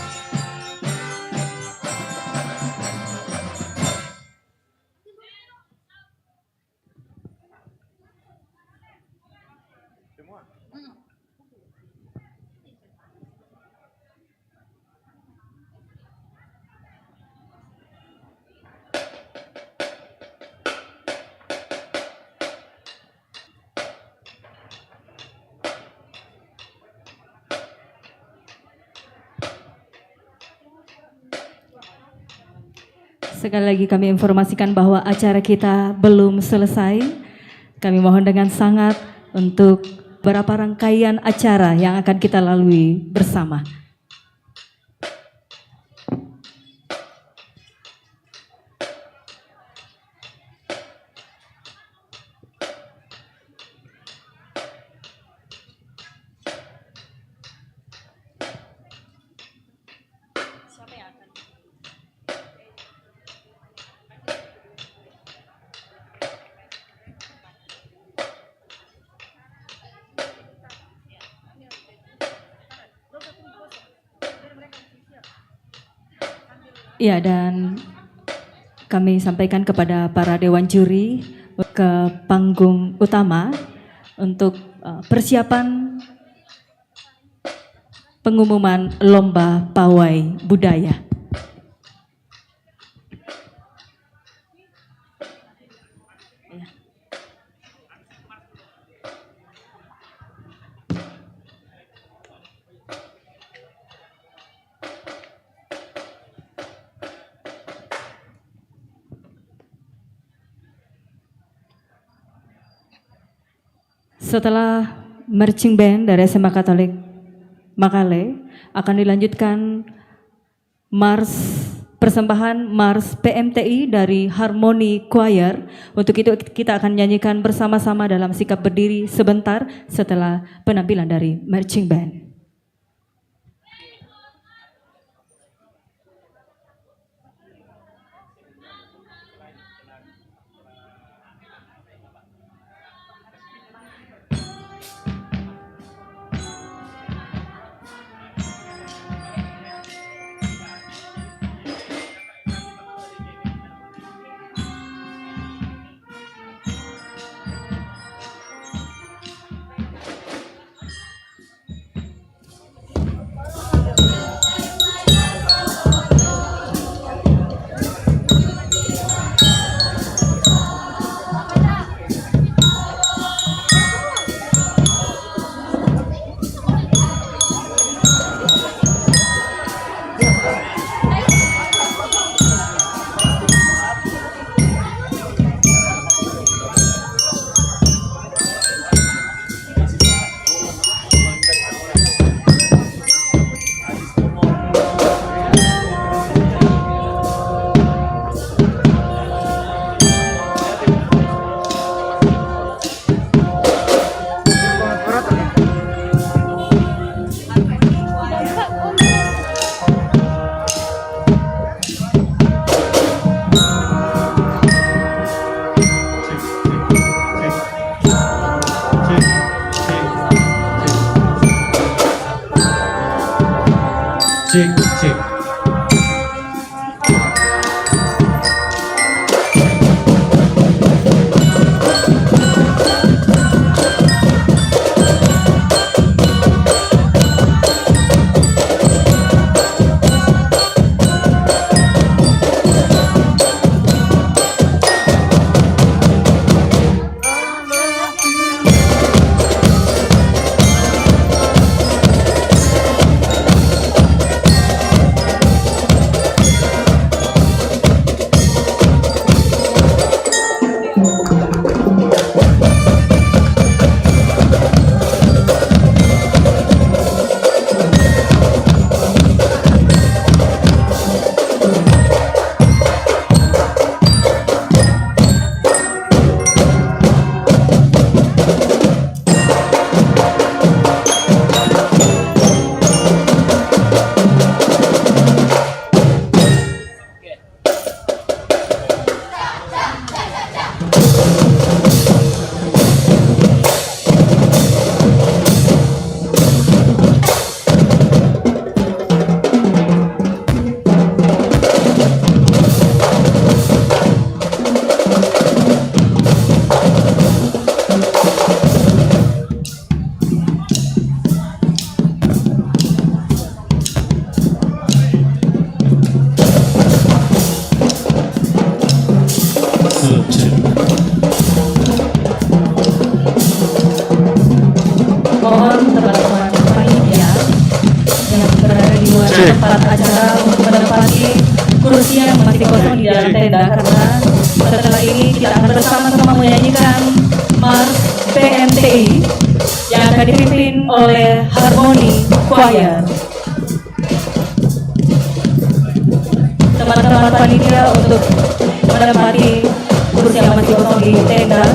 Sekali lagi kami informasikan bahwa acara kita belum selesai. Kami mohon dengan sangat untuk beberapa rangkaian acara yang akan kita lalui bersama. Ya, dan kami sampaikan kepada para dewan juri ke panggung utama untuk, eh, persiapan pengumuman lomba pawai budaya. Setelah marching band dari S M A Katolik Makale, akan dilanjutkan mars, persembahan mars P M T I dari Harmony Choir. Untuk itu, kita akan nyanyikan bersama-sama dalam sikap berdiri sebentar setelah penampilan dari marching band. Cek, cek. Mohon teman-teman panitia yang berada di luar tempat acara untuk menempati kursi yang masih kosong di dalam tenda, karena setelah ini kita akan bersama-sama menyanyikan P M T I yang akan dipimpin oleh Harmony Choir. Teman-teman panitia untuk menempati kursi yang masih kosong di tenda.